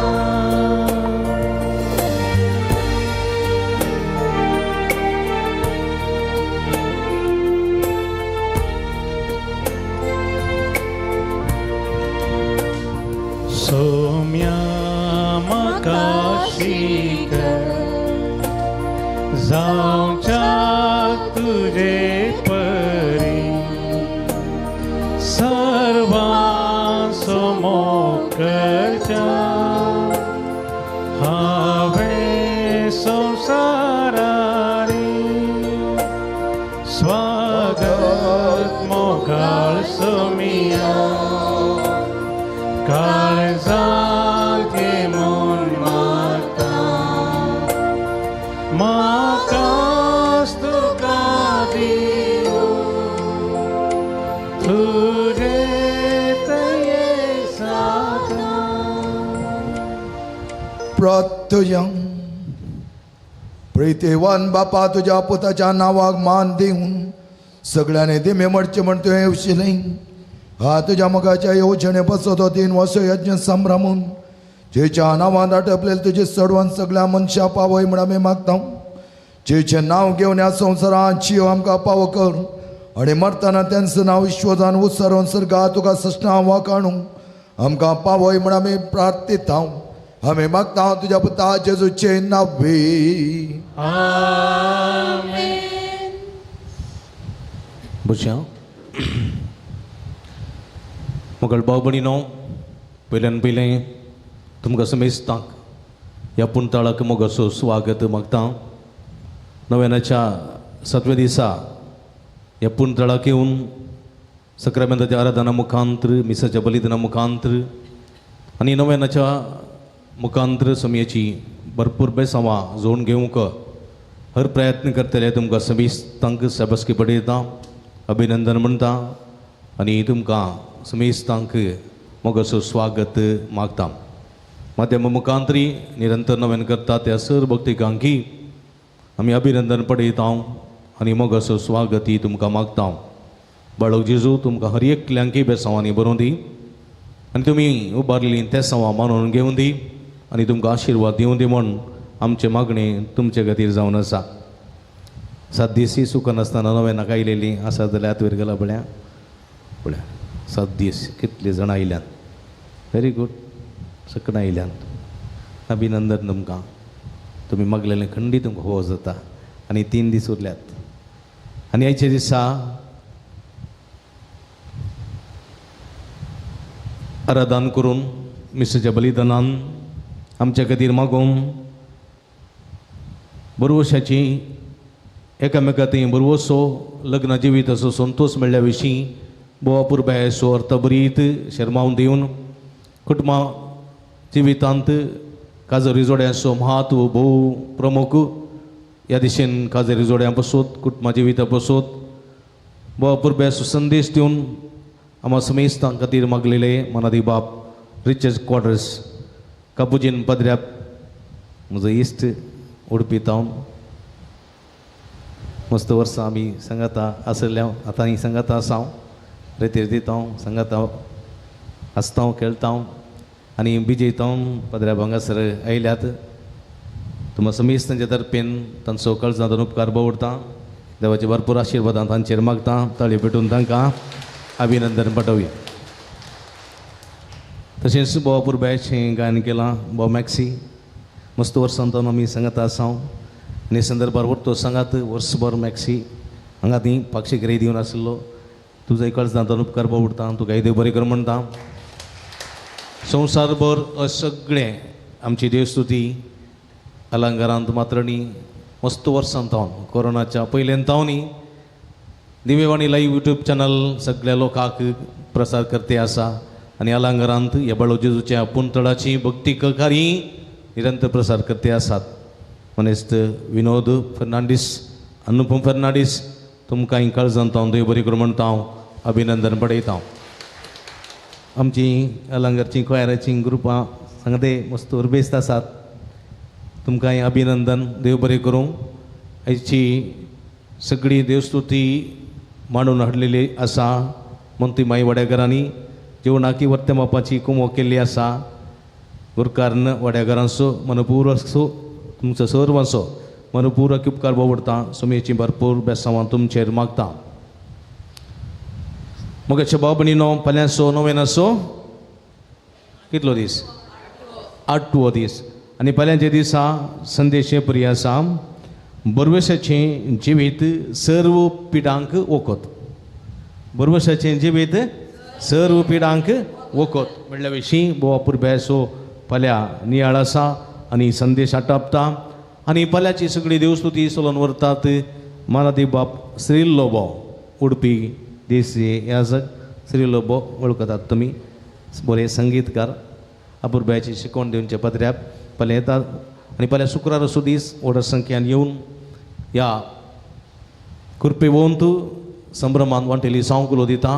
[SPEAKER 4] सोम्या म्हाका शीक जावच्याक तुजे परी सर्वां समो करच्या हांवें संवसारारी स्वागत मोगाळ सोमिया काळजांत म्हूण मागता म्हाकाच तुका दिवून तुजे दयेक जाता.
[SPEAKER 3] प्रार्थया. प्रितेवान बापा तुज्या पुताच्या नांवाक मान दिवन सगळ्यांनी दिमे मरचे म्हण तुवें येवशिलें हा तुज्या मोगाच्या येवजणे बसतो 3 वर्स यज्ञ संभ्रमून जेच्या नांवान आटपलेले तुजे चडवान सगळ्या मनशां पावय म्हण आमी मागता. जेचें नांव घेवन ह्या संवसारांत जीव आमकां पावो कर आनी मरतना तेंचें नांव विश्वजान उत्सरून सर्गा तुका सृश्टा वाकाणू आमकां पावय म्हण आमी प्रार्थिता. आमी मागता तुज्या पुता जेजूचें नांवे.
[SPEAKER 9] आमेन.
[SPEAKER 5] बसया. मोगल भाव भयणीनो, पयल्यान पयलें तुमकां समेस्तांक ह्या पुणताळाक मोगाचो स्वागत मागता. नव्यानाच्या 7व्या दिसा ह्या पुणताळाक येवन सक्रामेंताच्या आराधना मुखांत्र, मिसाच्या बलिदाना मुखांत्र आनी नव्यानाच्या मुखांत्र समयाची भरपूर बेसांवां जोडून घेवंक हर प्रयत्न करतले तुमकां समेस्तांक शाबासकी पडयता, अभिनंदन म्हणटा आनी तुमकां समेस्तांक मोगाचो स्वागत मागता. माध्यम मुखांतरी निरंतर नव्यान करता त्या सर भक्तिकांकी आमी अभिनंदन पडयता आनी मोगाचो स्वागती तुमकां मागता. बाळक जेजू तुमकां हर एकल्यांकी बेसांवांनी बरोवन दी आनी तुमी उबारलीं तेसांवां मानून घेवन दी आनी तुमकां आशिर्वाद दिवं दी म्हूण आमचें मागणें तुमचे खातीर जावन आसा. 7 दीस सुकनासतना नव्यानाक आयलेलीं आसा जाल्यार हातवयर गेला पळया पळया 7 दीस कितले जाणां आयल्यात. Very good. सकडां आयल्यात. अभिनंदन तुमकां, तुमी मागलेलें खंडीत तुमकां हो जाता. आनी 3 दीस उरल्यात आनी आयच्या दिसा आराधन करून मिसाच्या बलिदानान आमच्या खातीर मागून बरवशाची एकामेका थंय बरवसो लग्न जिविताचो संतोश मेळ्ळ्या विशीं बोवा पुरबायेचो अर्थभरीत शर्मावन दिवन कुटुंबा जिवितांत काजरी जोड्यांचो म्हत्व भोव प्रमुख ह्या दिशेन काजरी जोड्यां पसून कुटुंबा जिविता पसून बोवा पुरबायेचो संदेश दिवन आमा समेस्तां खातीर मागलेले मनादी बाप रिचर्ड क्वाड्रस कापुजीन पदऱ्याप म्हजो इश्ट उडपी तावन मस्त वर्सां आमी सांगाता आसल्या आतां ही सांगाता आसा हांव रेतीर दिता हांव सांगाता आसता हांव खेळटा हांव आनी बिजयता हांव पदऱ्याप हांगासर आयल्यात. तुमकां समेस्त तांच्या तर्फेन तांचो कळजांतून उपकार बावडटा. देवाचे भरपूर आशिर्वादां तांचेर मागता. ताळी पेटून तांकां अभिनंदन पाठोवया. तशेंच बोवा पुरबायेचें गायन केलां बोवा मॅक्सी मस्त वर्सां तावन आमी सांगाता आसा हांव आनी संदर्भार वरतो सांगात वर्सभर मॅक्सी हांगा ती पाक्षी ग्रे दिवन आशिल्लो. तुजो कळजांतून उपकार बावडटा. तुका देव बरें कर म्हणटा. संवसारभर सगळें आमची देवस्तुती अलंकारांत मात्रणी मस्त वर्सां तावन कोरोनाच्या पयल्यान तावनी दिवेवाणी लायव्ह यूट्यूब चॅनल सगळ्या लोकांक प्रसार करते आसा आनी अलंकारांत ह्या बाळो जेजूच्या पुंतळाची भक्ती ककारी निरंतर प्रसार करते आसात. मनेस्त विनोद फर्नांडीस अनुपम फर्नांडीस तुमकां काळजांत हांव देव बरी करूं म्हणटा हांव अभिनंदन पडयता. आमची अलंगारची क्वायराची ग्रुपां सांगते मस्त उर्बेस्त आसात. तुमकांय अभिनंदन देव बरें करूं. आयची सगळी देवस्तुती मांडून हाडलेली आसा. मंत्री माई वाड्याघरांनी जेवणाकी वर्ते मापाची कुमो केल्ली आसा. गुरकारन वाड्याघरांचो मनपूर्वक तुमचो सर्वांचो मनपूर्वक उपकार बावडटा. सुमेची भरपूर बेसांवां तुमचेर मागता. मगेचे भाव भयणीनो फाल्यांचो नोवेनाचो कितलो दीस? 8वो दीस. आनी फाल्यांच्या दिसा संदेश परी आसा बरवशाचें जिवीत सर्व पिडांक वखद. बरवशाचें जिवीत सर्व पिडांक वखद म्हणल्या विशीं बोवा पुरब्याचो फाल्यां नियाळ आसा आनी संदेश आटापता. आनी फाल्यांची सगळी देवस्तुती चलोवन व्हरतात मानादी बाप श्री लोबो उडपी देसी याजक श्री लोबो वळखतात तुमी बरे संगीतकार अपुरबायेची शिकवण दिवचे पत्र्याप फाल्यां येतात. आनी फाल्यां शुक्रार असो दीस व्हड संख्यान येवन ह्या कृपेवंत संभ्रमान वांटेली सांवकुलो दिता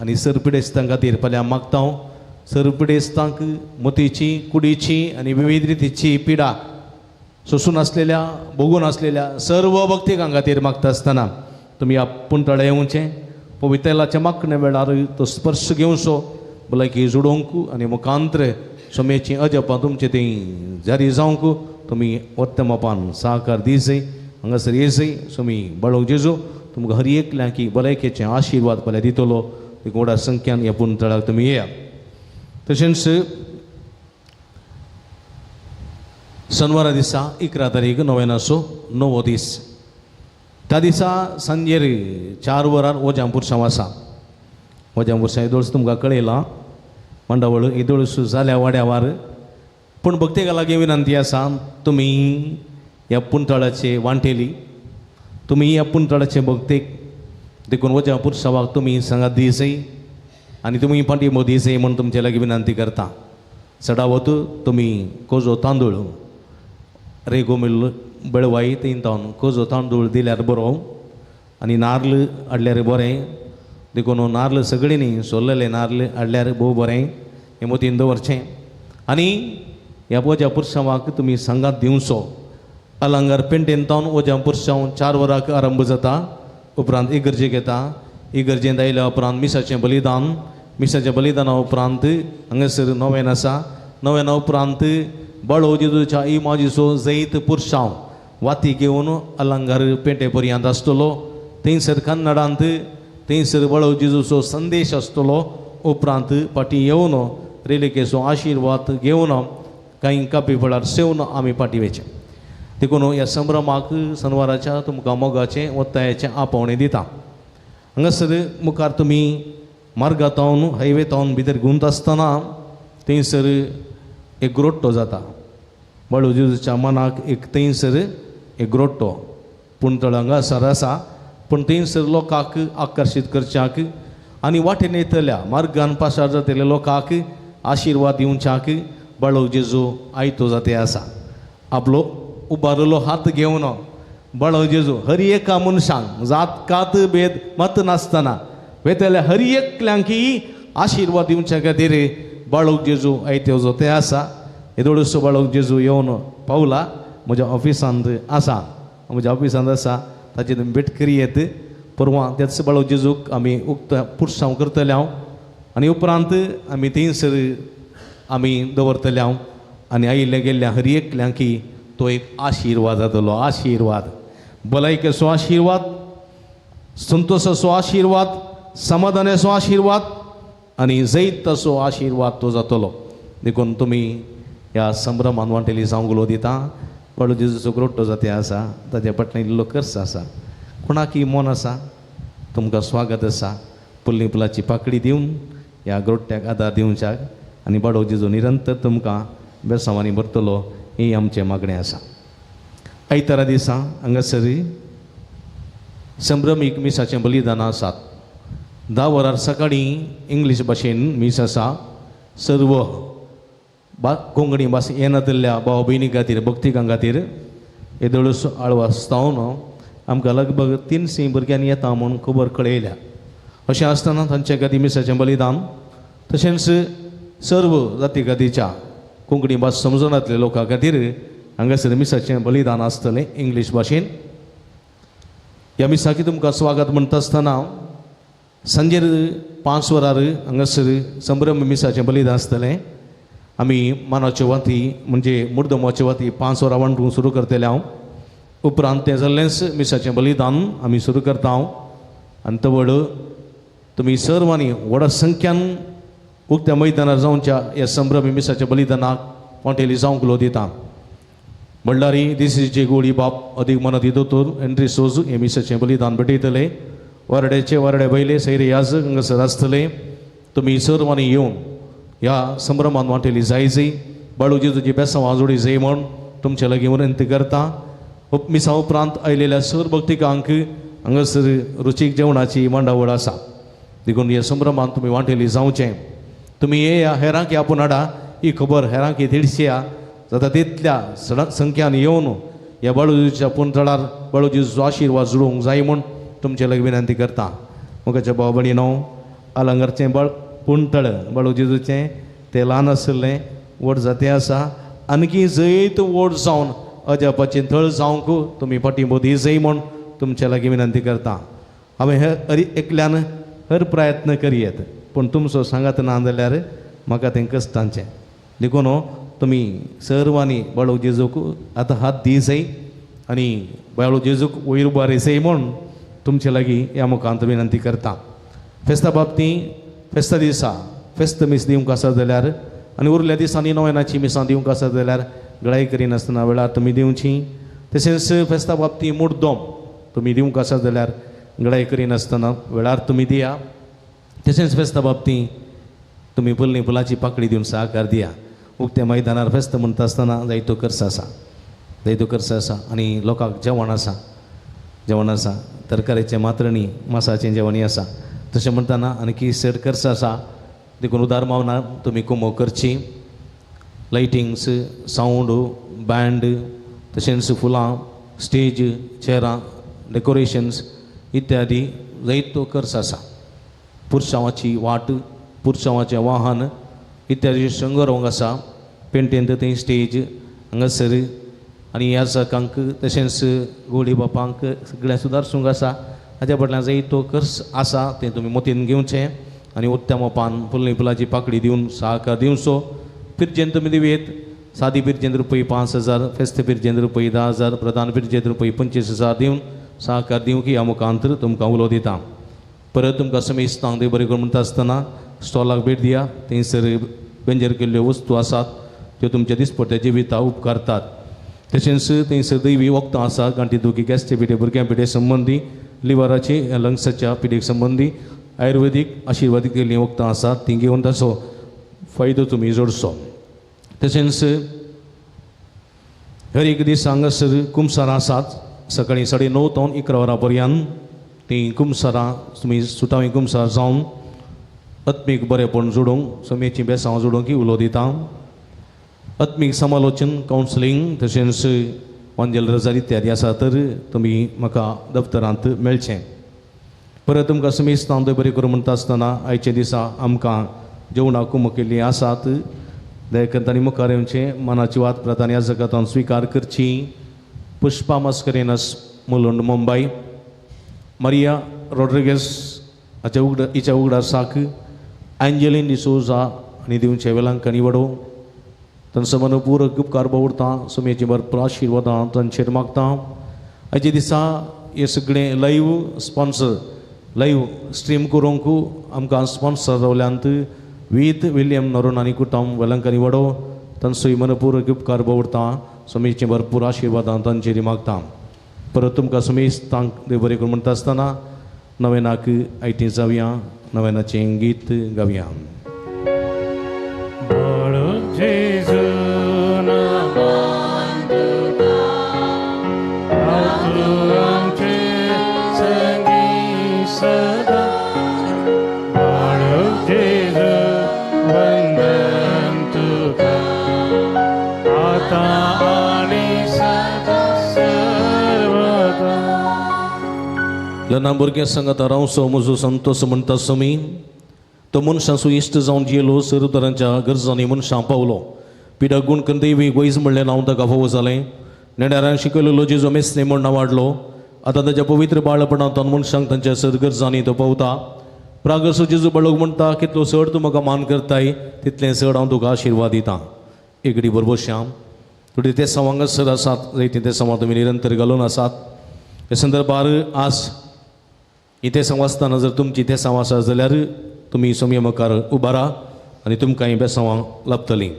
[SPEAKER 5] आनी सर पिडेस्तां खातीर फाल्यां मागता हांव. सर पिडेस्तांक मतीची कुडीची आनी विविध रितीची पिडा सोसून आसलेल्या भोगून आसलेल्या सर्व भक्तिकां खातीर मागता आसतना तुमी ह्या पुंतळ्या येवचें पवित्रलाच्या मागणे वेळार तो स्पर्श घेवचो भलायकी जुडोवंक आनी मुखांत्र सोमेची अजपां तुमचे थंय जारी जावंक तुमी वत्तमापान साहकार दिसय हांगासर येसय सोमी बाळोंक जेजू तुमकां हर एकल्याकी भलायकेचे आशिर्वाद फाल्यां दितलो. एक व्हडा संख्यान ह्या पुंतळाक तुमी येया. तशेंच शनवारा दिसा 11 तारीख नोवेनाचो 9वो दीस त्या दिसा सांजेर 4 वरार वोजां पुरसांव आसा. वोजां पुरसांव येदोळस तुमकां कळयलां मांडावळ येदोळस जाल्या वाड्यावार. पूण भक्तेका लागीं विनंती आसा तुमी ह्या पुंतळाचे वांटेली तुमी ह्या पुंतळाचे भक्तेक देखून वोजां पुरसांवाक तुमी सांगात दिसय आनी तुमी पाठिंबो दिसय म्हूण तुमचे लागीं विनंती करता. चडावत तुमी कोजो तांदूळ रेगो मिल बेळवाई थंय तावन कोजो तांदूळ दिल्यार बरो आनी नार्ल हाडल्यार बरें. देखून नार्ल सगळ्यांनी सोल्लेले नार्ल हाडल्यार भोव बरें हें मतीन दवरचें. आनी ह्या वोज्या पुरसांवाक तुमी सांगात दिवचो. अलंगार पेंटेन तावन वोज्या पुरसांव 4 वरांक आरंभ जाता. उपरांत इगर्जेक येता. इगर्जेंत आयल्या उपरांत मिसाचें बलिदान मिसाच्या बलिदाना उपरांत हांगासर नोवेन आसा. नोवेना उपरांत बाळो जेजूच्या इमाजीचो जैत पुरसांव वाती घेवन अलंगार पेंटे पर्यंत आसतलो. थंयसर कन्नडांत थंयसर बाळो जेजूचो संदेश आसतलो. उपरांत फाटीं येवन रेलिकेचो आशिर्वाद घेवन कांय कापी फळार सेवन आमी फाटीं वयचें. देखून ह्या संभ्रमाक सनवाराच्या तुमकां मोगाचें ओत्तायेचें आपोवणें दिता. हांगासर मुखार तुमी मार्गातावन हायवेतावन भितर घुंवता आसतना थंयसर एक ग्रोट्टो जाता. बाळू जेजूच्या मनाक एक थंयसर एक ग्रोट्टो पूण हांगासर आसा, पूण थंयसर लोकांक आकर्शीत करच्याक आनी वाटेन येतल्या मार्गान पासार जातल्या लोकांक आशिर्वाद दिवच्याक बाळू जेजू आयतो जाते आसा. आपलो उबारलो हात घेवन बाळू जेजू हर एका मनशांक जात कात भेद मत नासतना वेतल्या हर एकल्यांकी आशिर्वाद दिवच्या खातीर बाळू जेजू आयत्यो जाते आसा. येदोळसो बाळू जेजू येवन पावला म्हज्या ऑफिसांत आसा, म्हज्या ऑफिसांत आसा, ताची तुमी भेट करी येत. परवां त्याच बाळू जेजूक आमी उक्ता पुरसांव करतले हांव आनी उपरांत आमी थंयसर आमी दवरतले हांव आनी आयिल्ल्या गेल्ल्या हर एकल्यांकी तो एक आशिर्वाद जातलो. आशिर्वाद, भलायकेचो आशिर्वाद, संतोशाचो आशिर्वाद, समाधानाचो आशिर्वाद आनी जैताचो आशिर्वाद तो जातलो. देखून तुमी ह्या संभ्रमान वांटेली जावंक उलो दिता. बाळू जेजूचो ग्रोट्टो जाते आसा, ताच्या फाटल्यान इल्लो खर्च आसा. कोणाकय मन आसा तुमकां स्वागत आसा. पुल्ली फुलाची पाकडी दिवन ह्या ग्रोट्ट्याक आदार दिवच्याक आनी बाळू जेजू निरंतर तुमकां बेसांवांनी भरतलो ही आमचें मागणें आसा. आयतारा दिसा हांगासर संभ्रमीक मिसाचें बलिदान आसात. 10 वरार सकाळीं इंग्लीश भाशेन मीस आसा. सर्व कोंकणी भास येनातिल्ल्या भाव भयणी खातीर भक्तिकां खातीर येदोळूस आळवास जावन आमकां लगभग 300 भुरग्यांनी येता म्हूण खबर कळयल्या. अशें आसतना तांचे खातीर मिसाचें बलिदान तशेंच सर्व जाती खातीच्या कोंकणी भास समजनातल्या लोकां खातीर हांगासर मिसाचें बलिदान आसतलें इंग्लीश भाशेन. ह्या मिसाकी तुमकां स्वागत म्हणटा आसतना सांजेर 5 वरार हांगासर संभ्रम मिसाचें बलिदान आसतलें. आमी मानाच्यो वाती म्हणजे मुर्दमाच्यो वाती 5 वरां वांटूंक सुरू करतले हांव. उपरांत तें जाल्लेंच मिसाचें बलिदान आमी सुरू करता हांव. आनी तवळ तुमी सर्वांनी व्हडा संख्यान उक्त्या मैदानार जावच्या ह्या संभ्रमी मिसाच्या बलिदानाक वांटेली जावंक उलो दिता. म्हणल्यार दिसीचे गोळी बाप अदीक मनाती दोतोर एंड्री सोज हे मिसाचें बलिदान भेटयतले. वारड्याचे वारडे बैले सैरे याजक हांगासर आसतले. तुमी सर्वांनी येवन ह्या संभ्रमान वांटेली जाय जाय. बाळू जेजूची बेसांवां जोडी जाय म्हूण तुमचे लागीं विनंती करता. मिसा उपरांत आयलेल्या सर भक्तिकांक हांगासर रुचीक जेवणाची मांडावळ आसा. देखून ह्या संभ्रमान तुमी वांटेली जावचें. तुमी येया हेरांकी आपूण हाडा ही खबर हेरांकी तिडशया जाता तितल्या संख्यान येवन ह्या बाळूजीच्या पुंतळार बाळू जेजूचो आशिर्वाद जुळोवंक जाय म्हूण तुमचे लागीं विनंती करता. मुखाच्या भाव भयणीनो, आलंगारचें बाळ पुंतळ बाळू जेजूचें तें ल्हान आशिल्लें व्हड जातें आसा. आणकी जैत व्हड जावन अजापाचें थळ जावंक तुमी पाठिंबो दी जाय म्हूण तुमचे लागीं विनंती करता. हांवें हर एकल्यान हर प्रयत्न करयेत, पूण तुमचो सांगात ना जाल्यार म्हाका तें कश्टांचें. देखून तुमी सर्वांनी बाळू जेजूक आतां हात दी जाय आनी बाळू जेजूक वयर उबारी जाय म्हूण तुमचे लागीं ह्या मुखांत विनंती करता. फेस्ता बाबतींत फेस्ता दिसा फेस्त मीस दिवंक आसा जाल्यार आनी उरल्या दिसांनी नोवेनाची मिसां दिवंक आसा जाल्यार गळाई करिनासतना वेळार तुमी दिवची. तशेंच फेस्ता बाबतींत मुड्डोम तुमी दिवंक आसा जाल्यार गळाई करिनासतना वेळार तुमी दिया. तशेंच फेस्ता बाबतींत तुमी फुलनी फुलाची पाकळी दिवन सहकार दिया. उक्त्या मैदानार फेस्त म्हणटा आसतना जायतो खर्च आसा, जायतो खर्च आसा आनी लोकांक जेवण आसा, जेवण आसा, तरकारेचें मात्र न्ही मासाचें जेवणूय आसा. तशें म्हणटना आणकी चड खर्च आसा. देखून उदार मावना तुमी कुमो करची. लायटिंग्स, सावंड, बँड, तशेंच फुलां, स्टेज, चेरां, डेकोरेशन्स इत्यादी जायतो खर्च आसा. पुरसांवाची वाट, पुरसांवाचें वाहन इत्यादी शृंगरोंग आसा. पेंटेंत थंय स्टेज हांगासर आनी ह्या जाकांक तशेंच गोडी बापांक सगळें सुदारसूंक आसा. हाज्या फाटल्यान जायतो खर्च आसा तें तुमी मतीन घेवचें आनी उत्तम पान फुलनी फुलाची पाकळी दिवन सहकार दिवचो. पिरजेन तुमी दिवयेत. सादी पिरजेन रुपये 5,000, फेस्त पिरजेन रुपये 10,000, प्रधान पिरजेन रुपये 25,000 दिवन सहकार दिवंक ह्या मुखांत तुमकां उलो दिता. परत तुमकां समेस्तांक देव बरें करूं म्हणटा आसतना स्टॉलाक भेट दिया. थंयसर वेंजेर केल्ल्यो वस्तू आसात त्यो तुमच्या दिसपट्ट्या जिविता उपकारतात. तशेंच थंयसर दैवी वखदां आसात गांठी दुखी गॅस्ट्रिक पिडे भुरग्यां पिडे संबंदी लिवराची लंग्साच्या पिडेक संबंदी आयुर्वेदीक आशिर्वादीक केल्लीं वखदां आसात तीं घेवन ताचो फायदो तुमी जोडचो. तशेंच हर एक दीस हांगासर कुमसारां आसात सकाळीं 9:30 तावन 11 वरां पर्यंत तीं कुमसारां तुमी सुटावीं कुमसार जावन आत्मीक बरेपण जोडूंक समेचीं बेसांव जोडूंक उलो दिता. आत्मीक समालोचन कावन्सिलींग तशेंच वांजेल रजारी इत्यादी आसा तर तुमी म्हाका दफ्तरांत मेळचें. परत तुमकां समेस्तां बरें करूं म्हणटा आसतना आयच्या दिसा आमकां जेवणाक कुमक केल्लीं आसात दयाकन तांणी मुखार येवचें मनाची वात प्रार्थना ह्या जगांत स्विकार करची. पुष्पा मस्करेनस मुलुंड मुंबय, मारिया रॉड्रिगेस हाच्या उगडा हिच्या उगडासाक एंजेलीन डिसोजा आनी दिवचे वेलांकनी वडो तांचो मनपूरक उपकार बावडता सुमेची भरपूर आशिर्वादां तांचेर मागता. आयच्या दिसा हे सगळें लायव्ह स्पॉन्सर लायव्ह स्ट्रीम करूंक आमकां स्पॉन्सर रावल्यांत वीत विल्यम नरोन आनी कुटुंब वेलंकनी वडो तांचोय मनपूरक उपकार बावडता सुमेची भरपूर आशिर्वादां तांचेर मागता. परत तुमकां सुमेश तांक देव बरें करूं म्हणटा आसतना नवेनाक आयटी जावया नवेनाचें गीत गावया. लना भुरग्यां सांगात रावचो म्हजो संतोष म्हणटा समी तो मनशां इश्ट जावन जियेलो सरदारांच्या गरजांनी मनशां पावलो पिडा गुण करून देवी गोयज म्हणलें नांव ताका फावो जालें नेणाऱ्यान शिकयलेलो जेजो मेस्ने म्हण वाडलो आतां ताच्या पवित्र बाळपणांत मनशांक तांच्या सर गरजांनी तो पावता. प्रागसो जेजू बाळक म्हणटा कितलो चड तूं म्हाका मान करताय तितलें चड हांव तुका आशिर्वाद दितां. एगडी बरोबर श्याम थोडी ते सवांग सर आसात जायतीं ते सवां तुमी निरंतर घालून आसात. हे संदर्भार आज इतेसांव आसतना जर तुमची इतेसांव आसा जाल्यार तुमी सोमये मुखार उबारा आनी तुमकां हीं बेसांवां लाभतलीं.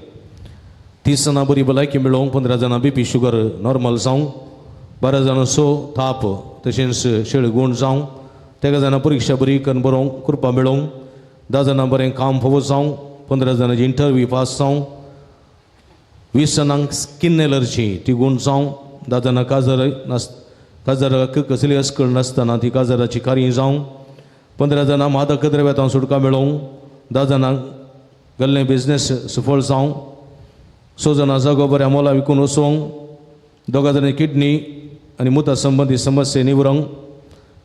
[SPEAKER 5] 30 जाणां बरी भलायकी मेळोवंक 15 जाणां बीपी शुगर नॉर्मल जावं 12 जाणां सो ताप तशेंच शेळ गूण जावं 13 जाणां परिक्षा बरी करून बरोवंक कृपा मेळोवंक 10 जाणां बरें काम फावो जावं 15 जाणांची इंटरव्यू पास जावं 20 जाणांक स्कीन एलर्जी ती गूण जावं 10 जाणां काजर नास काजराक कसली अस्कळ नासतना ती काजराची कार्य जावं 15 जाणां मादक द्रव्यां सुटका मेळोवंक 10 जाणांक गल्लें बिजनेस सफळ जावं 6 जाणां जागो बऱ्या मोला विकून वचोंक 2 जाणां किडनी आनी मुता संबंदी समस्या निवरोंक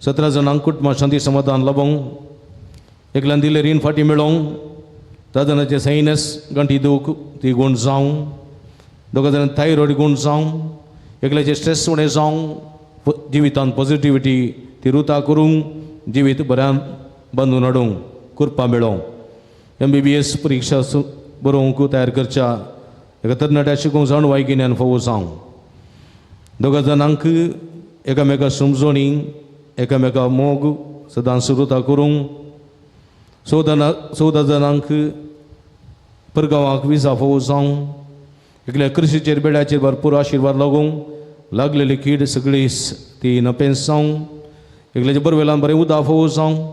[SPEAKER 5] 17 जाणांक कुटुंबां शांती समाधान लाबोवंक एकल्यान दिलें रीण फाटीं मेळोवंक 10 जाणांचें सायनस गांठी दूख ती गूण जावं 2 जाणांक थायरॉयड गूण जावं एकल्याचें स्ट्रेस उणें जावं जिवितांत पॉझिटिविटी ती रुता करूंक जिवीत बऱ्यान बांदून हाडूंक कृपा मेळोवंक MBBS परिक्षा बरोवंक तयार करच्या एका तरणाट्या शिकूंक जाणवाय गिन्यान फावो जावं 2 जाणांक एकामेका समजणी एकामेका मोग सदां सुरुता करूंक 14 जाणांक परगांवाक विजा फावो जावं एकल्या कृशीचेर बेड्याचेर भरपूर आशिर्वाद लागूंक लागलेली कीड सगळी ती नपेंस जावं एकल्याच्या बरवेल्यान बरें उदक फावो जावं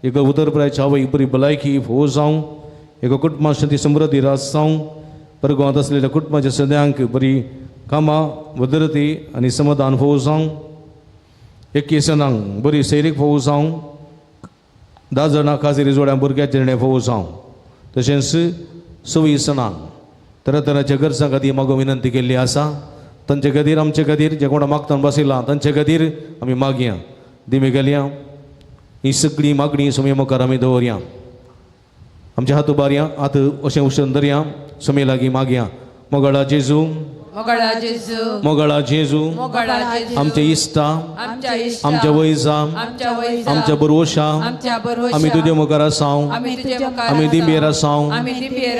[SPEAKER 5] एका उदरप्रायच्या आवय बरी भलायकी फावो जावं एका कुटुंबां शांती समृद्धी रास जावं परगांवांत आसलेल्या कुटुंबाच्या सद्यांक बरी कामां भद्रती आनी समाधान फावो जावं 21 जाणांक बरी सैरीक फावो जावं 10 जाणां खाजरी जोड्यां भुरग्याचे निर्णय फावो जावं तशेंच 26 जाणांक तरातराच्या गरजां खातीर मागो विनंती केल्ली आसा तांचे खातीर आमचे खातीर जे कोणा मागतान बसयलां तांचे खातीर आमी मागया दिमी घालया ही सगळी मागणी सोमये मुखार आमी दवरया आमचे हात उबारया हात अशें उशण धरया सोमये लागीं मागया. मोगाळा जेजू
[SPEAKER 1] मोगाळा जेजू,
[SPEAKER 5] मोगाळा जेजू, आमच्या इश्टा, आमच्या वैजा, आमच्या बरोशा, आमी तुजे मुखार आसाव, आमी दिंबेर आसाव,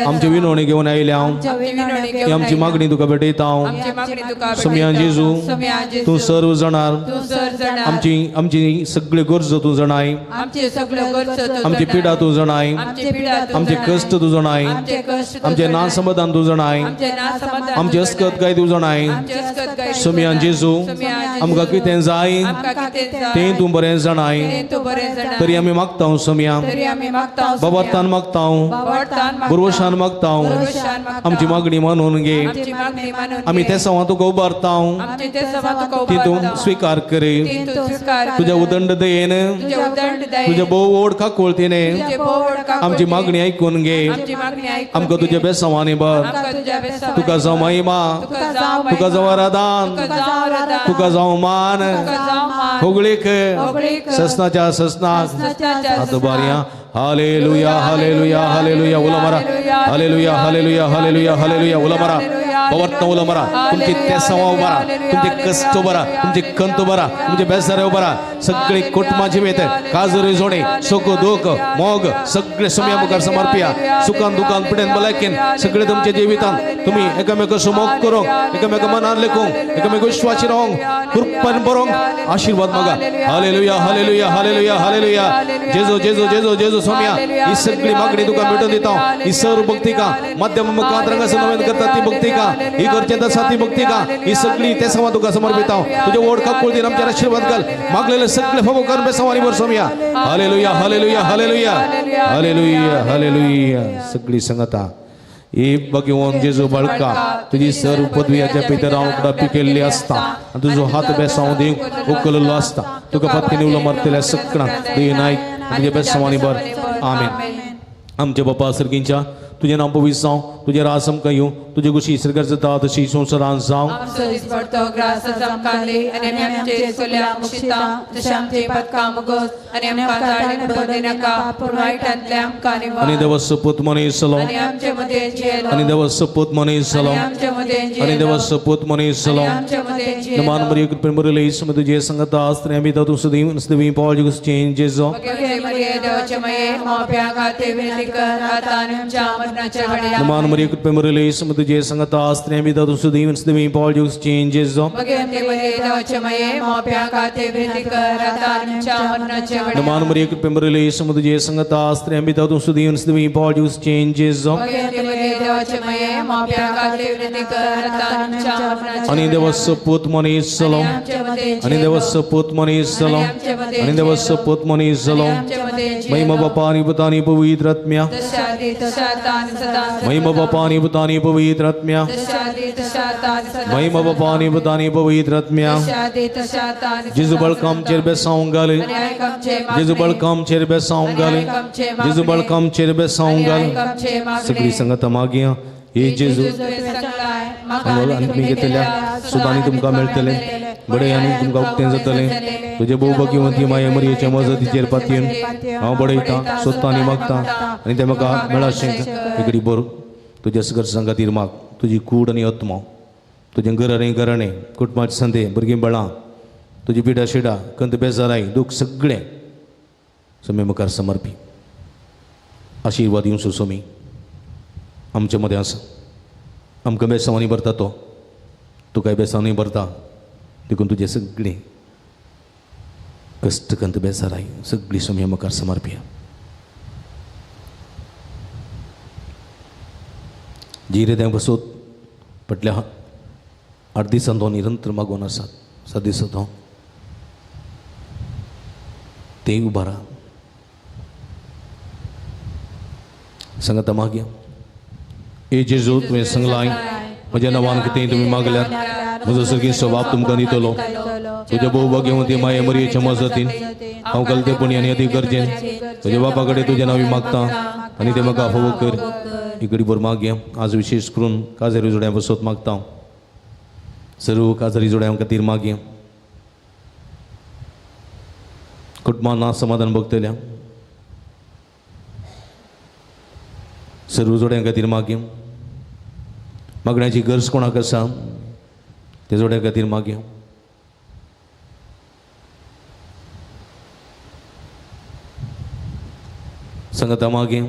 [SPEAKER 5] आमची विनवणी घेवन आयल्या, ही आमची मागणी तुका भेटयता. सोमया जेजू, तूं सर्व जाणार, आमची आमची सगळी गरजो तूं जाणाय, आमची पिडा तूं जाणाय, आमचे कश्ट तूं जाणाय, आमचे नासमाधान तूं जाणाय, आमचे अस्कत काय तूं जाणाय. सोमया जेजू, आमकां कितें जाय तें तूं बरें जाणाय, तरी आमी मागता सोमया, बाबार्थान मागता, बुरवशान मागता, आमची मागणी मानून घे. आमी ते सवां तुका उबारता, ती तूं स्विकार करे. तुज्या उदंड दयेन, तुज्या भोव ओड काकुळतीने आमची मागणी आयकून घे. आमकां तुज्या बेसांवांनी भर. तुका जावं महिमा, तुका जावं आराधन, तुका जावं मान, होगळीक ससनाच्या ससनाक. आतां बारया हालेलुया हालेलुया हालेलुया उलो मारा, हालेलुया हालेलुया हालेलुया हालेलुया उलो मारा, पवर्त उलो मारा. तुमची तेसांवां उबारा, तुमचे कश्ट उबारा, तुमचे कंत उबारा, तुमचे बेजारे उबारा. सगळी कुटुंबां जिवेत काजरी जोडे सुख दुख मोग सगळे सोमया मुखार समर्पिया. सुखान दुखान पिडेन भलायकेन सगळे तुमच्या जिवितान तुमी एकामेकाचो मोग करूंक, एकामेका मनान लेखूंक, एकामेक विश्वासी रावंक, कृपान बरोवंक आशिर्वाद मागा. Hallelujah hallelujah hallelujah hallelujah. जेजू जेजू जेजू जेजू सोमया, ही सगळी मागणी तुका भेटून दिता. ही सर्व भक्तिका माध्यम मुखात रंगास नवीन करता ती भक्तिका, ही गरजेंत आसा ती भक्तिका, ही सगळी ते सवा तुका समर्पिता. तुझे ओढ काकुळतीन आमच्या आशीर्वाद घाल. मागलेले सगळे फावो कर बेसवानी वर Somaiya. Hallelujah hallelujah hallelujah hallelujah hallelujah. सगळी संगता ए भगवान जेजू बाळका, तुजी सर्व पदव्याच्या पितरां उकडापी केल्ली आसता आनी तुजो हात बेसांव दिवंक उखललो आसता. तुका पत्नी उलो मारतल्या सगळ्यांक देव नायक तुज्या बेसांवांनी भर. आमेन. आमच्या बापा सर्गींच्या, तुजें नांव पवित्र जावं, तुजें राज आमकां येवं, तुजे गोशी सरकार जाता तशी संवसारांत जावं.
[SPEAKER 1] आमचो दिसपडतो ग्रास आज आमकां दी आनी आमी आमचे चोल्या मुक्षिता तशें आमचे पदकां मुगोस आनी आमकां ताळें पडूं दिनाका पूण वायटांतलें आमकां निवार.
[SPEAKER 5] आनी देवा सपूत मनीस जालो,
[SPEAKER 1] आनी आमचे मदें जियेलो,
[SPEAKER 5] आनी देवा सपूत मनीस जालो,
[SPEAKER 1] आमचे मदें जियेलो,
[SPEAKER 5] आनी देवा सपूत मनीस जालो.
[SPEAKER 1] आमचे मदें जियेलो.
[SPEAKER 5] नमान मरिया कृपेन भरिल्ले येसू तुजे संगता आसतले आमी तातूंत सदैव सदैव पावल जेजू.
[SPEAKER 1] भगवते मरिये देवाचे माये, पाप्यां खातीर विनंती कर आतां आनी आमच्या मरणाच्या घडयेक.
[SPEAKER 5] नमान मरिया कृपेन भरिल्ले येसू तुजे संगता आसतले आमी तातूंत सदैव सदैव पावल जेजू.
[SPEAKER 1] भगवते मरिये देवाचे माये, पाप्यां खातीर विनंती कर आतां आनी आमच्या मरणाच्या घडयेक.
[SPEAKER 5] नमान मरिया कृपेन भरिल्ले येसू तुजे संगता आसतले आमी तातूंत सदैव सदैव पावल जेजू.
[SPEAKER 1] भगवते मरिये देवाचे माये, पाप्यां खातीर विनंती कर आतां आनी आमच्या मरणाच्या.
[SPEAKER 5] आनी देवा सपूत मनीस जालो, आनी देवा सपूत मनीस जालो, आनी देवा सपूत मनीस जालो. महिमा बापा आनी पुता आनी पवित्र आत्म्या, महिमा बापा आनी पुता आनी पवित्र आत्म्या, महिमा बापा आनी पुता आनी पवित्र आत्म्या. जेजू बाळका आमचेर बेसांव घाल, जेजू बाळका आमचेर बेसांव घाल, जेजू बाळका आमचेर बेसांव घाल. सगळी संगता मागया हे जेजू आनी तुमी घेतल्या सुदांनी तुमकां मेळटलें, बडय आनी तुमकां उक्तें जातलें. तुजे भोव भाग्यवंती माये मरियेच्या मजतीचेर पातयेन हांव बडयतां, सोदतां आनी मागतां आनी तें म्हाका मेळाशें इकडी बरो तुज्या गरजां खातीर माग. तुजी कूड आनी आत्मो, तुजें घर आनी घराणें, कुटुंबाचे संदे, भुरगीं बाळां, तुजी पिडा शिडा, कंत बेजाराय, दूख सगळें सोमी मुखार समर्पी. आशिर्वाद दिवचो सोमी आमचे मदें आसा. आमकां बेसांवांनी भरता तो, तुकाय बेसांवांनी भरता. देखून तुजें सगळें कश्ट कंत बेजाराय सगळी सोमया मुखार समर्पिया. जी हृदय बसोत पटल्या 8 दिसां तो निरंतर मागून आसात, 7 दिसां तो ते उबारा सांगता मागया. ए जेजू, तुवें सांगलाय म्हज्या नांवान कितें तुमी मागल्यार म्हजो सर्गीं स्वभाव तुमकां दितलो. तुज्या भोव भाग्यवंती माये मरियेच्या मजतीन हांव गलतेपणी आनी अती गरजेन तुज्या बापा कडेन तुज्या नांवी मागता आनी तें म्हाका फावो कर. इकडी भर मागया. आज विशेष करून काजारी जोड्यां बसोत मागता. सर्व काजारी जोड्यां खातीर मागया. कुटुंबां ना समाधान भोगतल्या सर्व जोड्यां खातीर मागया. मागण्याची गरज कोणाक आसा? ते जोड्या खातीर मागया. संगता मागे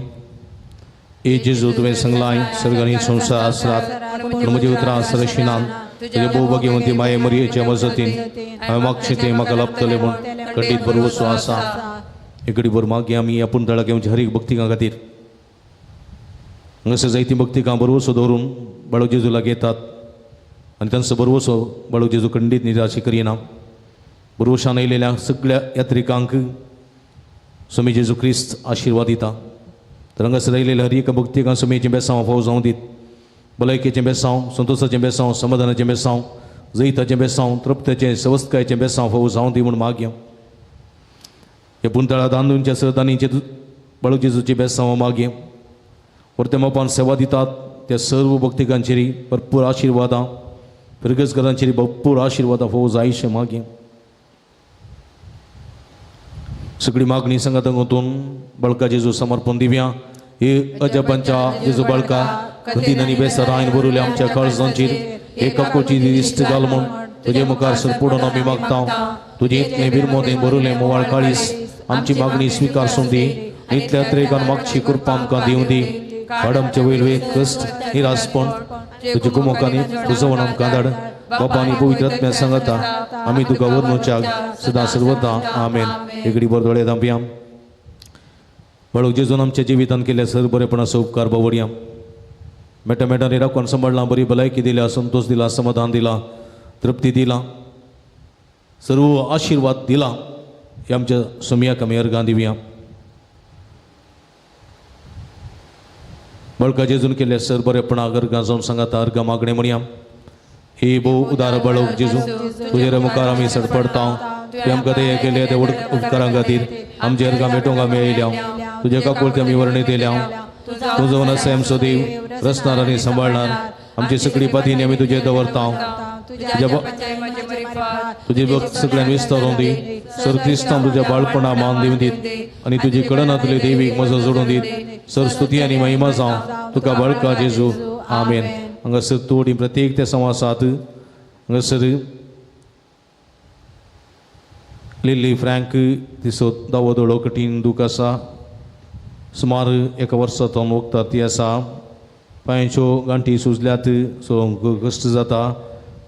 [SPEAKER 5] ए जेजू तुवें सांगलाय सर्गांनी संवसार आसरात पूण म्हजी उतरां आसरशिनात तुजे भोवभाग्यवंती माये मरियेच्या मजतीन हांवें मागचें तें म्हाका लाभतलें म्हूण खंडीत भरवसो आसा. एक घडीभर मागया आमी आपूण तळाक येवचे हर एक भक्तिकां खातीर. हांगासर जायतीं भक्तिकां भरवसो दवरून बाळक जेजू लागीं येतात आनी तांचो भरवसो बाळक जेजू खंडीत निराशी करिना. भरवशान येयलेल्या सगळ्या यात्रिकांक स्वामी जेजू क्रिस्त आशिर्वाद दिता. तर हांगासर आयिल्ल्या हर एका भक्तिकां स्वामीचें बेसांव फावो जावं दीत, भलायकेचें बेसांव, संतोशाचें बेसांव, समाधानाचें बेसांव, जैताचें बेसांव, तृप्ताचें सवस्तकायेचें बेसांव फावो जावं दी म्हूण मागया. ह्या पुंतळा दांदूंच्या सरदानीचे बाळक जेजूचें बेसांव मागया. परते मोपान सेवा दितात त्या सर्व भक्तिकांचेर भरपूर आशिर्वादां, फिरगजकारांचेर भरपूर आशिर्वादां फावो जायशें मागया. सगळी मागणी सांगात गोतून बळका जेजू समर्पण दिव्या. हे अजबांच्या जेजू बळका खंतीन आनी बेसरायन बरवले आमच्या काळजांचेर एक काकोची दिश्ट घाल म्हूण तुजे मुखार सरपुडून आमी मागता. तुजे इतलें बिरमोदें बरवलें मोवाळ काळीस आमची मागणी स्विकार दी. इतल्या त्रेकान मागची कृपा आमकां दिवं दी. हाड आमचे वयले कश्ट निरासपण तुजे कुमोकांनी पुजोवन आमकां धाड. बापा आनी पवित्र आत्म्या सांगता आमी तुका वर्णुच्याक सदां सर्वता. आमेन. एक घडीभर दोळे धांपया. बाळक जेजून आमच्या जिवितान केल्या सर बरेपणाचो उपकार बावडया. मेटा मेटांनी राखून सांबाळला, बरी भलायकी दिल्या, संतोष दिला, समाधान दिला, तृप्ती दिला, सर्व आशिर्वाद दिला. हे आमच्या सोमयाक आमी अर्गां दिवया. बळका जेजून केल्या सर बरेपणाक अर्गां जावन सांगाता अर्गां मागणें म्हणया. हे भोव उदार बाळक जेजू तुजे मुखार आमी सडपडता. तुवें आमकां दया केल्या त्या उपकारां खातीर आमचे अर्गां भेटोवंक आमी आयल्या. तुज्या काकुळती आमी वर्णीत येयल्या. तूं जावन आसा आमचो देव, रचणार आनी सांबाळणार. आमची सगळी पातीनी आमी तुजेर दवरता. तुजे भक्त सगळ्यान विस्तारून दी. सर क्रिस्तांव तुज्या बाळपणा मान दिवन दीत आनी तुजी कडनांतले देवीक मजा जोडून दीत. सर स्तुती आनी महिमा जावं तुका बाळका जेजू. आमेन. हांगासर तोडी प्रत्येक त्या समासात हांगासर लिल्ली फ्रँक तिचो दावो दोळो कठीण दूख आसा. सुमार एका वर्सा तो वखदां ती आसा. पांयच्यो गांठी सुजल्यात सो कश्ट जाता.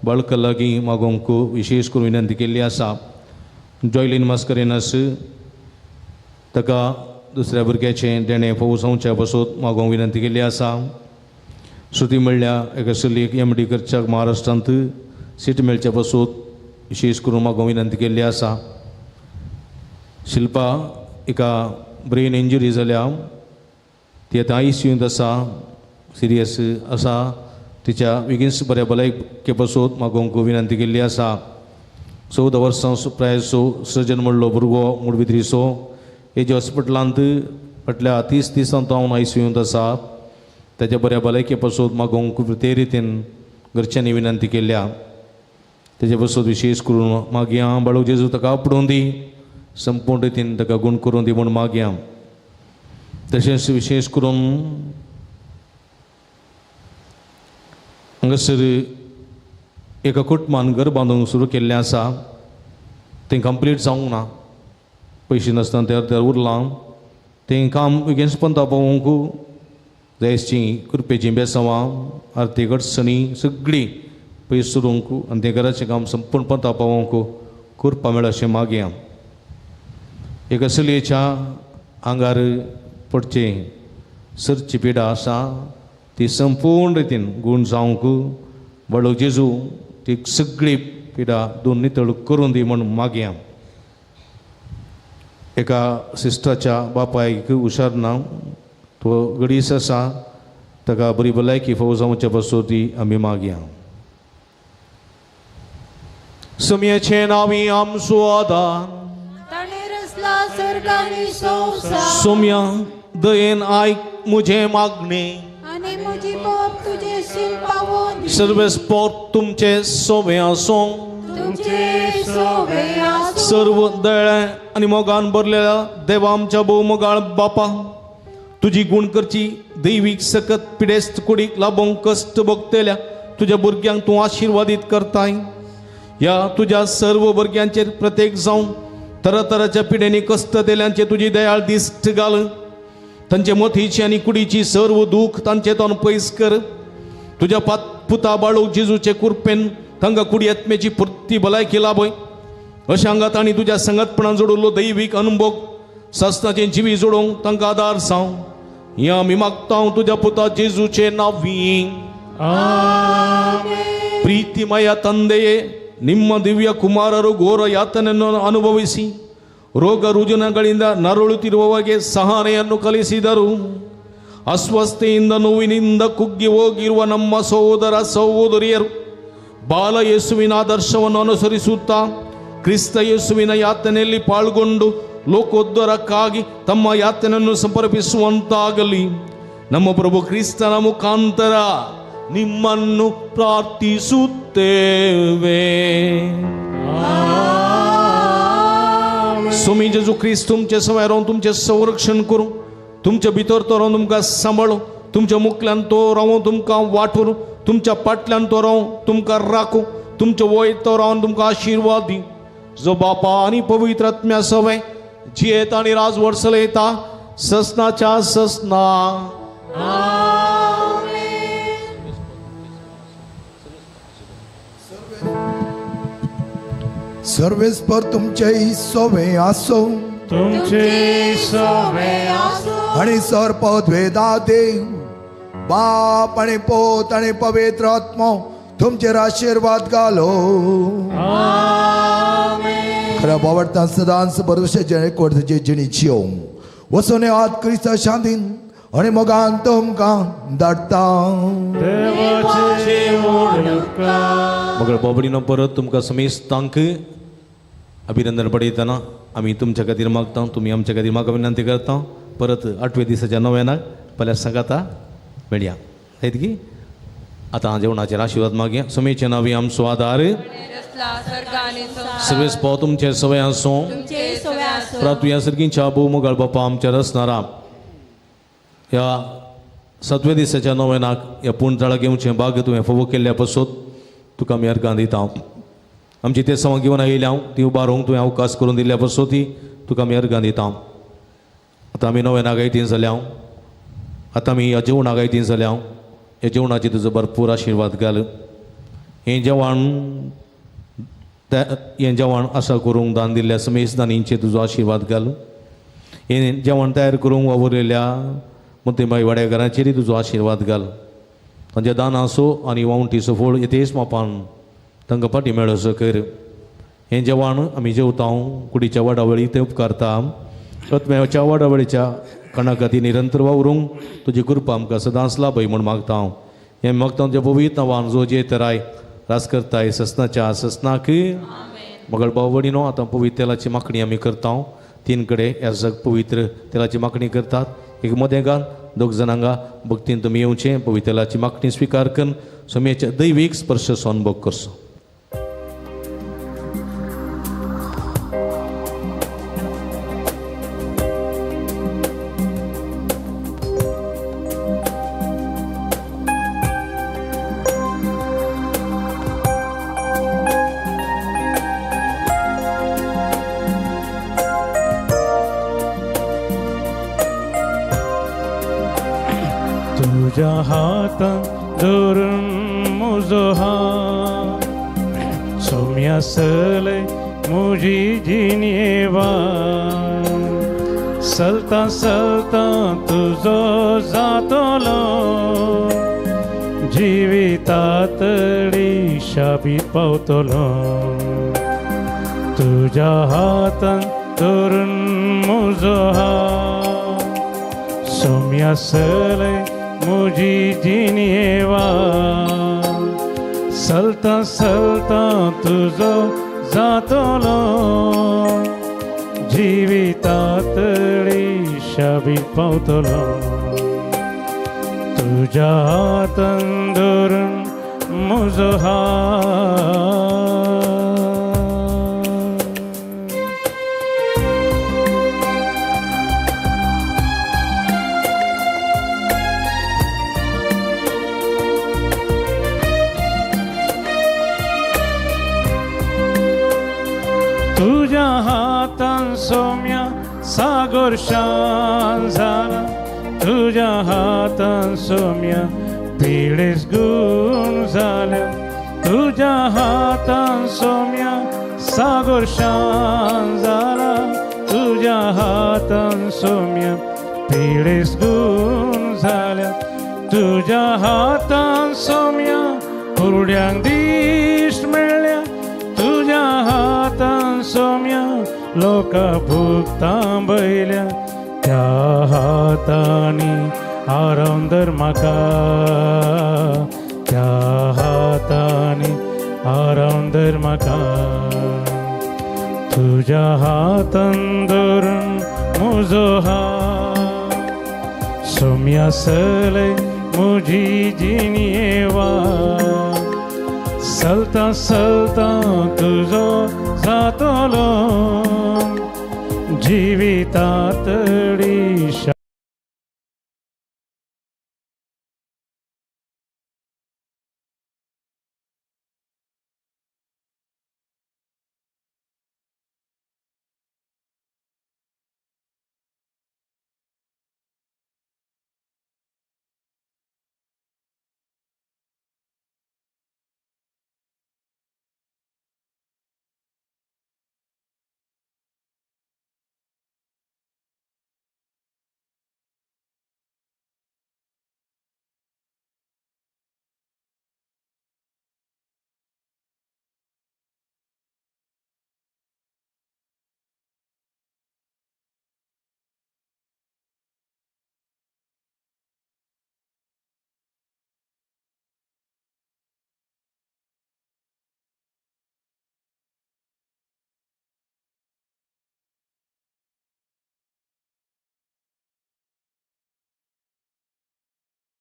[SPEAKER 5] बाळका लागीं मागोवंक विशेश करून विनंती केल्ली आसा. जॉयलीन मास्करेनस ताका दुसऱ्या भुरग्याचें देणें फावो जावच्या पासत मागोवंक विनंती केल्ली आसा. श्रुती म्हणल्या एका चलयेक एम डी करच्याक महाराष्ट्रांत सीट मेळच्या पासत विशेश करून मागोवंक विनंती केल्ली आसा. शिल्पा एका ब्रेन इंजुरी जाल्या, ती आतां I C यूंत आसा, सिरियस आसा. तिच्या बेगीन बऱ्या भलायके पासत मागोवंक विनंती केल्ली आसा. 14 वर्सां प्रायसो सृजन म्हणलो भुरगो मुडबिद्रीचो एजी हॉस्पिटलांत फाटल्या 30 दिसां तो I C यूंत आसा. ताच्या बऱ्या भलायके पासत मागोवंक ते रितीन घरच्यांनी विनंती केल्या. तेजे पासत विशेश करून मागया. बाळक जेजू ताका आपडून दी, संपूर्ण रितीन ताका गूण करून दी म्हूण मागया. तशेंच विशेश करून हांगासर एका कुटुंबान घर बांदूंक सुरू केल्लें आसा. तें कंप्लीट जावंक ना, पयशे नासतना तें अर्द्यार उरलां. तें काम बेगीन पंता पावोवंक जायची कृपेचीं बेसांवां, आर्थीक अडचणी सगळीं पयस सुरूंक आनी तें घराचें काम संपूर्ण पंता पावोवंक कृपा मेळ अशें मागया. एका चलयेच्या आंगार पडचें सरची पिडा आसा ती संपूर्ण रितीन गूण जावंक बाळक जेजू ती सगळी पिडा दोन नितळ करून दी म्हूण मागया. एका सिस्टराच्या बापायक हुशार ना, तो गडीस आसा, ताका बरी भलायकी फावो जावच्या पासत ती आमी मागया. समयाचें नांव आमचो आदार सोम्या दयेन आयक मुझे मागणे
[SPEAKER 1] आनी म्हजी बाप तुजे शिल्पावून
[SPEAKER 5] सर्वेस्पोर तुमचे सोवे आसूं
[SPEAKER 1] तुमचे सोवे आसूं.
[SPEAKER 5] सर्व दळे आनी मोगान भरलेल्या देवा आमच्या भोव मोगाळ बापा, तुजी गूण करची दैवीक सकत पिडेस्त कुडीक लाबोवंक कश्ट भोगतल्या तुज्या भुरग्यांक तूं आशिर्वादीत करताय. ह्या तुज्या सर्व भुरग्यांचेर प्रत्येक जावन तरातराच्या पिड्यांनी कश्ट दिल्यांचे तुजी दयाळ दिश्ट घाल. तांचे मतीची आनी कुडीची सर्व दूख तांचे तोंड पयस कर. तुज्या पुता बाळूक जेजूचे कुरपेन तांकां कुडी आत्म्याची पुर्ती भलायकी लाभय. अशें हांगा तांणी तुज्या संगतपणान जोडिल्लो दैवीक अनुभव सासणाचें जिवी जोडूंक तांकां आदार जावं. हें आमी मागता तुज्या पुता जेजूचे नांवी. ಪ್ರೀತಿಮಯ ತಂದೆಯೇ, ನಿಮ್ಮ ದಿವ್ಯ ಕುಮಾರರು ಘೋರ ಯಾತನೆಯನ್ನು ಅನುಭವಿಸಿ ರೋಗ ರುಜಿನಗಳಿಂದ ನರಳುತ್ತಿರುವವಗೆ ಸಹನೆಯನ್ನು ಕಲಿಸಿದರು. ಅಸ್ವಸ್ಥೆಯಿಂದ ನೋವಿನಿಂದ ಕುಗ್ಗಿ ಹೋಗಿರುವ ನಮ್ಮ ಸಹೋದರ ಸಹೋದರಿಯರು ಬಾಲ ಯೇಸುವಿನ ಆದರ್ಶವನ್ನು ಅನುಸರಿಸುತ್ತಾ ಕ್ರಿಸ್ತ ಯೇಸುವಿನ ಯಾತನೆಯಲ್ಲಿ ಪಾಲ್ಗೊಂಡು ಲೋಕೋದ್ಧಾರಕ್ಕಾಗಿ ತಮ್ಮ ಯಾತನೆಯನ್ನು ಸಮರ್ಪಿಸುವಂತಾಗಲಿ. ನಮ್ಮ ಪ್ರಭು ಕ್ರಿಸ್ತನ ಮುಖಾಂತರ ನಿಮ್ಮನ್ನು ಪ್ರಾರ್ಥಿಸುತ್ತೇವೆ. स्वामी जेजू क्रिस्त तुमचे सवय रावन तुमचें संरक्षण करूं, तुमचे भितर तो रावन तुमकां सांबाळूं, तुमच्या मुखल्यान तो रावूं तुमकां वाटून, तुमच्या पाटल्यान तो रावूं तुमकां राखूं, तुमचे वयर तो रावन तुमकां आशिर्वाद दी. जो बापा आनी पवित्र आत्म्या सवय जियेत आनी राज वर्सलयता ससनाच्या ससना.
[SPEAKER 3] सर्वेस्पर तुमचे सोवे आसो,
[SPEAKER 4] तुमचे सोवे आसो,
[SPEAKER 3] आणि सर्पद्वेदा देव बाप आणि पोत आणि पवित्र आत्मो तुमचेर आशिर्वाद घालो. खऱ्या बावडता सदांच भरवशाचे एकवटचे जिणेची वचून आत क्रिस्ता शांतीन आणि मोगान तुमकां धाडटा.
[SPEAKER 5] मगर बाबडीनो परत तुमकां समेस्तांक अभिनंदन पडयतना आमी तुमच्या खातीर मागता, तुमी आमच्या खातीर म्हाका विनंती करता. परत आठव्या दिसाच्या नव्यानाक पल्या सांगाता मेळया जायत की. आतां जेवणाचेर आशिर्वाद मागया. समेचे नांवी आमचो आदार सर्वेस पाव तुमचे सवय आसूं. प्रातुया सर्गींच्या भोव मोगाळ बापा आमच्या रसनारा ह्या सातव्या दिसाच्या नव्यानाक ह्या पूर्ण घेवचें भाग तुवें फावो केल्ल्या पासून तुका आमी अर्गां दिता. आमची ते सवां घेवन आयिल्ल्या हांव ती उबारूंक तुवें अवकाश करून दिल्ल्या पासून ती तुका आमी अर्गां दिता. आतां आमी नव्यानाक आयतीन जाल्या, आतां आमी ह्या जेवणाक आयतीन जाल्या, ह्या जेवणाची तुजो भरपूर आशिर्वाद घाल. हें जेवण हें जेवण आसा करूंक दान दिल्ल्या समेस दानींचेर तुजो आशिर्वाद घाल. हें जेवण तयार करूंक वावुरलेल्या मोतीबाई वाड्याघराचेरय तुजो आशिर्वाद घाल. तांच्या दानाचो आनी वावंटीचो फळ येतेच मापान तांकां फाटी मेळसो कर. हें जेवण आमी जेवता कुडीच्या वाडावळी तें उपकारता. आत्म्याच्या वाडावळीच्या काणा खातीर निरंतर वावरूंक तुजी कृपा आमकां सदांच लाभय म्हूण मागता हांव. हें मागता तुज्या पवित्र नांवान जो जेत राय रास करताय ससनाच्या ससनाक. मगळ बावडीनो आतां पवित्र तेलाची मागणी आमी करता. तीन कडेन ह्या जग पवित्र तेलाची मागणी करतात. एक मदें घाल दोग जाणांगा भक्तीन तुमी येवचें पवित्र तेलाची मागणी स्विकार करून स्वामीच्या दैवीक स्पर्श अनुभव करचो.
[SPEAKER 4] तुझ्या हातान धरून म्हजो हात सोम्या सलय म्हजी जिणये वाट चलता चलता तुजो जातलो जिवितातडी शाबीत पावतलो. तुझ्या हातान धरून म्हजो हात सोम्या सलय म्हजी जिणये वाट चलता चलता तुजो जातलो जिवितातडी शाबीत पावतलो. तुझ्या हातान धरून म्हजो हात. हातान सोम्या सागर शान जाला, तुज्या हातान सोम्या पिडेस गुण जाल्या, तुज्या हातान सोम्या सागर शान जाला, तुज्या हातान सोम्या पिडेस गुण जाल्या, तुज्या हातान सोम्या कुरड्यांक दीस मेळ्ळ्या, तुज्या हातान सोम्या लोका भुगतां बयल्या, त्या हातांनी आराम धर म्हाका, त्या हातांनी आराम धर म्हाका, तुज्या हातान धरून म्हजो हात सोम्या सलय म्हजी जिणये वाट, चलता चलता तुजो जातलो जिवितातडी.